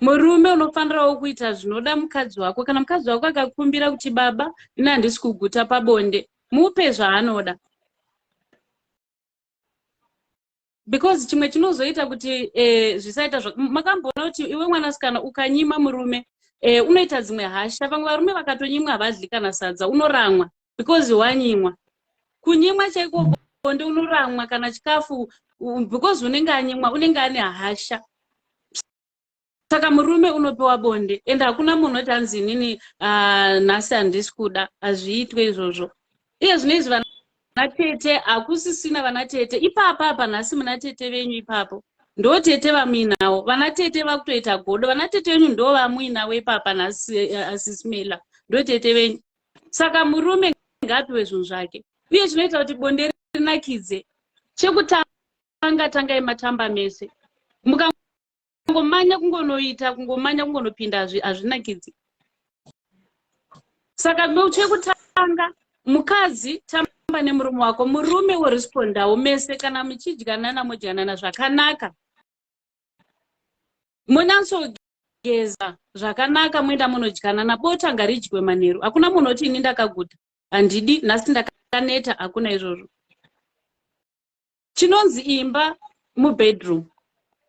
Murume unofanirawo kuita zvinoda mukadzi wako. Kana mukadzi wako akakumbira kuti baba ini handisi kuguta pabonde, mupe zvaanoda. Because chimwe chinozoita kuti eh, zvisaita makamboona kuti iwe mwanasikana ukanyima murume eh, unoita dzimwe hasha. Vamwe varume vakatonyimwa havadli kana sadza, unoramwa because wanyimwa. Kunyimwa chaiko bonde unoramwa kana chikafu because unenge anyimwa, unenge ane hasha. Saka murume unopiwa bonde, ende hakuna munhu oti hanzi inini ah, nhasi handisi kuda. Hazviitwe izvozvo. Iye zvino izvi vanatete hakusisina vanatete ipapa apa nhasi muna tete venyu ipapo ndo tete vamuinawo. Vanatete vakutoita godo. Vanatete venyu ndo vamuinawo ipapa nhasi, eh, asismela ndo tete venyu. Saka murume ngaapiwe zvinhu zvake. Uye chinoita kuti bonde rinakidze, chekutanga tangai matamba mese. Mukangomanya kungonoita kungomanya kungonopinda hazvinakidzi. Saka chekutanga mukadzi tamba nemurume wako, murume worespondawo mese. Kana muchidyanana modyanana zvakanaka, munyatsogeza zvakanaka, moenda munodyanana. Bota ngaridyiwe manheru. Hakuna munhu oti ini ndakaguta handidi nhasi ndakaneta, hakuna izvozvo. Chinonzi imba mubedroom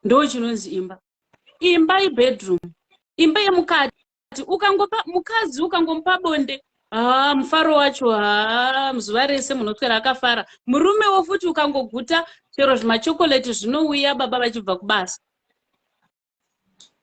ndo chinonzi imba. Imba ibedroom, imba yemukati. Ukangopa mukadzi, ukangomupa bonde, haa mufaro wacho, haa zuva rese munoswera akafara. Murumewo futi ukangoguta chero zvimachokoleti zvinouya baba vachibva kubasa.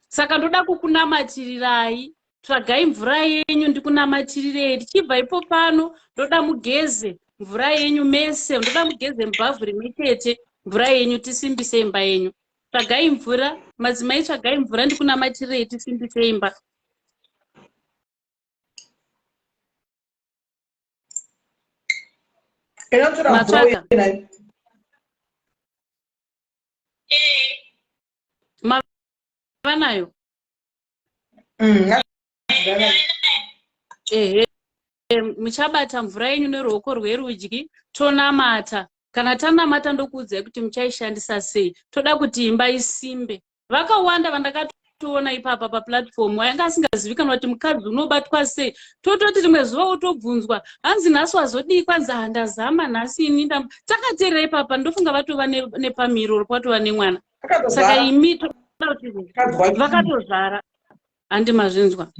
Saka ndoda kukunamatirirai. Tsvagai mvura yenyu ndikunamatirirei. Tichibva ipo pano ndoda mugeze mvura yenyu mese, ndoda mugeze mubhavhu rimwe chete mvura yenyu, tisimbise imba yenyu. Tsvagai mvura madzimai, tsvagai mvura ndikunamatirirei, tisimbise imba. Matsvaga? Mava nayo? Ehe, muchabata mvura yenyu neruoko rwerudyi, tonamata. Kana tanamata ndokuudzai kuti muchaishandisa sei. Toda kuti imba isimbe. Vakawanda vandakatoona ipapa paplatform ainge asingazivikanwa kuti mukadzi unobatwa sei. Tototi rimwe zuva wotobvunzwa hanzi nhasi wazodii, kwanzi handazama nhasi ini takateerera ipapa. Ndofunga vatova nepamiro, patova nemwana. Saka imi toda kuti vakatozvara, handi mazvinzwa?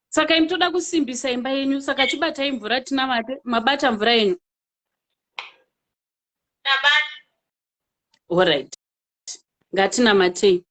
Saka imi toda kusimbisa imba yenyu. Saka chibatai mvura tinamate. Mabata mvura yenyu? Tabata. Alright, ngatinamatei.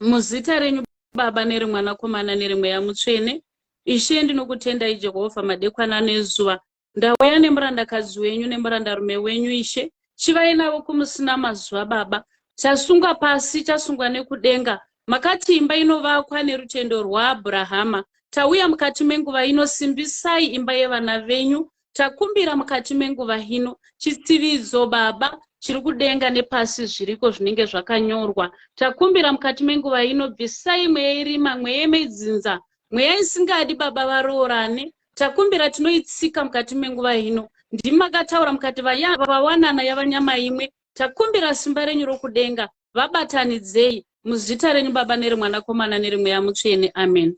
Muzita renyu Baba neremwanakomana neremweya mutsvene, Ishe, ndinokutendai Jehovha madekwana nezuva. Ndauya nemurandakadzi wenyu nemurandarume wenyu Ishe. Chivai navo kumusina mazuva Baba. Chasungwa pasi chasungwa nekudenga. Makati imba inovakwa nerutendo rwaAbhurahama. Tauya mukati menguva ino simbisai imba yevana venyu. Takumbira mukati menguva ino chitsividzo Baba chiri kudenga nepasi zviriko zvinenge zvakanyorwa. Takumbira mukati menguva ino bvisai mweya irima mweya yemedzinza mweya isingadi Baba varoorane. Takumbira tinoitsika mukati menguva ino. Ndimi makataura mukati vawanana yava nyama imwe. Takumbira simba renyu rokudenga. Vabatanidzei muzita renyu Baba nereMwanakomana nereMweya Mutsvene. Amen.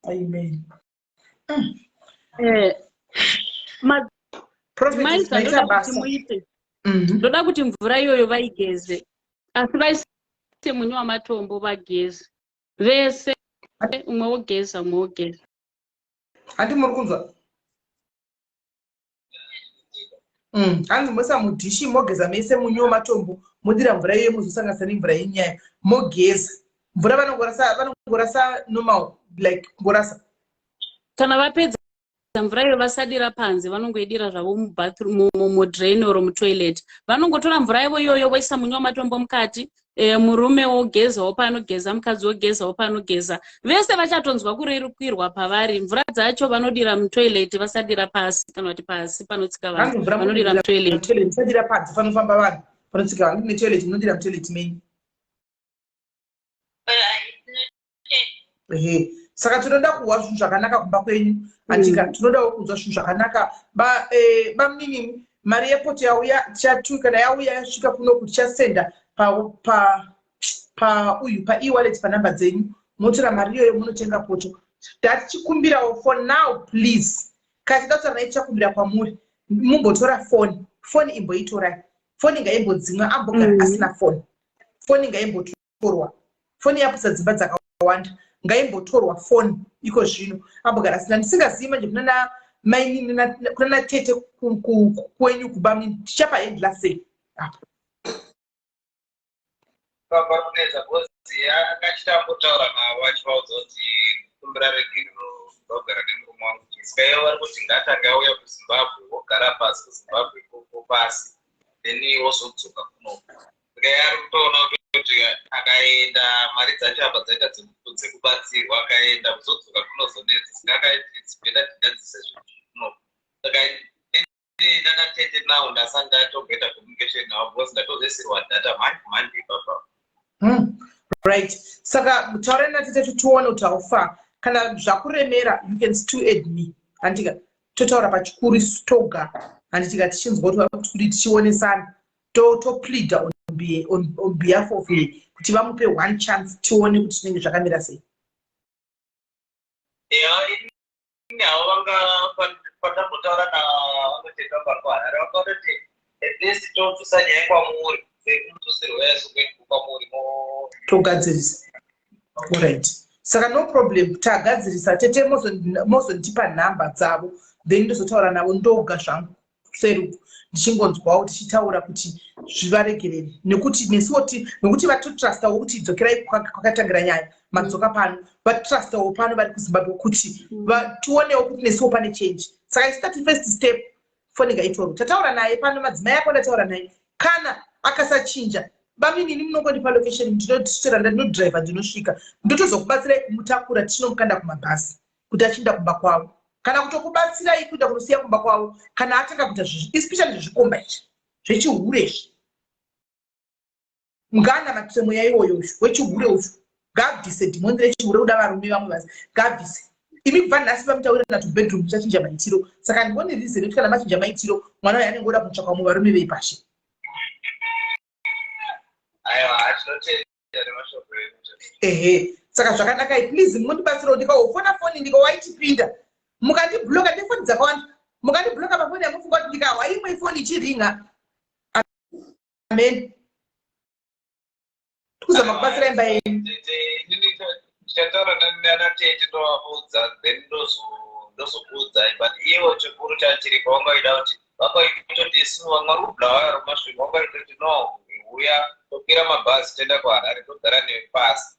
Amen. Madzimai zvandoda kuti muite. Ndoda kuti mvura iyoyo vaigeze. Asi vaise munyu wamatombo vageze. Vese umwe wogeza umwe wogeza. Handi muri kunzwa? Hanzi moisa mudhishi mogeza mese munyu wematombo modira mvura iyoyo mozosanganisa nemvura yenyaya mogeza. Mvura vanongorasa vanongorasa normal like kungorasa. Kana vapedza mvura iyo vasadira panze vanongoidira zvavo mubathroom mudrain or mutoilet. Vanongotora mvura yavo iyoyo voisa munyu wematombo mukati. Murume wogezawo paanogeza, mukadzi wogezawo paanogeza. Vese vachatonzwa kurerukirwa pavari. Mvura dzacho vanodira mutoilet vasadira pasi kana kuti pasi panotsika vanhu. Vanodira mutoilet. Musadira panze panofamba vanhu. Panotsika vanhu netoilet munodira mutoilet menyu. Ehe. Saka tinoda kuhwa zvinhu zvakanaka kumba kwenyu. Andika tinodawo kunzwa zvinhu zvakanaka. Ba bamunini mari yepoto yauya tichatu kana yauya yasvika kuno kuti tichasenda pa pa pa uyu pa e-wallet panhamba dzenyu motora mari iyoyo munotenga poto. Ndatichikumbirawo for now please. Kana tichida kutaura naye tichakumbira kwamuri. Mumbotora foni. Foni imboitorai. Foni ngaimbodzimwa ambogara asina foni. Foni ngaimbotorwa. Foni yaputsa dzimba dzakawanda. Ngaimbotorwa foni iko zvino. Ambogara asina. Ndisingazivi manje kuna mainini kuna tete kwenyu kumba tichapa handla sei apa. Papa kunetsa because akachitambotaura navo achivaudza kuti kumbira regerero ndogara nemurume wangu. Saka ivo vari kuti ngatange auya kuZimbabwe wogara pasi kuZimbabwe ikoko pasi then wozodzoka kuno. Saka iye ari kutoona kuti akaenda mari dzacho apa dzaita dzekubatsirwa akaenda kuzodzoka kunozonetsa. Saka akaiti it's better tigadzise zvinhu kuno. Saka nana tete now ndasati ndatomboita communication navo because ndatozoisirwa data manje manje ipapa. Right. Saka taura natete tione kuti haufa. Kana zvakuremera you can still add me. Handika totaura pachikuru toga. Handitika tichinzwa kuti tichionesana. To plead on behalf of her kuti vamupe one chance tione kuti zvinenge zvakamira sei. Yeah, havo vanga pandambotaura navanoteta parwara vakatoti at least tobvisa nyaya kwamuri sekumutusirwa yazokuendwa kwamuri togadzirisa. Alright. Saka no problem tagadzirisa tete mozondipa nhamba dzavo then ndozotaura navo ndoga zvangu serupo ndichingonzwawo tichitaura kuti zvivaregerere nekuti nesuwo nekuti vatotrustawo kuti dzokerai kwakatangira nyaya madzoka pano vatrustawo pano vari kuZimbabwe kuti tionewo kuti nesuwo pane change. Saka isu tati first step foni ngaitorwe. Tataura naye pano madzimai ako ndataura naye kana akasachinja baminini munongondipa location ndinotora ndinodriver ndinosvika ndotozokubatsirai kumutakura tichinomukanda kumabhasi kuti achienda kumba kwavo kana kutokubatsirai kuenda kunosiya kumba kwavo kana atanga kuita zvezvi especially zvezvikomba izvi zvechihure izvi ngana matemo yaiwoyo uyu wechihure uyu ngabvise dhimoni rechihure kuda varume vamwe vasi ngabvise. Imi kubva nhasi vamutaurira to bedroom muchachinja maitiro. Saka handioni reason yekuti kana machinja maitiro mwana uyu anenge oda kutsvaka vamwe varume veipashe. Aiwa tinotenda nemashoko enyu. Ehe. Saka zvakanakai please mundibatsirawo ndikaofona foni ndikawaitipinda mukandibloka ndefoni dzakawanda mukandibloka pafoni yamufunga kuti ndikahwa imwe foni ichiringa. Amen. Tikuzama kubatsira imba yenyu. Ndichataura nanatete ndovaudza then ndozokuudzai but ivo chikuru chachiripo vangaida kuti vangaitoti isu vamwe vari kuBulawayo rumasvingo vangaitoti no uya tokwira mabhazi toenda kuHarare togara newe pasi.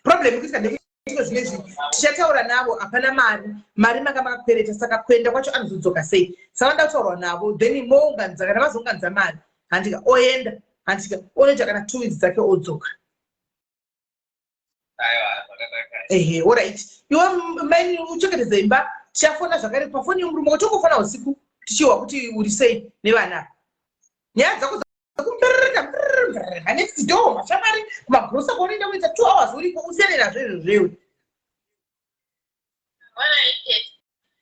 Problem ikuitika ndekuti zvinezvi tichataura navo, hapana mari, mari manga makakwereta, saka kuenda kwacho anozodzoka sei? Saka vanoda kutaurwa navo, then mounganidza. Kana vazounganidza mari, handika, oenda, handika, onoita kana 2 weeks dzake, odzoka. Ehe, alright. Iwe maini, uchengetedze imba. Tichafona zvakare pafoni yemurume wako, tongofona usiku tichihwa kuti uri sei nevana. Nyaya dzako dzekumberereka next door, mashamwari, kumagrosa kwaunoenda kuita 2 hours uriko, usiyane nazvo izvo zvewe.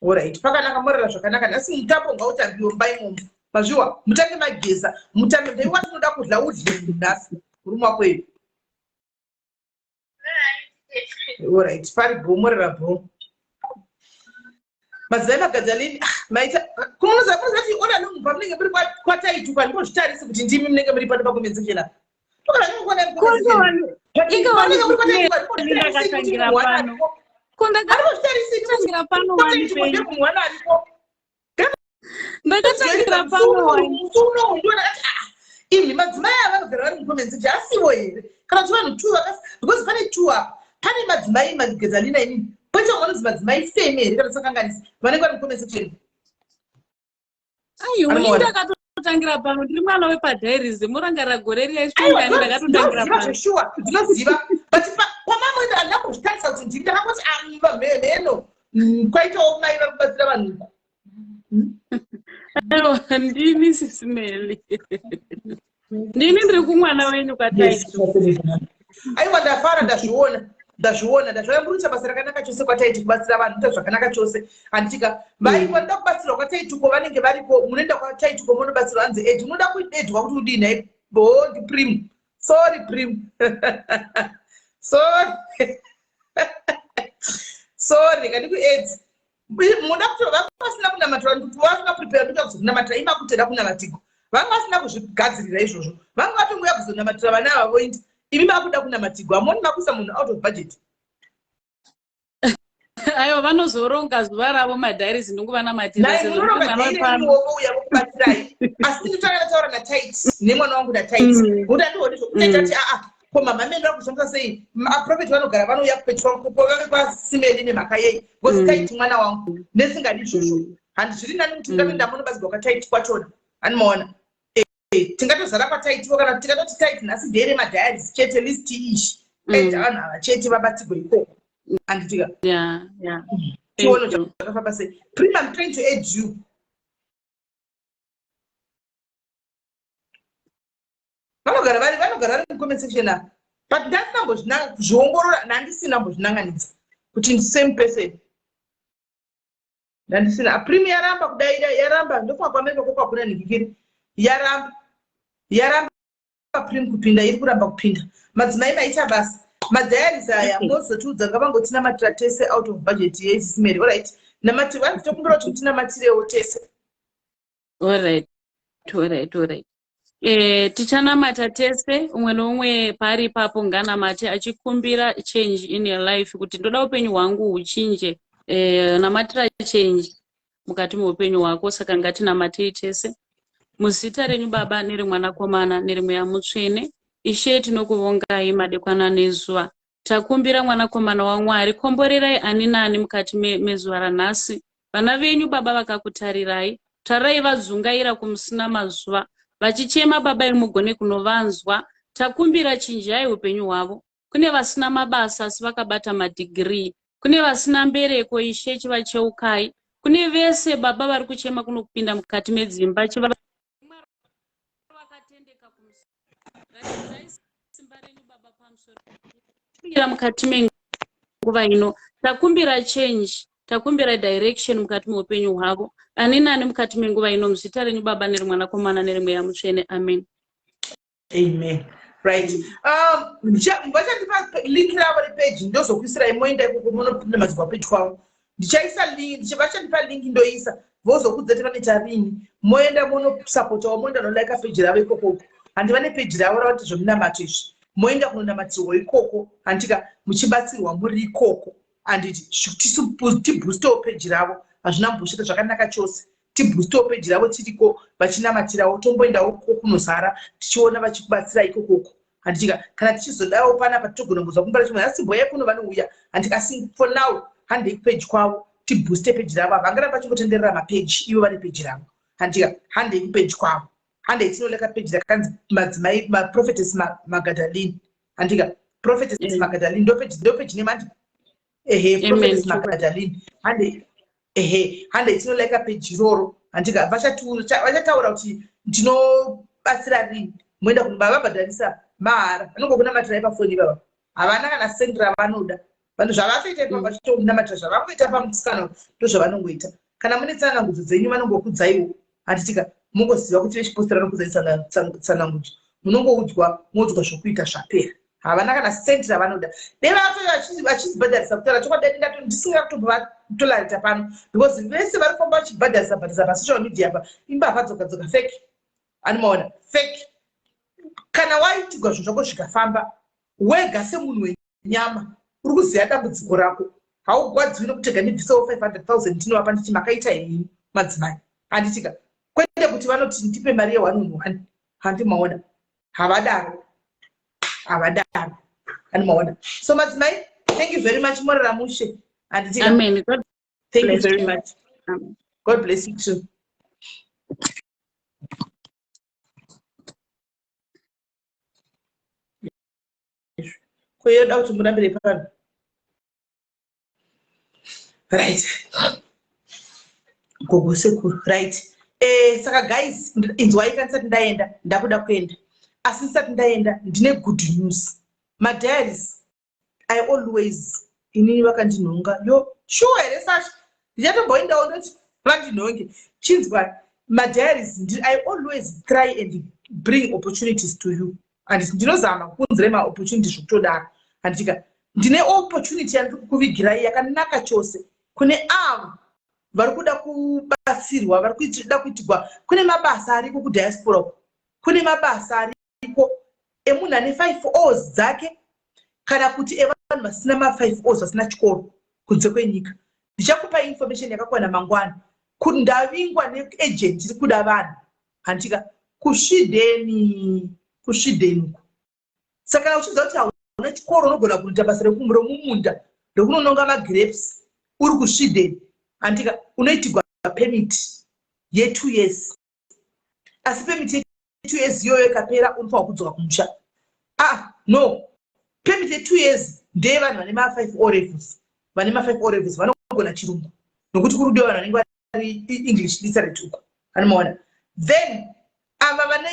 Alright, pakanaka, morara zvakanaka. Nhasi mutambo ngautambiwe mumba imomo, mazviwa. Mutange mageza, mutambe. Ndeiwa tinoda kudla, udye nhasi murume wako iyo. Alright, pari bho, morara bho. Madzimai Magadalini, ah, maita kumunoziva kuti ona lungu pamunenge muri kwataituka, ndingozvitarisi kuti ndimi munenge muri pano pacomment section apa. Ndakatangira pano. Ndakatangira pano wani penyu. Mwana ariko. Ndakatangira pano wani. Imi madzimai ava vanogara vari mucomment section asivo here, kana kuti vanhu two vakas? Because pane two apa, pane madzimai Magadzalina inini, poita vanonzi Madzimai Feme here, kana tisakanganisi, vanenge vari mucomment section. Aiwa, ini ndakatotangira pano, ndiri mwana wepaDiaries. Murangarira gore riya isvingani, ndakatotangira pano. Zveshuwa, ndinoziva, but pamamwe handina kuzvitarisa kuti ndini. Ndakangoti mheno kwaitawo mai vari kubatsira vanhu. Aiwa, ndini Sisimeli, ndini ndiri kumwana wenyu kwaTaitu. Aiwa, ndafara, ndazviona, ndazviona, ndazviona. Muri kuita basa rakanaka chose kwaTaiti, kubatsira vanhu, kuita zvakanaka chose, handitika? Vai vanoda kubatsirwa kwaTaituko vanenge variko. Munoenda kwaTaituko munobatsirwa. Hanzi edi unoda kuedwa kuti udii nhai? Bo ndiprim, sorry Prim, sorry, sorry, kandikuedzi. Munoda kuti vanga vasina kunamatira, vasina prepare ndoda kuzokunamatira, ima kutenda kunamatigwa. Vanga vasina kuzvigadzirira izvozvo, vanga vatonguya kuzonamatira vana ava voindi. Imi makuda kunamatigwa, hamoni makuisa munhu out of budget. Aiwa, vanozoronga zuva ravo madiaries, ndonguvanamatira. Nai munoronga vouya vokubatsirai, asi nditanga ndataura naTait nemwana wangu naTait, nokuti handioni zvokuti tati aa, ko mama mendo vakushandisa sei? Aprofeti vanogara vanouya kupetwa kwasimeli nemhaka yei? Because Tait mwana wangu, nesingadi izvozvo. Handi zviri nani kuti ndingatoenda munobatsirwa kwaTait kwachona, handimaona? Tingatozara kwaTaitiwo, kana tikatoti Tait nhasi ndere madiaries chete, list ishi eda vanhu ava chete vabatsirwe ikoko, handitika? Tione zvakafamba sei. Prima, I'm trying to add you. Vanogara vari mucomment section apa, but ndasina kuzviongorora, nandisina mbozvinanganidza kuti same person, ndandisina. Primi yaramba kudaira, yaramba. Ndofunga kuAmerica koko hakuna nhikikiri. Yaramba, yaramba Prim kupinda, iri kuramba kupinda. Madzimai, maita basa. Madiaries aya mozotiudza, ngavangotinamatira tese out of budget yeisisimeri. Alright, namati vanzi tokumbira kuti mutinamatirewo tese. Alright. Tichanamata tese, umwe noumwe paari ipapo nganamate achikumbira change in your life, kuti ndoda upenyu hwangu huchinje. Namatira change mukati meupenyu hwako. Saka ngatinamatei tese. Muzita renyu Baba, neremwanakomana, neremweya mutsvene, Ishe, tinokuvongai madekwana nezuva. Takumbira, mwanakomana waMwari, komborerai ani naani mukati mezuva ranhasi. Vana venyu, Baba, vakakutarirai, tarirai vadzungaira kumusina mazuva vachichema. Baba, imugone kunovanzwa. Takumbira, chinjai upenyu hwavo. Kune vasina mabasa asi vakabata madhigirii, kune vasina mbereko, Ishe, chivacheukai. Kune vese, Baba, vari kuchema kunokupinda mukati medzimba, vakatendeka, ratidzai simba renyu, Baba, pamusoro kumbira mukati menguva ino. Takumbira change, takumbira direction mukati meupenyu hwavo, ani nani mukati menguva ino. Muzita renyu Baba, neremwanakomana, neremweya mutsvene, amen. Amen. Right, vachandipa link ravo repeji, ndozokuisirai, moenda ikoko munonamadzwa peji kwavo. Ndichaisa link, vachandipa link, ndoisa, vozokudza kuti vanoita rini. Moenda monosapotawo, moenda nolika peji ravo ikokoko. Handi vane peji ravo ravati zvomunamato izvi, moenda kunonamatirwa ikoko, handika, muchibatsirwa muri ikoko, handiti? Tiboostewo peji ravo, hazvina mboshata, zvakanaka chose. Tiboostewo peji ravo tiriko, vachinamatirawo, tomboendawo ko kunozara tichiona vachikubatsira ikokoko. Handitika kana tichizodawo panapa togona kuzwa kumbara chimwe asi mboya kuno vanouya handika asi for now handei kupeji kwavo tibooste peji ravo havangaramba vachingotenderera mapeji ivo vane peji ravo handika handei kupeji kwavo handei tinoleka peji rakanzi madzimai maprophetess magadalini handika prophetess mm. magadalini ndopeji ndopeji nemandi ehe prophetess magadalini handei ehe handei tinolika peji iroro handika vachataura kuti ndinobatsira rini moenda kuno baba vabhadharisa mahara vanongokunamatirai pafoni ivava havana kana sendi ravanoda vanhu zvavatoita ipapo mm. vachitonamatira zvavangoita pamusikana ndozvavanongoita kana mune tsanangudzo dzenyu vanongokudzaiwo handitika mongoziva kuti vechipostora vanokudzai tsanangudzo munongoudzwa moudzwa zvokuita zvapera havana kana sendi ravanoda dai vachizibhadharisa kutaura chokwadi dai ndisinga kutombovatolorata pano because vese vari kufamba vachibhadharisa bhadharisa pasocial media pa imbavha dzoga dzoga fake animaona fake kana waitigwa zvinhu zvako zvikafamba wega semunhu wenyama uri kuziva dambudziko rako haugwadziwi nekuti tega ndibvisewo 500 000 ndinovapa nditi makaita henyu madzimai handitika kwete kuti vanoti ndipe mari yeone on one handimaona havadaro havadaro handimaona so madzimai thank you very much morara mushe handitika Amen. God thank you bless very you. much Amen. god bless you too ko yoda kuti murambire pano right gogo sekuru right eh, saka guys inzwai ka ndisati ndaenda ndakuda kuenda asi ndisati ndaenda ndine good news madiaries i always inini vakandinhonga yo shuwa here sasha ndichatomboendawo ndoti vandinhonge chinzwa madiaries i always try and bring opportunities to you and ndinozama kukunzirai maopportunity zvekutodaro handitika ndine opportunity yandiri kukuvigirai yakanaka chose kune avo vari kuda kubatsirwa vari kuda kuitigwa kune mabasa ariko kudiaspora uko kune mabasa ariko emunhu ane five os dzake kana kuti evanhu vasina mafive os vasina chikoro kunze kwenyika ndichakupa information yakakwana mangwana kuti ndavingwa neagent iri kuda vanhu handitika kusweden kusweden uko saka kana uchiziva kuti hauna chikoro unogona kunoita basa remumunda rekunononga magrapes uri kusweden handitika unoitigwa permit yetwo years asi permit yetwo years iyoyo ikapera unofanirwa kudzoka kumusha ah no permit yetwo years ndeyevanhu vane ma5 o levels vane ma5 o levels vanogona chirungu nokuti kuri kudiwa vanhu vanenge vari english literate uko anomaona then ava vane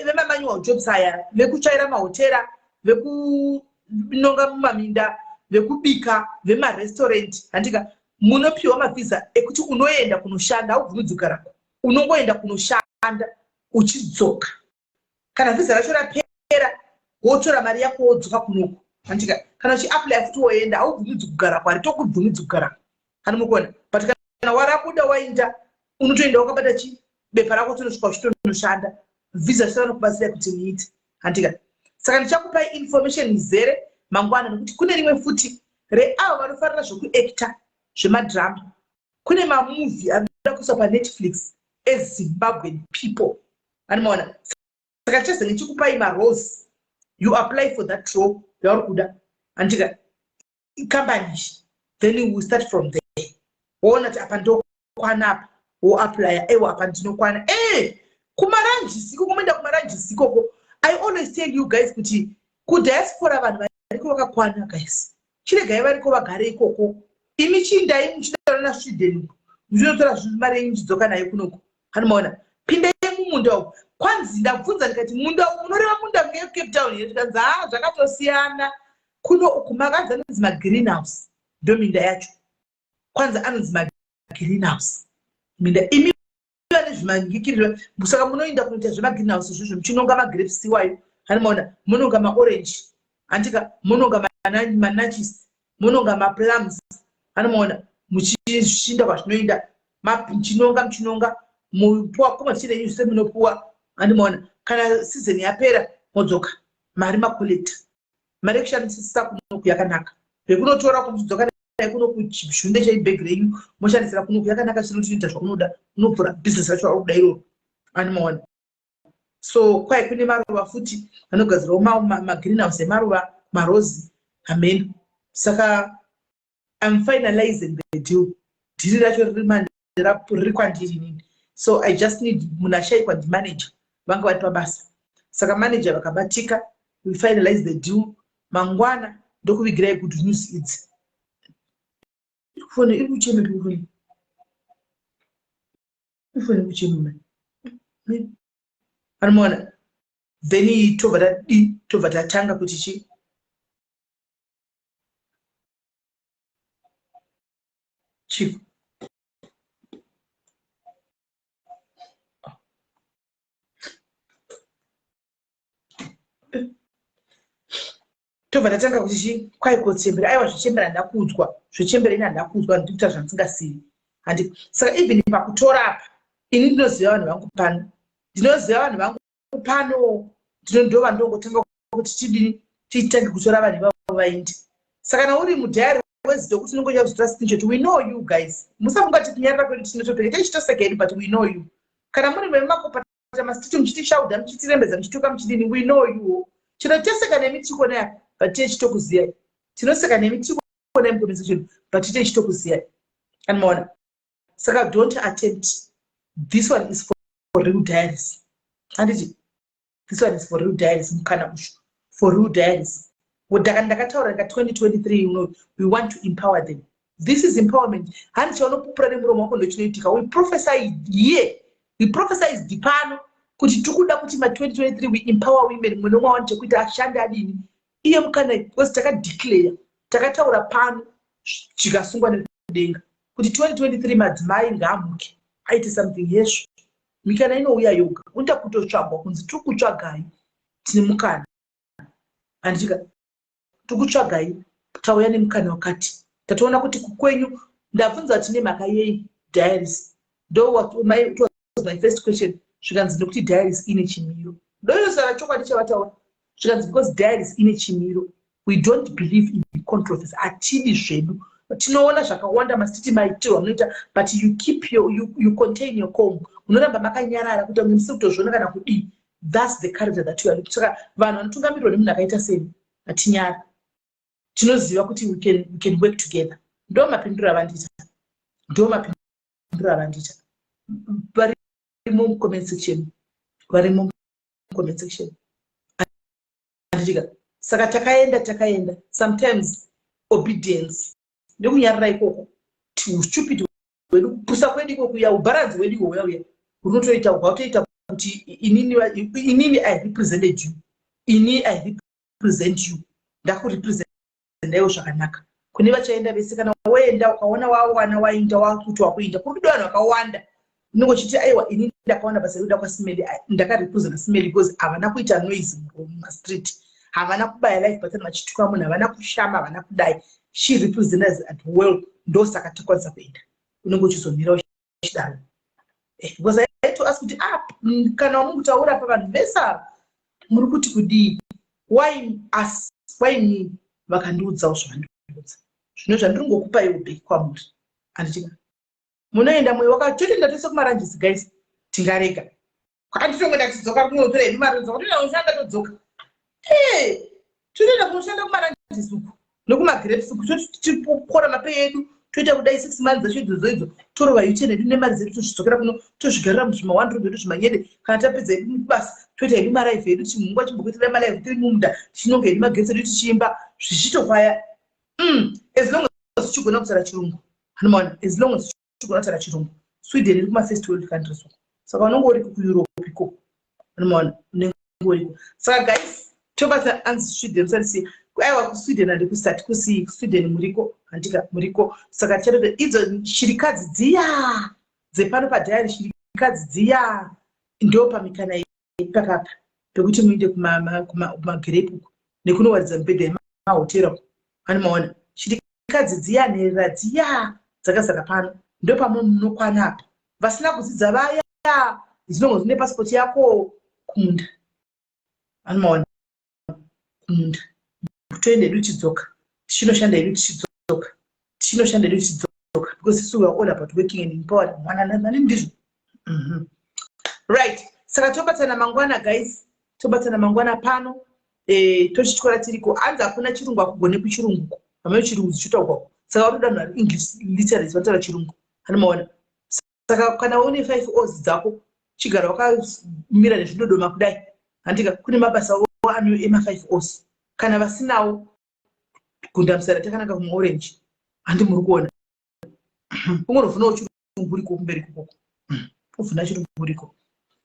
vemamanual jobs aya vekutsvaira mahotera vekunonga mumaminda vekubika vemarestaurant handika munopiwa mavhiza ekuti unoenda kunoshanda haubvumidzwi kugarako unongoenda kunoshanda uchidzoka kana vhiza racho rapera wotora mari yako wodzoka kunoku handika kana uchiapply futi woenda haubvumidzwi kugarako haritokubvumidzwi kugarako hani mukuona but kana warabuda wainda unotoenda wakabata chi bepa rako tonosvika uchitonoshanda visa zvese vanokubatsira kuti muite handika saka ndichakupai information izere mangwana nekuti kune rimwe futi reavo vanofarira zvekuacta zvemadrama kune mamovie anoda kuiswa panetflix ezimbabwean people anomaona saka tichazenge chikupai marose you apply for that role yauri kuda handika company then we will start from there woona kuti apa ndokwana apa woaplya ewa apa ndinokwana e kumaranjisi ikoko moenda kumaranjisi ikoko i always tell you guys kuti kudiaspora vanhu variko vakakwana guys chiregai variko vagare ikoko imi chiindai muchidaro nasweden uko muchinotora mari yenyu muchidzoka nayo kunoko anomaona pindai mumunda umu kwanzi ndabvunza ndikati munda umu munoreva munda mucape town here tikanzi haa zvakatosiyana kuno uku makanzi anonzi magreen house ndominda yacho kwanzi anonzi magreen house minda imi vane zvimangikiriro saka munoenda kunoita zvemagreen house izvozvo muchinonga magrapes iwayo anomaona munonga maorange andika munonga manachis munonga maplums anomaona muchishinda kwazvinoenda muchinonga muchinonga mupuwa koma chine yenyu zvese munopuwa andimaona kana season yapera modzoka mari macollector mari yekushandisisa kunoku yakanaka vekunotora kumuchidzoka naye kuno kuchishunde cheibhegi renyu moshandisira kunoku yakanaka chino tinoita zvaunoda unopfura business racho rauri kuda iroro animaona So kwai kune maruva futi vanogadzirawo magreenhouse emaruva, marozi, hameno. Saka I'm finalizing the deal. Dhiri racho riri kwandiri inini, so I just need munhu ashaikwa, ndimanager vanga vari pabasa. Saka manager vakabatika, we finalize the deal mangwana, ndokuvigirai good news idzi. Foni iri kuchema, foni, ifoni kuchema mani, anomaona. Then tobva tadi, tobva tatanga kuti chi chiko. Tobva tatanga kuti chi kwai kotsembera. Aiwa, zvechembera handakuudzwa, zvechembera ini handakuudzwa, ndikuita zvandisingasivi handi. Saka even pakutora apa, ini ndinoziva vanhu vangu pano, ndinoziva vanhu vangu pano, ndinondova ndongotanga kuti chidini, titange kutora vanhu ivavo vaindi. Saka kana uri mudhayari wezito kuti unongoita kuzotora screenshot, we know you guys. Musafunga kuti kunyarara kwedu tinotopeka tichitoseka hedu, but we know you. Kana muri vemakopata masititi muchitishauda, muchitirembedza, muchituka, muchidini, we know you. Chino teseka nemi tirikonaya, but tiye chitokuziyai. Tinoseka nemi tirikonai mucomment section, but tiye chitokuziyai, anomaona. Saka don't attempt. This one is for real diaries, handiti? This one is for real diaries. Mukana ushu for real diaries. Ndakataura ndika 2023, we want to empower them. This is empowerment. Handi chaunopupura nemuromo wako ndochinoitika. We prophesy here, we prophesy pano kuti tikuda kuti ma2023 we empower women. Mumwe nomwe awane chekuita, ashande, adini iye mukana, because takadeclare, takataura pano, zvikasungwa nekudenga kuti 2023 madzimai ngaamuke aite something. Yesvo mikana inouya yoga, unoita kutotsvagwa kunzi tiri kutsvagai, tine mukana, handitika? Tiri kutsvagai, tauya nemukana wakati. Tatoona kuti kukwenyu ndabvunza tine mhaka yei diaries. Ndo my, was my first question. Zvikanzi nekuti diaries ine chimiro. Ndoyosara chokwadi chavataura. Zvikanzi because diaries ine chimiro, we don't believe in controversy, hatidi zvedu. Tinoona zvakawanda masiti maitirwa munoita, but you keep your, you contain your calm, munoramba makanyarara kuita kunge musiri kutozviona kana kudii. That's the character that you are. Saka vanhu vanotungamirirwa nemunhu akaita seni, hatinyara, tinoziva kuti we can work together. Ndo mapinduro avandiita, ndo mapinduro avandiita. Varimo mucomment section, varimo mucomment section, handitika? Saka takaenda, takaenda. Sometimes obedience nekunyarara ikoko, stupid hwedu, kupusa kwedu ikokuya, ubharanzi hwedu ihwo uya uya hunotoita, hwatoita kuti inini I represented you, ini I represent you, ndakurepresentaiwo zvakanaka kune vachaenda vese. Kana woenda ukaona wawana wainda, wakuti wakuinda kuri kudiwa vanhu vakawanda, unenge uchiti aiwa, ini ndakaona basa rekuda kwaSimeli, ndakarepresenta Simeli because havana kuita noise mumastreet, havana kubaya live button vachituka munhu, havana kushama, havana kudai. She represents at well, ndosaka takwanisa kuenda. Unenge uchizomira uchidaro because I had to ask kuti, ah, kana wamukutaura pavanhu vese ava, muri kuti kudii? Why us? Why me? Vakandiudzawo zvavandiudza zvino, zvandiri ngokupai ubheki kwamuri, handitika? Munoenda mwoyo wakatotoenda tese kumaranjisi, guys, tingarega anditongoenda tichidzoka kunotora hedu mari, dzoka toenda kunoshanda, todzoka. E, totoenda kunoshanda kumaranjisi uku nekumagrapes uku, totipora mapei edu, toita kudai 6 months dzacho idzodzo idzo, torova U-turn edu nemari dzedu, tozvidzokera kuno, tozvigarira muzvima one room edu zvimanyede. Kana tapedza hedu basa, toita hedu malive edu, chimhungu chimbokuitira malive tiri mumunda, tichinonga hedu magetsi edu, tichiimba zvichitofaya. As long as tichigona kutaura Chirungu, anomaona. As long as tichigona kutaura Chirungu, Sweden iri kumafirst world countries uko, saka unenge uriko kuEurope ikoko, anomaona, unenge uriko. Saka guys, tobata anzi Sweden usatisiya. Aiwa, kuSweden handikusati kusii, kuSweden muriko, handika? Muriko. Saka tichatota idzo shirikadzi dziya dzepano padhayari, shirikadzi dziya, ndo pamikana ipakapa pekuti muinde kumagirepu uko nekunowaridza mibhedha yemahotera uko, anomaona. Shirikadzi dziya, nherera dziya dzakazara pano, ndo pamunokwana apa. Vasina kudzidza vaya, dzinongo dzine pasipoti yako, kumunda, anomaona, kumunda toenda hedu tichidzoka, tichinoshanda hedu tichidzoka, tichinoshanda hedu tichidzoka, because isu we are all about working and empowering one another. Ndizvo. Right. Saka tobatana mangwana guys, tobatana mangwana pano e, tochityora tiriko. Hanzi hakuna chirungu hakugone kuchirunguko, hameno chirungu dzichitaurwako. Saka vatoda vanhu vari English literacy vanotaura chirungu, anomaona. Saka kana une 5 oz dzako, chigara wakamira nezvidodoma kudai, handika kune mabasa ano ema5 oz. Kana vasinawo, gunda musara takananga kumaorange, handi muri kuona? Ungonovhunawo chirungu uriko kumberi kukoko, uvhuna chirungu uriko.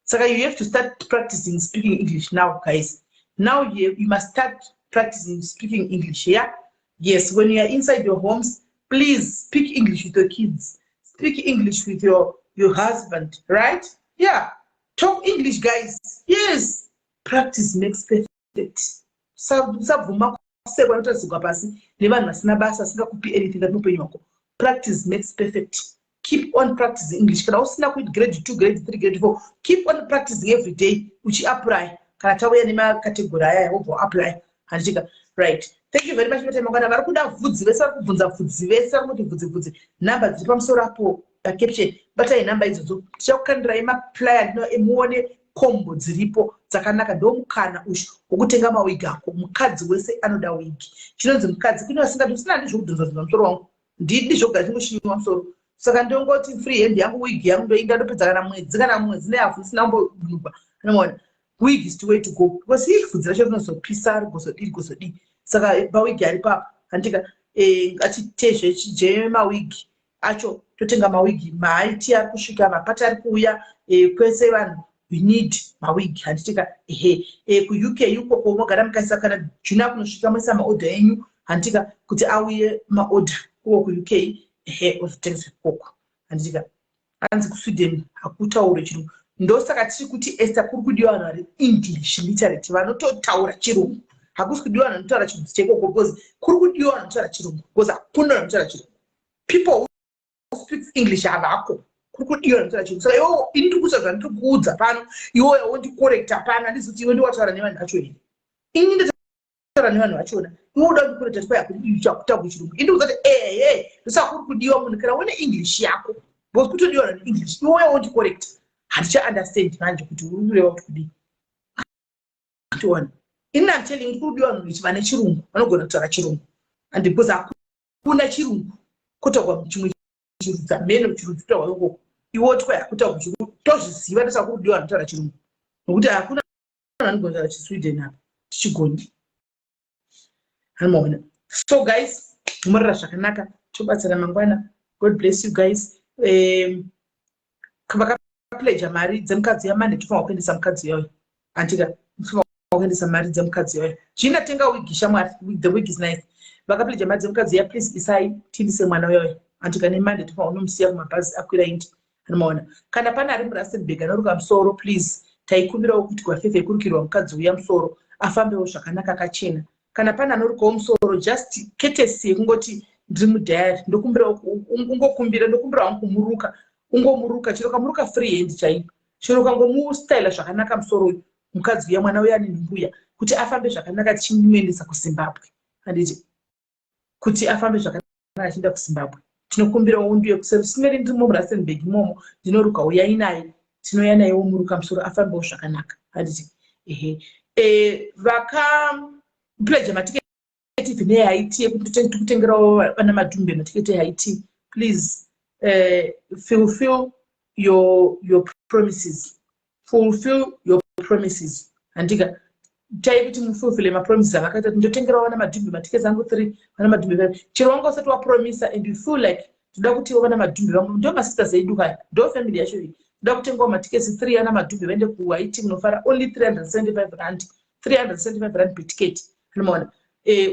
Saka you have to start practicing speaking English now, guys. Now you must start practicing speaking English, yeah? Yes, when you are inside your homes, please speak English with your kids, speak English with your husband, right? Yeah, talk English, guys. Yes, practice makes perfect. Usabvuma kusekwa nokutadzikwa pasi nevanhu vasina basa, asingakupi anything ati muupenyu hwako. Practice makes perfect. Keep on practicing English. Kana usina kuit grade 2, grade 3, grade 4, keep on practicing every day uchiapply. Kana tauya nemacategory aya, wobva waapply, handichika? Right, thank you very much. Mate mangwana. Vari kuda bvudzi vese, vari kubvunza bvudzi vese, vari kuti bvudzi bvudzi, nhamba dziri pamusoro apo pacaption, batai nhamba idzodzo. Tichakukandirai maflyer muone combo dziripo dzakanaka. Ndo mukana uyu wokutenga mawigi ako. Mukadzi wese anoda wigi. Chinonzi mukadzi kune vasingadi, usina handi zvokudhonza musoro wangu, ndidi zvokugara chingoshinyiwa musoro. Saka ndongoti free hand yangu, wigi yangu ndoinda, ndopedza kana mwedzi nehafu isina kumbonugwa. Anomaona, wig is the way to go because ii bvudzi racho rinozopisa, rigozodii, rigozodii. Saka mawigi ari papa, handika? Ngatitezve jemawigi acho, totenga mawigi. Maiti ari kusvika, mapati ari kuuya kwese vanhu, we need mawigi, handitika? Ehe, kuUK ikoko mogara mukaisa, kana June kunosvika, moisa maorder enyu, handitika, kuti auye maorder kuko kuUK. Ehe, ozotengeswa ikoko, handitika? Hanzi kuSweden hakutauri chirungu. Ndosaka tiri kuti, Esther, kuri kudiwa vanhu vari English literate, vanototaura chirungu. Hakusi kudiwa vanhu vanotaura chirungu chekoko, because kuri kudiwa vanhu vanotaura chirungu, because hakuna vanhu vanotaura chirungu. People who speaks English havako. Kuri kudiwa vanhu vanotaura chirungu. Saka iwo, ini ndiri kuita zvandiri kuudza pano, iwoyo wondicorrecta pano. Handisi kuti iwe ndiwataura nevanhu vacho here. Ini ndataura nevanhu vachona, iwe uda kundicorrecta kuti kwai hakutaurwi chirungu. Ini ndikuudza kuti ehe, ndosaka kuri kudiwa munhu kana une English yako, because kutodiwa vanhu English. Iwoyo wondicorrecta, handichaunderstand manje kuti uri kureva kuti kudii. Andiona, ini am telling you, kuri kudiwa vanhu vane chirungu, vanogona kutaura chirungu, and because hakuna chirungu, kotaurwa chimwe chirudzi, hamene chirudzi kutaurwa ikoko. Iwe woti kwai hakutaurwa chirungu, tozviziva. Ndosaka kuri kudiwa vanhu vanotaura chirungu, nokuti hakuna vanhu vanogona kutaura chiSweden apa, tichigoni, hamaona? So guys, murara zvakanaka, tobatsana mangwana. God bless you guys. Vakapledger mari dzemukadzi yamande, tofanira kuendesa mukadzi yayo, andika? Tofanira kuendesa mari dzemukadzi yayo. Zvinatenga wigi, shamwari, the wig is nice. Vakapledger mari dzemukadzi ya, please isai tiindise mwana uyoyo, andika? Nemande tofanira kunomusiya kumabhazi akwira indi, anomaona? Kana pane ari muRustenburg anoruka musoro, please, taikumbirawo kuti gwafefe ikurukirwa mukadzi uya musoro, afambewo zvakanaka akachena. Kana pane anorukawo musoro, just courtesy yekungoti ndiri mudiary, ndokumbirawo, ungokumbira, ndokumbira wangu kumuruka, ungomuruka chero kamuruka free hand chaiyo, chero ukangomustyla zvakanaka musoro uyu, mukadzi uya, mwana uya ane nhumbuya, kuti afambe zvakanaka tichimuendesa kuZimbabwe, handiti? Kuti afambe zvakanaka achienda kuZimbabwe, tinokumbirawo unduye kuserusimeri. Ndirimo muRustenburg imomo, ndinoruka, uyai naye, tinouya naye, womuruka musoro afambewo zvakanaka, handiti? Ehe, vakapledger matiketi even eHaiti, yekuti tikutengerawo vana Madhumbe matiketi eHaiti, please fulfill your promises, fulfill your promises, handika? Tai kuti mufulfille mapromises avakaita kuti ndotengerawo vana Madhumbe matiketi angu 3, vana Madhumbe 5. Chero wanga usati wapromisa and you feel like toda kutiwo vana Madhumbe vamwe, ndo masisters edu kaya, ndo family yacho iyi, toda kutengawo matiketi 3 ana Madhumbe vaende kuHaiti kunofara, only 375 rand, 375 rand per ticket, anomaona?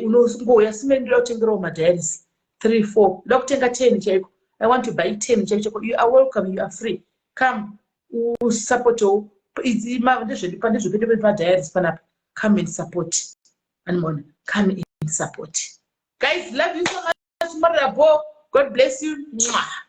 Unongouya simeni, ndoda kutengerawo madiaries 3, 4, ndoda kutenga 10 chaiko, I want to buy 10 chaiko chaiko. You are welcome, you are free, come usupportewo. Ndezvedu, pandezvepedu padiaries panapa. Come and support, animona? Come and support, guys. Love you so much. Marabo, God bless you. Mwah.